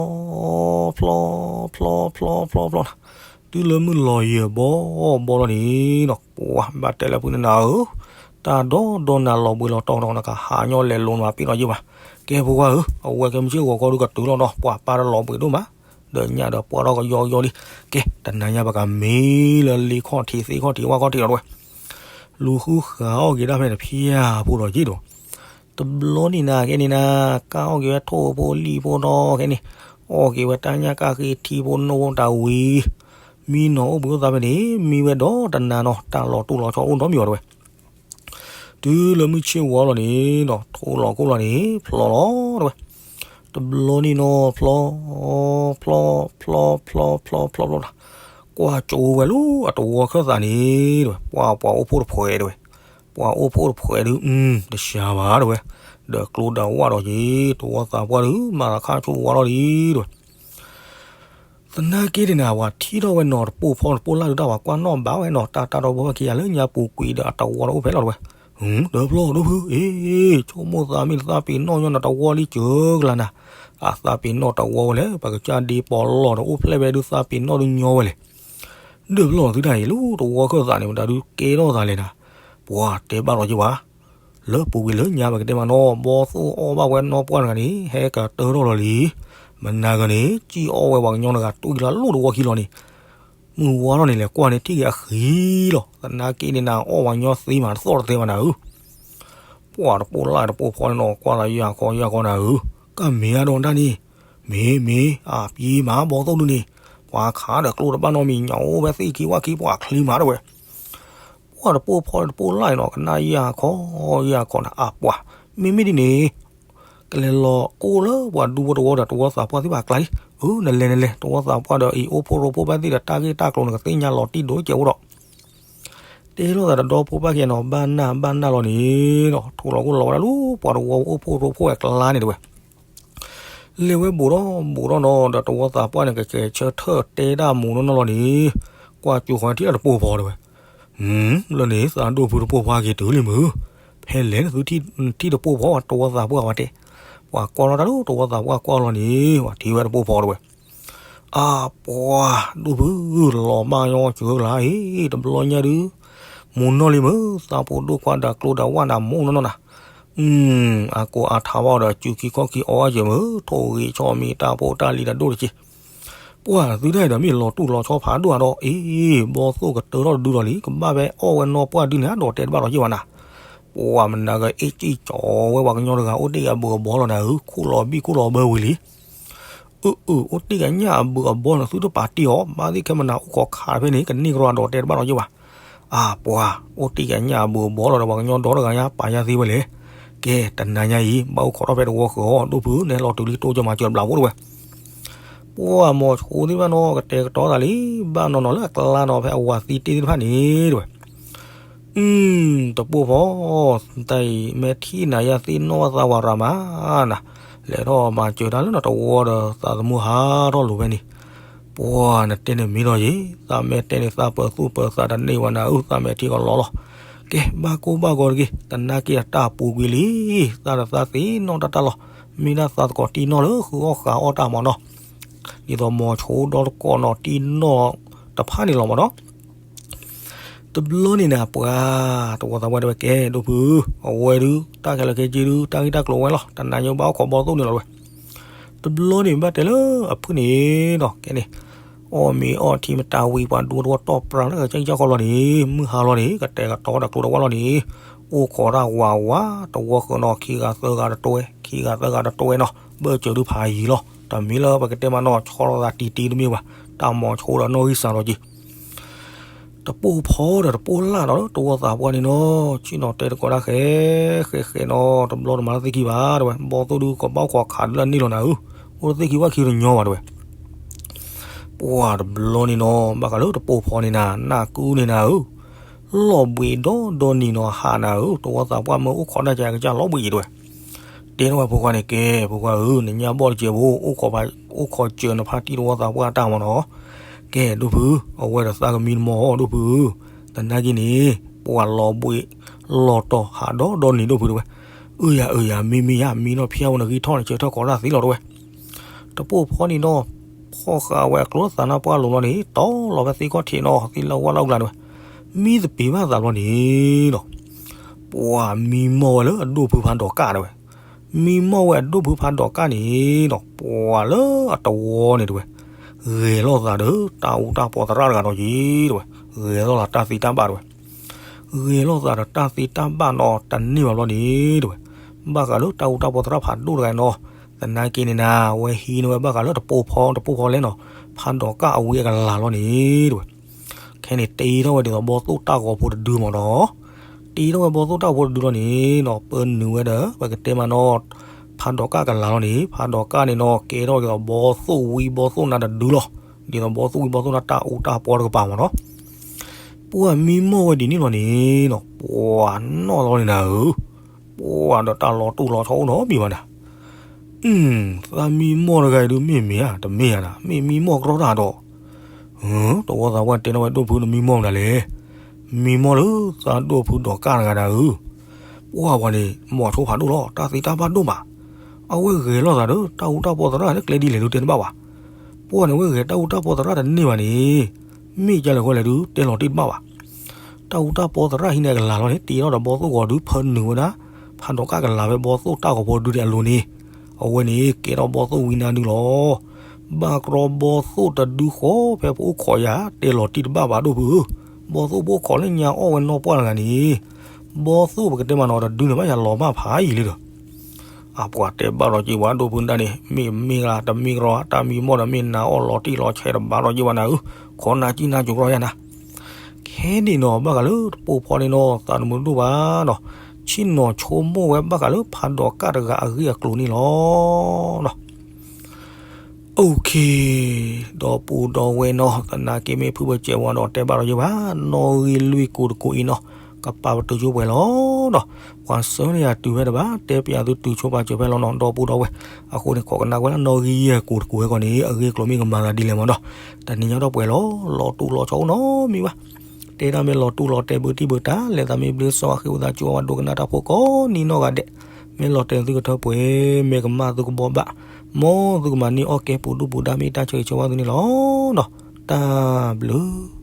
ဖျီ ဖျီ ဖျီ ဖျီ ဖျီ တုၤလၢမုၢ်လီၤယံၤဘီဘီလီၤန့ၣ်နီၤ ပှၤဘၣ်တဲလၢဖုန့ၣ်နၤဧၢ, တၢ်ဒီဒီနၤလီၤဘှံးလီၤတီၤနီၤ နကဟးညီလဲၤလိၤနမၤပ့ၤနီၣ်ယ့ၢ်ဘၣ်. ကဲဖိခွါဧၢ, အဝဲကဲမုၢ်ဆ့ၣ်ဂီၤခီဒုးကတုၤလီၤနီၤ ပှၤပၢ်တလီၤဘှံးဒိၣ်မး, ဒီးညၣ်ဒီးပှၢ်ထီၣ်ကယီကယီလံ. ကဲ တနၤညါပကမ့ၢ်လၢလ့ခီၣ်ထံး သ့ၣ်ခီၣ်ထံး ဝၣ်ခီၣ်ထံးလီၤတဝဲ လူၤဃုဃာ်အီၣ်က့ၤဒၣ်ဖဲန့ၣ်ဖျါဖိဒီးက့ၤဒီး တဘျီန့ၣ်နၤကဲန့ၣ်နၤ ကၢ်အီၣ်က့ၤဝဲထိၣ်ဖိလံၣ်ဖိဒီးခဲန့ၣ်, အီၣ်က့ၤဝဲတၢ်ညၣ်ကၢ်ဃ့ထံဖိနိဖိတၢ်ဝံၤ, မံနီၤအိၣ်ဘှံးအိၣ်သါဖဲန့ၣ် မံဝဲဒီးတနၤနီၤ တၢ်လီၤတူၢ်လီၤဆီအိၣ်နီတမံၤဘၣ်တဝဲ. တုၤလၢမုၢ်ဆ့ၣ်ဝီလီၤန့ၣ်နီၤ ထိလီၤခိၣ်လီၤန့ၣ် ဖျီလီၤတဝဲ. တဘျီန့ၣ်နီၤ ဖျီ ဖျီ ဖျီ ဖျီ ဖျီ ဖျီ ဖျီ ကွၢ်ကၠိဝဲလၢအတဝီခၢၣ်သးန့ၣ် တဝဲ ပှၤ ပှၤအိၣ်ဖှိၣ်တဖှဲးတဝဲ ပှၤအိၣ်ဖှိၣ်တဖှဲးဒုး တစှၤဘၣ်တဝဲ, ဒီးကျိဒီးဝၣ်ဒီးက့ၤ တဝီသးပှၢ်ဒုး မၤသးခါဆိဝါလီၤလံတဝဲ. သနာ်က့န့ၣ်နၤ ပှၤထံၣ်ထီၣ်ဝဲနီၤ တပိၢ်ဖီတပိၢ်လၢ်ဒုးတၢ် ပှၤကွၢ်နီၣ်ဘၣ်ဝဲနီၤ တၢ်တၢ်ဒီဖိပၢ်ခံဂၤလၢညါပူၤကွံာ်ဒီးအတဝီဒီးအိၣ်ဖဲလီၤတဝဲ. ဒီးဖျီဒိၣ်ဖု အ့ ဆိကမိၣ်သးမ့ၢ်တသးပ့ၤနီၣ်ညီနၤတဝီလံစၢၤကလါနၤ, အသးပ့ၤနီၣ်တဝီဝဲလဲၣ် ပကစၢ်ဒ့ပီးလီၢ်ဒီးအိၣ်ဖျဲၣ်ဝဲဒုးသးပ့ၤနီၣ်ဒုးညီဝဲလဲၣ် ဒၢးပလီၢ်သုတၢ်အံၤ လၢတဝီခၢၣ်သးန့ၣ် မတၤဒုးကဲထီၣ်သးလဲၣ်နၤ, ပှၤတဲဘၣ်လီၤက့ၤဝဲ, လၢပူၤကွံာ်လၢညါပကတဲမးနီၤ ဘီသိၣ်အီၣ်ဘၣ်ဝဲနီၢ်ပှၢ်တဂၤန့ၣ် ဟဲကတၢၢ်ထီၣ်လီၤလံ, မနၤဂၤန့ၣ် စံၣ်အီၣ်ဝဲပှၤကညီတဂၤ တွံၢ်လၢလိၣ်တဝီခံလီၤန့ၣ်, မုၢ်ဝါထီၣ်န့ၣ် လဲၤကွၢ်န့ၣ်ထံၣ်က့ၤအဃံလီၤ, သနာ်က့န့ၣ်နၤ အီၣ်ပှၤကညီသ့မး တသီၣ်တသဲဘၣ်နၤဧၢ ပှၤတပိၢ်လၢ်တပိၢ်ဖီန့ၣ်နီၤ ကွၢ်လၢယၤခီယၤခီနၤဧၢ, ကမ့ၢ်အဒိၣ်တၢ်န့ၣ်, မ့ၢ်မ့ၢ် အပျံၤမး ဘီသိၣ်ဒုန့ၣ်, ပှၤခးဒီးကျိတဘၣ်နီတမံၤ ညၣ်အိၣ်ဖဲသ့ၣ်ခံဝၣ်ခံ ပှၤချံမးတဝဲ, ပှၤတပိၢ်ဖီတပိၢ်လၢ်နီၤ ကနၣ်ယၤခီယၤခီနၤ အပှၤ, မ့မ့ၢ်ဒ်န့ၣ် ကလဲၤလီၤအိၣ်လၢပှၤဒူဖိတဝီဒီးတဝီသးပှၢ်သ့ၣ်တဖၣ်အကျါလံ, အၢ နလဲၤနလဲၤ တဝီသးပှၢ်ဒီးအံၤ အိၣ်ဖှိၣ်ရိဖှိၣ်ဘၣ်သ့ၣ်ဒီး တၢ်ဂ့ၢ်တၢ်ကျိၤနကသ့ၣ်ညါလီၤတံၢ်ဒိၣ်ကဲးအိၣ်ဒီး တဲလိာ်သးတဒီဖိပၢ်ခံဂၤနီၤ ဘၣ်နၢ်ဘၣ်နၢ်လီၤန့ၣ်ဒီး ထိၣ်လီၤကအိၣ်လီၤဝဲဒၣ်လၢ ပှၤတဝီအိၣ်ဖှိၣ်ရိဖှိၣ်ဝဲအကျါန့ၣ်တဲဝဲ လဲၤဝဲဘူးဒီးဘူးဒီးနီၤ ဒီးတဝီသးပှၢ်န့ၣ် ကကဲဆၢထၢၣ်တဲဒၣ်မူနီၢ်နီၢ်လီၤန့ၣ် ကွၢ်ကၠိဃီထံၣ်လၢတပိၢ်ဖီတဲဝဲ လၢန့ၣ် သးဒိၣ်ဖုတပိၢ်ဖီက့ၤတုၤလံမုၢ်, ဖဲလဲၣ်နသုထံၣ်တပိၢ်ဖီ တဝီသးပှၢ်ဝဲတဲ, ပှၤကွၢ်လီၤတၢ်လၢတဝီသးပှၢ်ကွၢ်လီၤန့ၣ် ပှၤထံၣ်ဝဲတပိၢ်ဖီတဲဝဲ, အပှၤဒိၣ်ဖု လီၤဘၣ်ညီစှၤကလါအံၤ တဘျီညါဒုး မူနီၢ်လံမုၢ် သးဖိဒိၣ်ခွါဒီးကျိဒီးဝၣ်နၤမူနီၢ်နီၢ်နၤ, အကိးအထါဘၣ်ဒီး စုခံခီၣ်ခံအီအယၢၤမုၢ် ထိၣ်ဂ့ၤဆီမံၤတၢ်ဖိတၢ်လံၤဒီးဒိၣ်တက့ၢ် ပှၤသုတၢ်အံၤဒီးမ့ၢ်လီၤတူၢ်လီၤဆီဖးဒိၣ်ဧါဒီး အ့ ဘီသိၣ်ကတၢထီၣ်တဒုလီၤလံ ကဘၣ်ဖဲအီၣ်ဝဲနီၢ်ပှၢ်ဒုန့ၣ် ဒီးတဲတဘၣ်ဒီးယ့ၢ်ဘၣ်နၤ, ပှၤမနုၤဂ့ၤအ့ၣ်ကံၣ်ကၠီဝဲပှၤကညီတဂၤအိၣ်တ့ၢ်အဘုးအဘီလီၤနၤဧၢ ခူၣ်လီၤဘံၣ်ခူၣ်လီၤဘၢဝံၤလံ, အၢ အၢ အိၣ်တ့ၢ်ကညၣ်အဘုးအဘီလီၤ သုတပာ်တ့ၢ်အီၤ ဘၣ်သ့ၣ်ခဲမနၤအိၣ်ခိးခးဖဲန့ၣ် ကန့ၢ်ကရီဒီးတဲတဘၣ်ဒီးယ့ၢ်ဘၣ်, အပှၤ အိၣ်တ့ၢ်ကညၣ်အဘုးအဘီလီၤဒီး ပှၤကညီဒီတဂၤညါပာ်ယၤသ့ဝဲလဲၣ်, ကဲ တနၤညါအံၤ ဘၣ်အိၣ်ခိးထီၣ်ဖဲတဝီဃုာ်အီၤ ဒိၣ်ဖု နဟဲလီၤတုၤလံတိကၢမၤစၢၤတဘျီဖိတဲဝဲ ပှၤမိၤဆိသ့ၣ်တဖၣ်နီၤ ကတဲာ်ကတီၤသးလံ ဘၣ်နီၢ်နီၢ်လၢအကျါနီၤ ဖဲအဝၤသံတ့ၢ်သ့ၣ်တဖၣ်န့ၣ်တဲဝဲ, တပိၢ်ဖီ, တၢ်အံၤ မ့ၢ်ထံၣ်နၤယၤသ့ၣ်နီၣ်ဘၣ်သးဝၤရၤမးနၤ, လဲၤထီၣ်မၤစၢၤတၢ်လၢနတဝီဒီး သးသမူဟးထီၣ်လိၤဖဲန့ၣ်, ပှၤနတဲန့ၣ်မ့ၢ်လီၤယ့ၣ် သးမ့ၢ်တဲန့ၣ် သးပၢၤသူၣ်ပၢၤသးတန့ၢ်ဘၣ်နၤဧၢ သးမဲာ်ထံကလီၤလီၤ, ကဲ ဘၣ်ကိၢ်ဘၣ်ဂီၤတဂ့ၤ တနာ်က့အတၢ်ပူၤကွံာ်လံ, သးဒီးသးသ့ၣ်နီၣ်တၢ်တၢ်လီၤ, မ့ၢ်ဒၣ်သးသကိးတံၢ်နီၣ်လၢဃုအီၣ်ဃးအီၣ်တၢ်မးနီၤ, ဒ်သိးမိၤဆိဒီတကိးနီၤတံၢ်နီၣ်တဖၣ်န့ၣ်လီၤမးနီၤ တဘျီန့ၣ်နၤပှၤ, တဝီသးပှၢ်တဲဝဲကဲ ဒိၣ်ဖု, အဝဲဒုး တၢ်ခဲလၢာ်ခဲဆ့ဒုး တၢ်ဂ့ၢ်တၢ်ကျိၤဝဲလီၤ တနၤညါဘၣ်အိၣ်ခိးဘီသိၣ်န့ၣ်လီၤတဲဝဲ, တဘျီန့ၣ်ဘၣ်တဲလၢအဖုၣ်န့ၣ်ဒီး ကဲန့ၣ်, အီၣ်မ့ၤအီထံမတၤဝံၤပှၤဒူတဝီတီၢ်ပြၤလၢကစၢ်ကစၢ်ဃီလီၤန့ၣ် မုၢ်ဟါလီၤန့ၣ် ကတဲာ်ကတီၤဒီးကျိၤဒီးဝၣ်လီၤန့ၣ်, အိၣ်ခိးတၢ်ဝးဝး တဝီဃုာ်နီၤ ခံဂၤသၢဂၤတတွဲ ခံဂၤသၢဂၤတတွဲနီၤ ဘၢၣ်စၢၤဒုးဖးယံၤလီၤ တမ့ၢ်လၢပကတဲမးနီၤ ဆီလိာ်သးတံၢ်တံၢ်တမ့ၢ်ဘၣ် တၢ်မိၤဆိဒီးနီၣ်ဂံၢ်စၢ်လီၤက့ၤ တပိၢ်ဖီဒီးတပိၢ်လၢ်ဒီး တဝီသးပှၢ်န့ၣ်နီၤ ဆ့ၣ်နီၤတဲတကိးတၢ်ဃဲ ဃဲဃဲနီၤ တဘျီတမၤလၢသ့ၣ်ခံဘၣ်တဲဝဲ ဘီသိၣ်ဒုးကဘၣ်အိၣ်ခိးခးဒုးလၢန့ၣ်လီၤနၤဧၢ, အိၣ်လၢသ့ၣ်ခံဘၣ်ခံတညီဘၣ်တဲဝဲ, ပှၤတဘျီန့ၣ်နီၤ ဘၣ်ဃးလၢတပိၢ်ဖီန့ၣ်နၤ နၢ်ကူန့ၣ်နၤဧၢ, လီၤဘှံးဒီဒီနံၤနီၤဟးနၤဧၢ, တဝီသးပှၢ်မ့ၢ်အိၣ်ခိးတၢ်ကကၢ်လီၤဘှံးယံၤတဲဝဲ တဲထီၣ်ဝဲဖိခွါန့ၣ် ကဲ ဖိခွါဧၢ, နညါဘီၣ်တစဲးဖိ အိၣ်ခိးစၢၤနဖါတံၢ်တဝီသးပှၢ်တၢ်မးနီၤ. ကဲ ဒိၣ်ဖု, အဝဲဒီးသးကမံမီၢ်အီၤ ဒိၣ်ဖု, သနာ်က့န့ၣ် ပှၤလီၤဘှံးလီၤတီၤဟးဒီဒီနံၤ ဒိၣ်ဖုတဲဝဲ. အၢယၤ အၢယၤ မံမံယၤ မံနီၢ်ဖျါဝဲ နဂံၢ်ထီၣ်န့ၣ် ဆၢထၢၣ်ကီးတၢ်သ့လီၤတဲဝဲ. တပိၢ်ဖီန့ၣ်နီၤ ဖီၣ်ဃာ်ဝဲအကျိသးနါပှၢ်လိၤလီၤန့ၣ် တီၤလီၤဖဲသ့ၣ်ခီၣ်ထံးနီၤ သ့ၣ်လၢဝၣ်လၢအကျါတဲဝဲ. မံသပ့ၤဘၣ်သးဘျီန့ၣ်နီၤ ပှၤမံမီၢ်ဝဲလၢအဒိၣ်ဖုဖးဒိးကၣ်တဲဝဲ. မံမီၢ်ဝဲအဒိၣ်ဖုဖးဒိးကၣ်န့ၣ်နီၤ ပှၤလၢအတဝီန့ၣ်တဲဝဲ ဂဲၤလိာ်သးဒီးတၢ်အူတၢ်ပီသရၣ်တဂၤဒီးက့ၤတဲဝဲ. ဂဲၤလိာ်သးတၢ်သ့တၢ်ဘၣ်တဲဝဲ. ဂဲၤလိာ်သးဒီးတၢ်သ့တၢ်ဘၣ်နီၤ တန့ၢ်ဘၣ်ဘျီန့ၣ်တဲဝဲ. ဘၣ်ဃးလၢတၢ်အူတၢ်ပီသရၣ်ဖးဒိၣ်တဂၤနီၤ သနာ်က့န့ၣ်နၤ ဝဲဟံးန့ၢ်ဝဲဘၣ်ဃးလၢတပိၢ်ဖီတပိၢ်ဖီလဲၣ်နီၤ ဖးဒိးကၣ်အဝံအကလၤလီၤန့ၣ်တဲဝဲ. ခဲန့ၣ်တ့ထီၣ်ဝဲဒ်သိးဘီသိၣ်တၢ်ဂီၤဖိတဒုမးနီၤ. တ့ထီၣ်ဝဲဘီသိၣ်တၢ်ဂီၤဖိတဒုလီၤန့ၣ်နီၤ ပၢနုာ်ဝဲဒီး ပကတဲမးနီၤ ဖးဒိးကၣ်ကလၤလီၤန့ၣ် ဖးဒိးကၣ်န့ၣ်နီၤ ကဲထီၣ်ဒ်သိးဘီသိၣ်ဝံဘီသိၣ်နါတဒုလီၤ. ဒ်သိးဘီသိၣ်ဝံဘီသိၣ်နါတၢ်အူတၢ်ပီတကပၤမးနီၤ. ပှၤမံမီၢ်ဝဲဒ်န့ၣ်လီၤန့ၣ်နီၤ ပှၤနီၢ်လီၤန့ၣ်နၤဧၢ ပှၤဒီးတၢ်လီၤတူၢ်လီၤဆီအိၣ်နီတမံၤဘၣ်နၤ. သးမံမီၢ်တဂၤအံၤဒုးမ့ၢ်မ့ၢ်ဧါ တမ့ၢ်ဧါနၤ မ့ၢ်မံမီၢ်ကြီတၢ်ဒီး တဝီသးပှၢ်တဲန့ၢ်ဝဲဒိၣ်ဖုနမံမီၢ်မနုၤလဲၣ်. မံမီၢ်လၢသးဒိၣ်ဖုဒိးကၣ်တဂၤနၤဧၢ. ပှၤပှၤန့ၣ် မိၤဆိဖးဒိၣ်လီၤ တၢ်သ့တၢ်ဘၣ်ဒိၣ်မး. အဝဲဂဲၤလိာ်သးဒီး တၢ်အူတၢ်ပီသရၣ်လၢကျဲဒ်လဲၣ်ဒုးတဲတဘၣ်ဘၣ်. ပှၤန့ၣ် အဝဲဂဲၤတၢ်အူတၢ်ပီသရၣ်တန့ၢ်ဘၣ်န့ၣ် မ့ၢ်ကလဲၣ်ဃီလဲၣ်ဒုးတဲလီၤတံၢ်တဘၣ်ဘၣ်. တၢ်အူတၢ်ပီသရၣ်ဟံးန့ၢ်အကလၤလီၤန့ၣ် တ့ထီၣ်ဒီးဘီသိၣ်ဂီၤဒုး ဖၢနုာ်ဝဲဒၣ် ဖးဒိးကၣ်ကလၤဖဲဘီသိၣ်တၢ်ဂီၤဖိဒုန့ၣ်အလိၤန့ၣ် အဝဲန့ၣ်ကဲထီၣ်ဘီသိၣ်ဝံနါဒုလီၤ. ဘၣ်ကြီဘီသိၣ်တဒုဃီဖဲပအိၣ်ခိးယၤ တဲလီၤတံၢ်တဘၣ်ဘၣ်ဒိၣ်ဖုဧၢ. ဘီသိၣ်ပအိၣ်ခိးလၢညါအီၣ်ဝဲနီၢ်ပှၢ်တဂၤန့ၣ် ဘီသိၣ်ပကတဲမးနီၤ တဒုန့ၣ်ဘၣ်ယၤလီၤမၢ်ဖးယံာ်လံဒီး အပှၤတဲဘၣ်ဒီးက့ၤဝဲဒိၣ်ဖုဒၣ်န့ၣ် မ့ၢ်မ့ၢ်ဂ့ၤတမ့ၢ်ကရီ တၢ်မံမီၢ်ဒီးမ့ၢ်နၤအီၣ်လီၤတံၢ်လီၤဆဲးတဘၣ်ဒီးက့ၤဝဲနၤဧၢ, ခိးနၤကံၣ်နၤကၠိၤကရီယၤနၤ. ခဲန့ၣ်နီၤ ဘၣ်ဃးလၢတပိၢ်ဖီန့ၣ်နီၤ သးတမုာ်ဒိၣ်ဘၣ်နီၤ, ဆ့ၣ်နီၤဆိကမိၣ်ဝဲဘၣ်ဃးလၢဖးဒိးကၣ်တဂၤအဂ့ၢ်အကျိၤန့ၣ်လီၤနီၤ. Okay, ဒီပုၢ်ဒီဝဲၢ်နီၤ, သနာ်က့မ့ၢ်ဖုပကဲဝဲဒီးတဲဘၣ်ဒီးယဘၣ်, နီၣ်ဂံၢ်လွံၢ်ကိးတကိးအံၤနီၤ, ကပာ်ပတုာ်ဆိပှဲၤလီၤဒီး, ပှၤဆၢန့ၢ်ယၤတုၤဖဲတဘၣ်, တဲပျးသုတုၤဆိပာ်စၢၤဖဲလီၤနီၤ, ဒီပုၢ်ဒီဝဲၢ်, အဃိန့ၣ် ခိးကနၣ်ကွၢ်လၢနီၣ်ဂံၢ်ယဲၢ်ကိးတကိးဝဲကီးန့ၣ် အဂ့ၢ်အကျိၤမ့ၢ်ကမၤသးဒ်လဲၣ်မးဒီး, တနံၤညါဒီးပှဲၤလီၤ, လီၤတူၢ်လီၤဆီအိၣ်နီတမံၤဘၣ်. တဲဒၣ်မ့ၢ်လီၤတူၢ်လီၤတဲဘုတံၢ်ဘုတၢ်, လဲၤသးမ့ၢ်ဘျ့စီအဃ့ဝံသးစူၤဝဲဒိကနၣ်တၢ်ဖိကိးနံၤနီၢ်ဂၤဒဲး, မ့ၢ်လီၤတဲာ်သုကထၢပှဲၤ, မ့ၢ်ကမၣ်သုကဘှီဘၣ်, မ်သုကမၤန့ၢ်အီၣ်ကဲပူၤဒုၣ်ပူၤဒါမ့ၢ်တၢ်ဆၢဂ့ၤဆၢဝါသုန့ၣ်လီၤ. တၢ်ဘျုး